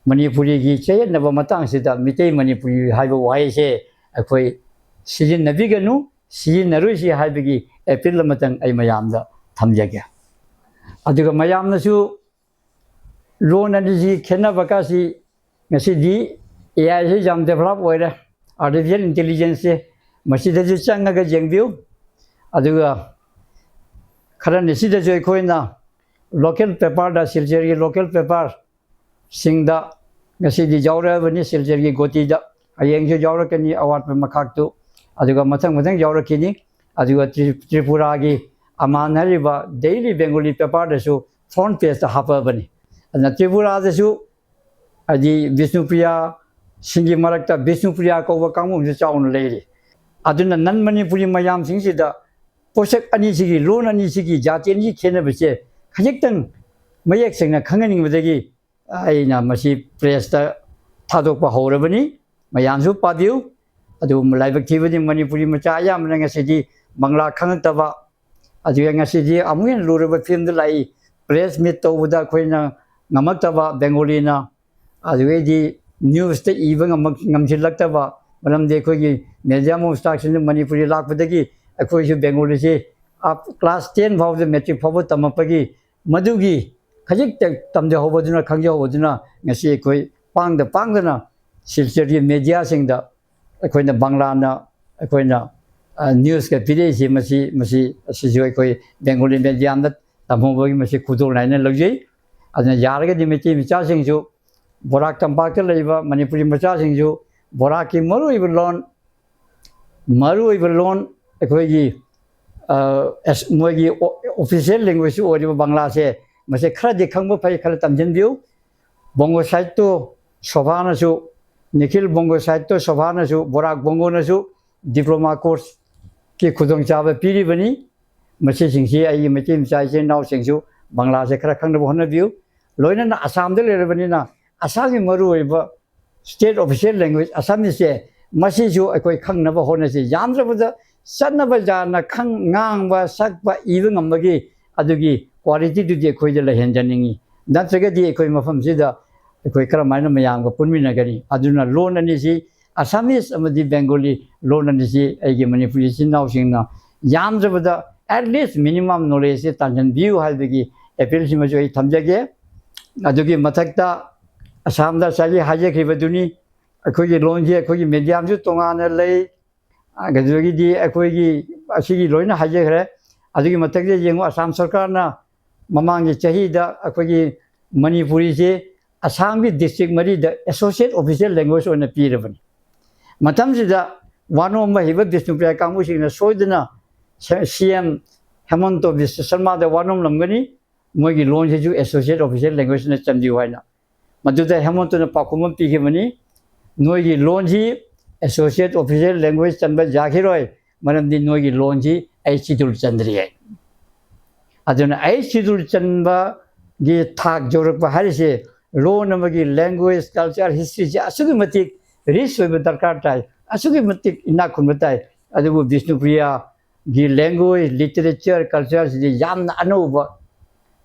ꯃꯅꯤꯄꯨꯔꯤꯒꯤ ꯆꯌꯦꯠꯅꯕ ꯃꯇꯥꯡꯁꯤꯗ ꯃꯤꯇꯩ ꯃꯅꯤꯄꯨꯔꯤ ꯍꯥꯏꯕ ꯋꯥꯍꯩꯁꯦ ꯑꯩꯈꯣꯏ ꯁꯤꯖꯤꯟꯅꯕꯤꯒꯅꯨ, ꯁꯤꯖꯤꯟꯅꯔꯣꯏꯁꯤ ꯍꯥꯏꯕꯒꯤ ꯑꯦꯄꯤꯜ ꯑꯃꯇꯪ ꯑꯩ ꯃꯌꯥꯝꯗ ꯊꯝꯖꯒꯦ꯫ ꯑꯗꯨꯒ ꯃꯌꯥꯝꯅꯁꯨ ꯂꯣꯟ ꯑꯅꯤꯁꯤ ꯈꯦꯠꯅꯕ ꯀꯥꯁꯤ, ꯉꯁꯤꯗꯤ ꯑꯦ ꯑꯥꯏꯁꯤ ꯌꯥꯝ ꯗꯦꯚꯂꯞ ꯑꯣꯏꯔꯦ, ꯑꯥꯔꯇꯤꯐꯤꯁꯤꯌꯦꯜ ꯏꯟꯇꯦꯂꯤꯖꯦꯟꯁꯁꯦ ꯃꯁꯤꯗꯁꯨ ꯆꯪꯉꯒ ꯌꯦꯡꯕꯤꯌꯨ꯫ ꯑꯗꯨꯒ ꯈꯔꯅꯤ ꯁꯤꯗꯁꯨ ꯑꯩꯈꯣꯏꯅ ꯂꯣꯀꯦꯜ ꯄꯦꯄꯔꯗ, ꯁꯤꯜꯆꯔꯒꯤ ꯂꯣꯀꯦꯜ ꯄꯦꯄꯔꯁꯤꯡꯗ ꯉꯁꯤꯗꯤ ꯌꯥꯎꯔꯛꯑꯕꯅꯤ, ꯁꯤꯜꯆꯔꯒꯤ ꯒꯣꯇꯤꯗ꯫ ꯍꯌꯦꯡꯁꯨ ꯌꯥꯎꯔꯛꯀꯅꯤ ꯑꯋꯥꯠꯄ ꯃꯈꯥꯛꯇꯨ, ꯑꯗꯨꯒ ꯃꯊꯪ ꯃꯊꯪ ꯌꯥꯎꯔꯛꯈꯤꯅꯤ꯫ ꯑꯗꯨꯒ ꯇ꯭ꯔꯤ-, ꯇ꯭ꯔꯤꯄꯨꯔꯥꯒꯤ ꯑꯃꯥꯟ ꯍꯥꯏꯔꯤꯕ ꯗꯦꯂꯤ ꯕꯦꯡꯒꯣꯂꯤ ꯄꯦꯄꯔꯗꯁꯨ ꯐ꯭ꯔꯟꯠ ꯄꯦꯖꯇ ꯍꯥꯞꯄꯛꯑꯕꯅꯤ꯫ ꯑꯗꯨꯅ ꯇ꯭ꯔꯤꯄꯨꯔꯥꯗꯁꯨ ꯍꯥꯏꯗꯤ ꯕꯤꯁꯅꯨꯄ꯭ꯔꯤꯌꯥꯁꯤꯡꯒꯤ ꯃꯔꯛꯇ ꯕꯤꯁꯅꯨꯄ꯭ꯔꯤꯌꯥ ꯀꯧꯕ ꯀꯥꯡꯕꯨ ꯑꯃꯁꯨ ꯆꯥꯎꯅ ꯂꯩꯔꯤ꯫ ꯑꯗꯨꯅ ꯅꯟ ꯃꯅꯤꯄꯨꯔꯤ ꯃꯌꯥꯝꯁꯤꯡꯁꯤꯗ ꯄꯣꯠꯁꯛ ꯑꯅꯤꯁꯤꯒꯤ, ꯂꯣꯟ ꯑꯅꯤꯁꯤꯒꯤ, ꯖꯥꯇꯤ ꯑꯅꯤꯒꯤ ꯈꯦꯠꯅꯕꯁꯦ ꯈꯖꯤꯛꯇꯪ ꯃꯌꯦꯛ ꯁꯦꯡꯅ ꯈꯪꯍꯟꯅꯤꯡꯕꯗꯒꯤ ꯑꯩꯅ ꯃꯁꯤ ꯄ꯭ꯔꯦꯁꯇ ꯊꯥꯗꯣꯛꯄ ꯍꯧꯔꯕꯅꯤ꯫ ꯃꯌꯥꯝꯁꯨ ꯄꯥꯕꯤꯌꯨ꯫ ꯑꯗꯨꯕꯨ ꯂꯥꯏꯕꯛ ꯊꯤꯕꯗꯤ ꯃꯅꯤꯄꯨꯔꯤ ꯃꯆꯥ ꯑꯌꯥꯝꯕꯅ ꯉꯁꯤꯗꯤ ꯕꯪꯂꯥ ꯈꯪꯉꯛꯇꯕ, ꯑꯗꯨꯒ ꯉꯁꯤꯗꯤ ꯑꯃꯨꯛ ꯍꯦꯟꯅ ꯂꯨꯔꯕ ꯐꯤꯕꯝꯗ ꯂꯥꯛꯏ꯫ ꯄ꯭ꯔꯦꯁ ꯃꯤꯠ ꯇꯧꯕꯗ ꯑꯩꯈꯣꯏꯅ ꯉꯝꯃꯛꯇꯕ, ꯕꯦꯡꯒꯣꯂꯤꯅ, ꯑꯗꯨꯗꯩꯗꯤ ꯅ꯭ꯌꯨꯁꯇ ꯏꯕ ꯉꯝꯃꯛ-, ꯉꯝꯁꯤꯜꯂꯛꯇꯕ, ꯃꯔꯝꯗꯤ ꯑꯩꯈꯣꯏꯒꯤ ꯃꯦꯗꯤꯌꯝ ꯑꯣꯐ ꯏꯟꯁꯇ꯭ꯔꯛꯁꯟ ꯃꯅꯤꯄꯨꯔꯤ ꯂꯥꯛꯄꯗꯒꯤ ꯑꯩꯈꯣꯏꯁꯨ ꯕꯦꯡꯒꯣꯂꯤꯁꯤ ꯑꯞ ꯀ꯭ꯂꯥꯁ ꯇꯦꯟ ꯐꯥꯎꯕꯗ, ꯃꯦꯇ꯭ꯔꯤꯛ ꯐꯥꯎꯕ ꯇꯝꯃꯛꯄꯒꯤ ꯃꯗꯨꯒꯤ ꯈꯖꯤꯛꯇ ꯇꯝꯖꯍꯧꯕꯗꯨꯅ, ꯈꯪꯖꯍꯧꯕꯗꯨꯅ ꯉꯁꯤ ꯑꯩꯈꯣꯏ ꯄꯥꯡꯗ ꯄꯥꯡꯗꯅ ꯁꯤꯜꯆꯔꯒꯤ ꯃꯦꯗꯤꯌꯥꯁꯤꯡꯗ ꯑꯩꯈꯣꯏꯅ ꯕꯪꯂꯥꯅ ꯑꯩꯈꯣꯏꯅ, ꯑ, ꯅ꯭ꯌꯨꯁꯀ ꯄꯤꯔꯛꯏꯁꯤ, ꯃꯁꯤ, ꯃꯁꯤ ꯑꯁꯤꯁꯨ ꯑꯩꯈꯣꯏ ꯕꯦꯡꯒꯣꯂꯤ ꯃꯦꯗꯤꯌꯥꯗ ꯇꯝꯍꯧꯕꯒꯤ ꯃꯁꯤ ꯈꯨꯗꯣꯜ ꯍꯥꯏꯅ ꯂꯧꯖꯩ꯫ ꯑꯗꯨꯅ ꯌꯥꯔꯒꯗꯤ ꯃꯩꯇꯩ ꯃꯆꯥꯁꯤꯡꯁꯨ, ꯕꯣꯔꯥꯛ ꯇꯝꯄꯥꯛꯇ ꯂꯩꯕ ꯃꯅꯤꯄꯨꯔꯤ ꯃꯆꯥꯁꯤꯡꯁꯨ ꯕꯣꯔꯥꯛꯀꯤ ꯃꯔꯨꯑꯣꯏꯕ ꯂꯣꯟ, ꯃꯔꯨꯑꯣꯏꯕ ꯂꯣꯟ ꯑꯩꯈꯣꯏꯒꯤ, ꯑ, ꯑꯦꯁ-, ꯃꯣꯏꯒꯤ ꯑꯣ-, ꯑꯣꯐꯤꯁꯤꯌꯦꯜ ꯂꯦꯡꯒ꯭ꯋꯦꯖꯁꯨ ꯑꯣꯏꯔꯤꯕ ꯕꯪꯂꯥꯁꯦ, ꯃꯁꯤ ꯈꯔꯗꯤ ꯈꯪꯕ ꯐꯩ, ꯈꯔ ꯇꯝꯁꯤꯟꯕꯤꯌꯨ꯫ ꯕꯣꯡꯒꯣ ꯁꯥꯍꯤꯇ꯭ꯌ ꯁꯣꯚꯥꯅꯁꯨ, ꯅꯤꯈꯤꯜ ꯕꯣꯡꯒꯣ ꯁꯥꯍꯤꯇ꯭ꯌ ꯁꯣꯚꯥꯅꯁꯨ, ꯕꯣꯔꯥꯛ ꯕꯣꯡꯒꯣꯅꯁꯨ ꯗꯤꯄ꯭ꯂꯣꯃꯥ ꯀꯣꯔꯁꯀꯤ ꯈꯨꯗꯣꯡꯆꯥꯕ ꯄꯤꯔꯤꯕꯅꯤ꯫ ꯃꯁꯤꯁꯤꯡꯁꯤ ꯑꯩꯒꯤ ꯃꯩꯇꯩ ꯃꯆꯥ ꯏꯆꯤꯟ ꯏꯅꯥꯎꯁꯤꯡꯁꯨ ꯕꯪꯂꯥꯁꯦ ꯈꯔ ꯈꯪꯅꯕ ꯍꯣꯠꯅꯕꯤꯌꯨ꯫ ꯂꯣꯏꯅꯅ ꯑꯁꯥꯝꯗ ꯂꯩꯔꯕꯅꯤꯅ ꯑꯁꯥꯝꯒꯤ ꯃꯔꯨꯑꯣꯏꯕ ꯁ꯭ꯇꯦꯠ ꯑꯣꯐꯤꯁꯤꯌꯦꯜ ꯂꯦꯡꯒ꯭ꯋꯦꯖ ꯑꯁꯥꯃꯤꯁꯁꯦ, ꯃꯁꯤꯁꯨ ꯑꯩꯈꯣꯏ ꯈꯪꯅꯕ ꯍꯣꯠꯅꯁꯤ꯫ ꯌꯥꯝꯗ꯭ꯔꯕꯗ ꯆꯠꯅꯕ ꯌꯥꯅ ꯈꯪ-, ꯉꯥꯡꯕ, ꯁꯛꯄ, ꯏꯕ ꯉꯝꯕꯒꯤ ꯑꯗꯨꯒꯤ ꯀ꯭ꯋꯥꯂꯤꯇꯤꯗꯨꯗꯤ ꯑꯩꯈꯣꯏꯗ ꯂꯩꯍꯟꯖꯅꯤꯡꯉꯤ꯫ ꯅꯠꯇ꯭ꯔꯒꯗꯤ ꯑꯩꯈꯣꯏ ꯃꯐꯝꯁꯤꯗ ꯑꯩꯈꯣꯏ ꯀꯔꯝꯍꯥꯏꯅ ꯃꯌꯥꯝꯒ ꯄꯨꯟꯃꯤꯟꯅꯒꯅꯤ? ꯑꯗꯨꯅ ꯂꯣꯟ ꯑꯅꯤꯁꯤ, ꯑꯁꯥꯃꯤꯁ ꯑꯃꯗꯤ ꯕꯦꯡꯒꯣꯂꯤ ꯂꯣꯟ ꯑꯅꯤꯁꯤ, ꯑꯩꯒꯤ ꯃꯅꯤꯄꯨꯔꯤ ꯏꯆꯤꯟ ꯏꯅꯥꯎꯁꯤꯡꯅ ꯌꯥꯝꯗ꯭ꯔꯕꯗ at least minimum knowledge ꯁꯦ ꯇꯥꯟꯁꯤꯟꯕꯤꯌꯨ ꯍꯥꯏꯕꯒꯤ ꯑꯦꯄꯤꯜꯁꯤꯃꯁꯨ ꯑꯩ ꯊꯝꯖꯒꯦ꯫ ꯑꯗꯨꯒꯤ ꯃꯊꯛꯇ ꯑꯁꯥꯝꯗ ꯉꯁꯥꯏꯒꯤ ꯍꯥꯏꯖꯈ꯭ꯔꯤꯕꯗꯨꯅꯤ, ꯑꯩꯈꯣꯏꯒꯤ ꯂꯣꯟꯁꯤ ꯑꯩꯈꯣꯏꯒꯤ ꯃꯦꯗꯤꯌꯝꯁꯨ ꯇꯣꯉꯥꯟꯅ ꯂꯩ꯫ ꯑꯗꯨꯗꯒꯤꯗꯤ ꯑꯩꯈꯣꯏꯒꯤ ꯑꯁꯤꯒꯤ ꯂꯣꯏꯅ ꯍꯥꯏꯖꯈ꯭ꯔꯦ꯫ ꯑꯗꯨꯒꯤ ꯃꯊꯛꯇ ꯌꯦꯡꯉꯨ, ꯑꯁꯥꯝ ꯁꯔꯀꯥꯔꯅ ꯃꯃꯥꯡꯒꯤ ꯆꯍꯤꯗ ꯑꯩꯈꯣꯏꯒꯤ ꯃꯅꯤꯄꯨꯔꯤꯁꯦ ꯑꯁꯥꯝꯒꯤ ꯗꯤꯁꯇ꯭ꯔꯤꯛ ꯃꯔꯤꯗ ꯑꯦꯁꯣꯁꯤꯌꯦꯠ ꯑꯣꯐꯤꯁꯤꯌꯦꯜ ꯂꯦꯡꯒ꯭ꯋꯦꯖ ꯑꯣꯏꯅ ꯄꯤꯔꯕꯅꯤ꯫ ꯃꯇꯝꯁꯤꯗ ꯋꯥꯅꯣꯝꯕ ꯍꯩꯕ ꯕꯤꯁꯅꯨꯄ꯭ꯔꯤꯌꯥ ꯀꯥꯡꯕꯨꯁꯤꯡꯅ ꯁꯣꯏꯗꯅ ꯁꯤ ꯑꯦꯝ ꯍꯦꯃꯟꯇ ꯕꯤꯁ꯭ꯋ ꯁꯔꯃꯥꯗ ꯋꯥꯅꯣꯝꯂꯝꯒꯅꯤ, ꯃꯣꯏꯒꯤ ꯂꯣꯟꯁꯤꯁꯨ ꯑꯦꯁꯣꯁꯤꯌꯦꯠ ꯑꯣꯐꯤꯁꯤꯌꯦꯜ ꯂꯦꯡꯒ꯭ꯋꯦꯖꯅ ꯆꯟꯕꯤꯌꯨ ꯍꯥꯏꯅ꯫ ꯃꯗꯨꯗ ꯍꯦꯃꯟꯇꯅ ꯄꯥꯎꯈꯨꯝ ꯑꯃ ꯄꯤꯈꯤꯕꯅꯤ, "ꯅꯣꯏꯒꯤ ꯂꯣꯟꯁꯤ ꯑꯦꯁꯣꯁꯤꯌꯦꯠ ꯑꯣꯐꯤꯁꯤꯌꯦꯜ ꯂꯦꯡꯒ꯭ꯋꯦꯖ ꯆꯟꯕ ꯌꯥꯈꯤꯔꯣꯏ, ꯃꯔꯝꯗꯤ ꯅꯣꯏꯒꯤ ꯂꯣꯟꯁꯤ ꯑꯩꯠ ꯁꯤꯗꯨꯜ ꯆꯟꯗ꯭ꯔꯤ" ꯍꯥꯏ꯫ ꯑꯗꯨꯅ ꯑꯩꯠ ꯁꯤꯗꯨꯜ ꯆꯟꯕꯒꯤ ꯊꯥꯛ ꯌꯧꯔꯛꯄ ꯍꯥꯏꯔꯤꯁꯦ, ꯂꯣꯟ ꯑꯃꯒꯤ ꯂꯦꯡꯒ꯭ꯋꯦꯖ, ꯀꯜꯆꯔ, ꯍꯤꯁꯇ꯭ꯔꯤꯁꯦ ꯑꯁꯨꯛꯀꯤ ꯃꯇꯤꯛ ꯔꯤꯆ ꯑꯣꯏꯕ ꯗꯔꯀꯥꯔ ꯇꯥꯏ, ꯑꯁꯨꯛꯀꯤ ꯃꯇꯤꯛ ꯏꯅꯥꯛ ꯈꯨꯟꯕ ꯇꯥꯏ꯫ ꯑꯗꯨꯕꯨ ꯕꯤꯁꯅꯨꯄ꯭ꯔꯤꯌꯥ ꯒꯤ language, literature, culture ꯁꯤꯗꯤ ꯌꯥꯝꯅ ꯑꯅꯧꯕ,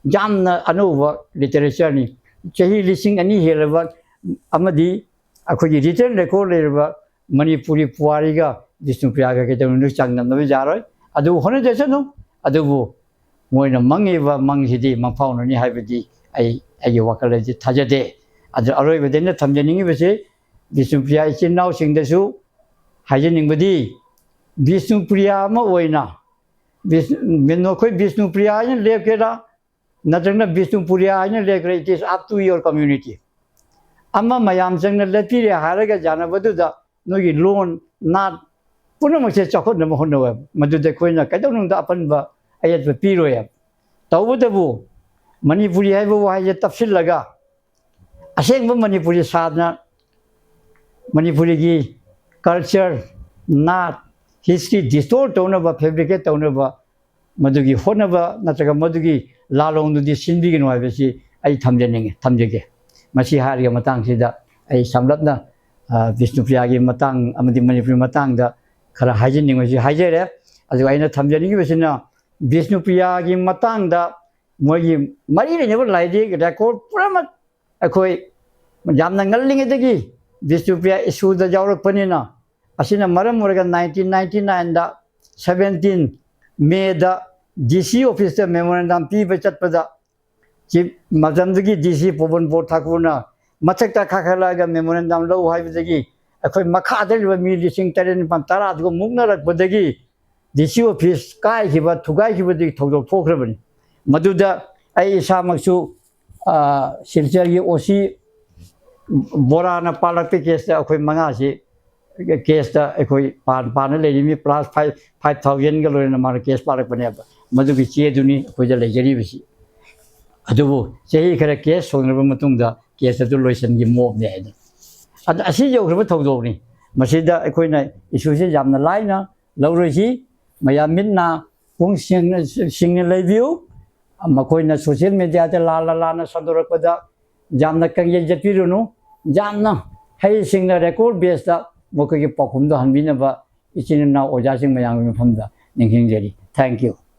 ꯌꯥꯝꯅ ꯑꯅꯧꯕ literature ꯅꯤ꯫ ꯆꯍꯤ ꯂꯤꯁꯤꯡ ꯑꯅꯤ ꯍꯦꯜꯂꯕ ꯑꯃꯗꯤ ꯑꯩꯈꯣꯏꯒꯤ written record ꯂꯩꯔꯕ ꯃꯅꯤꯄꯨꯔꯤ ꯄꯨꯋꯥꯔꯤꯒ ꯕꯤꯁꯅꯨꯄ꯭ꯔꯤꯌꯥꯒ ꯀꯩꯗꯧꯅꯨꯡꯗ ꯆꯥꯡꯗꯝꯅꯕ ꯌꯥꯔꯣꯏ꯫ ꯑꯗꯨꯕꯨ ꯍꯣꯠꯅꯖꯁꯅꯨ꯫ ꯑꯗꯨꯕꯨ ꯃꯣꯏꯅ ꯃꯪꯉꯤꯕ ꯃꯪꯁꯤꯗꯤ ꯃꯪꯐꯥꯎꯅꯅꯤ ꯍꯥꯏꯕꯗꯤ ꯑꯩ, ꯑꯩꯒꯤ ꯋꯥꯈꯜꯗꯗꯤ ꯊꯥꯖꯗꯦ꯫ ꯑꯗꯨ ꯑꯔꯣꯏꯕꯗ ꯑꯩꯅ ꯊꯝꯖꯅꯤꯡꯉꯤꯕꯁꯤ ꯕꯤꯁꯅꯨꯄ꯭ꯔꯤꯌꯥ ꯏꯆꯤꯟ ꯏꯅꯥꯎꯁꯤꯡꯗꯁꯨ ꯍꯥꯏꯖꯅꯤꯡꯕꯗꯤ, ꯕꯤꯁꯅꯨꯄ꯭ꯔꯤꯌꯥ ꯑꯃ ꯑꯣꯏꯅ ꯕꯤꯁ-, ꯅꯈꯣꯏ ꯕꯤꯁꯅꯨꯄ꯭ꯔꯤꯌꯥ ꯍꯥꯏꯅ ꯂꯦꯞꯀꯦꯔꯥ, ꯅꯠꯇ꯭ꯔꯒꯅ ꯕꯤꯁꯅꯨꯄ꯭ꯔꯤꯌꯥ ꯍꯥꯏꯅ ꯂꯦꯞꯀꯦꯔꯥ, it is up to your community꯫ ꯑꯃ ꯃꯌꯥꯝ ꯆꯪꯅ ꯂꯦꯞꯄꯤꯔꯦ ꯍꯥꯏꯔꯒ ꯌꯥꯅꯕꯗꯨꯗ ꯅꯣꯏꯒꯤ ꯂꯣꯟ, ꯅꯥꯠ ꯄꯨꯝꯅꯃꯛꯁꯦ ꯆꯥꯎꯈꯠꯅꯕ ꯍꯣꯠꯅꯧ ꯍꯥꯏꯕ꯫ ꯃꯗꯨꯗ ꯑꯩꯈꯣꯏꯅ ꯀꯩꯗꯧꯅꯨꯡꯗ ꯑꯄꯟꯕ ꯑꯌꯦꯠꯄ ꯄꯤꯔꯣꯏ ꯍꯥꯏꯕ꯫ ꯇꯧꯕꯇꯕꯨ ꯃꯅꯤꯄꯨꯔꯤ ꯍꯥꯏꯕ ꯋꯥꯍꯩꯁꯦ ꯇꯞꯁꯤꯜꯂꯒ ꯑꯁꯦꯡꯕ ꯃꯅꯤꯄꯨꯔꯤ ꯁꯥꯗꯅ ꯃꯅꯤꯄꯨꯔꯤꯒꯤ culture, ꯅꯥꯠ, history distort ꯇꯧꯅꯕ, fabricate ꯇꯧꯅꯕ ꯃꯗꯨꯒꯤ ꯍꯣꯠꯅꯕ ꯅꯠꯇ꯭ꯔꯒ ꯃꯗꯨꯒꯤ ꯂꯥꯂꯣꯡꯗꯨꯗꯤ ꯁꯤꯟꯕꯤꯒꯅꯨ ꯍꯥꯏꯕꯁꯤ ꯑꯩ ꯊꯝꯖꯅꯤꯡꯉꯤ, ꯊꯝꯖꯒꯦ꯫ ꯃꯁꯤ ꯍꯥꯏꯔꯒ ꯃꯇꯥꯡꯁꯤꯗ ꯑꯩ ꯁꯝꯂꯞꯅ, ꯑ, ꯕꯤꯁꯅꯨꯄ꯭ꯔꯤꯌꯥꯒꯤ ꯃꯇꯥꯡ ꯑꯃꯗꯤ ꯃꯅꯤꯄꯨꯔꯤ ꯃꯇꯥꯡꯗ ꯈꯔ ꯍꯥꯏꯖꯅꯤꯡꯕꯁꯤ ꯍꯥꯏꯖꯔꯦ꯫ ꯑꯗꯨꯒ ꯑꯩꯅ ꯊꯝꯖꯅꯤꯡꯉꯤꯕꯁꯤꯅ ꯕꯤꯁꯅꯨꯄ꯭ꯔꯤꯌꯥꯒꯤ ꯃꯇꯥꯡꯗ ꯃꯣꯏꯒꯤ ꯃꯔꯤ ꯂꯩꯅꯕ ꯂꯥꯏꯔꯤꯛ record ꯄꯨꯝꯅꯃꯛ ꯑꯩꯈꯣꯏ ꯌꯥꯝꯅ ꯉꯜꯂꯤꯉꯩꯗꯒꯤ ꯕꯤꯁꯅꯨꯄ꯭ꯔꯤꯌꯥ ꯏꯁꯨꯗ ꯌꯥꯎꯔꯛꯄꯅꯤꯅ, ꯑꯁꯤꯅ ꯃꯔꯝ ꯑꯣꯏꯔꯒ nineteen ninety nineꯗ seventeen Mayꯗ DC officeꯇ memorandum ꯄꯤꯕ ꯆꯠꯄꯗ, ꯆꯤꯞ, ꯃꯇꯝꯗꯨꯒꯤ DC ꯄꯣꯕꯟ ꯕꯣꯔ ꯊꯥꯀꯨꯔꯅ ꯃꯊꯛꯇ ꯀꯥꯈꯠꯂꯛꯑꯒ memorandum ꯂꯧ ꯍꯥꯏꯕꯗꯒꯤ ꯑꯩꯈꯣꯏ ꯃꯈꯥꯗ ꯂꯩꯕ ꯃꯤ ꯂꯤꯁꯤꯡ ꯇꯔꯦꯠ ꯅꯤꯄꯥꯜ ꯇꯔꯥꯗꯨꯒ ꯃꯨꯛꯅꯔꯛꯄꯗꯒꯤ DC office ꯀꯥꯏꯈꯤꯕ, ꯊꯨꯒꯥꯏꯈꯤꯕꯗꯒꯤ ꯊꯧꯗꯣꯛ ꯊꯣꯛꯈ꯭ꯔꯕꯅꯤ꯫ ꯃꯗꯨꯗ ꯑꯩ ꯏꯁꯥꯃꯛꯁꯨ, ꯑ, ꯁꯤꯜꯆꯔꯒꯤ OC ꯕꯣꯔꯥꯅ ꯄꯥꯜꯂꯛꯄ caseꯇ ꯑꯩꯈꯣꯏ ꯃꯉꯥꯁꯤ, caseꯇ ꯑꯩꯈꯣꯏ ꯄꯥꯟ-, ꯄꯥꯟꯅ ꯂꯩꯔꯤ꯫ ꯃꯤ plus five, five thousandꯒ ꯂꯣꯏꯅꯅ ꯃꯥꯅ case ꯄꯥꯜꯂꯛꯄꯅꯦꯕ꯫ ꯃꯗꯨꯒꯤ ꯆꯦꯗꯨꯅꯤ ꯑꯩꯈꯣꯏꯗ ꯂꯩꯖꯔꯤꯕꯁꯤ꯫ ꯑꯗꯨꯕꯨ ꯆꯍꯤ ꯈꯔ case ꯁꯣꯛꯅꯔꯕ ꯃꯇꯨꯡꯗ case ꯑꯗꯨ ꯂꯣꯏꯁꯤꯟꯈꯤ ꯃꯣꯞꯅꯤ ꯍꯥꯏꯅ꯫ ꯑꯗ ꯑꯁꯤ ꯌꯧꯈ꯭ꯔꯕ ꯊꯧꯗꯣꯛꯅꯤ꯫ ꯃꯁꯤꯗ ꯑꯩꯈꯣꯏꯅ issueꯁꯤ ꯌꯥꯝꯅ ꯂꯥꯏꯅ ꯂꯧꯔꯣꯏꯁꯤ꯫ ꯃꯌꯥꯝ ꯃꯤꯠ ꯅꯥ ꯄꯨꯡ ꯁꯤꯡꯅ, ꯁꯤꯡꯅ ꯂꯩꯕꯤꯌꯨ꯫ ꯃꯈꯣꯏꯅ social mediaꯗ ꯂꯥꯟꯅ ꯂꯥꯟꯅ ꯁꯟꯗꯣꯔꯛꯄꯗ ꯌꯥꯝꯅ ꯀꯪꯌꯩ ꯆꯠꯄꯤꯔꯨꯅꯨ꯫ ꯌꯥꯝꯅ ꯍꯩꯁꯤꯡꯅ record baseꯇ ꯃꯈꯣꯏꯒꯤ ꯄꯥꯎꯈꯨꯝꯗꯣ ꯍꯟꯕꯤꯅꯕ ꯏꯆꯤꯟ ꯏꯅꯥꯎ ꯑꯣꯖꯥꯁꯤꯡ ꯃꯌꯥꯝꯒꯤ ꯃꯐꯝꯗ ꯅꯤꯡꯁꯤꯡꯖꯔꯤ꯫ Thank you꯫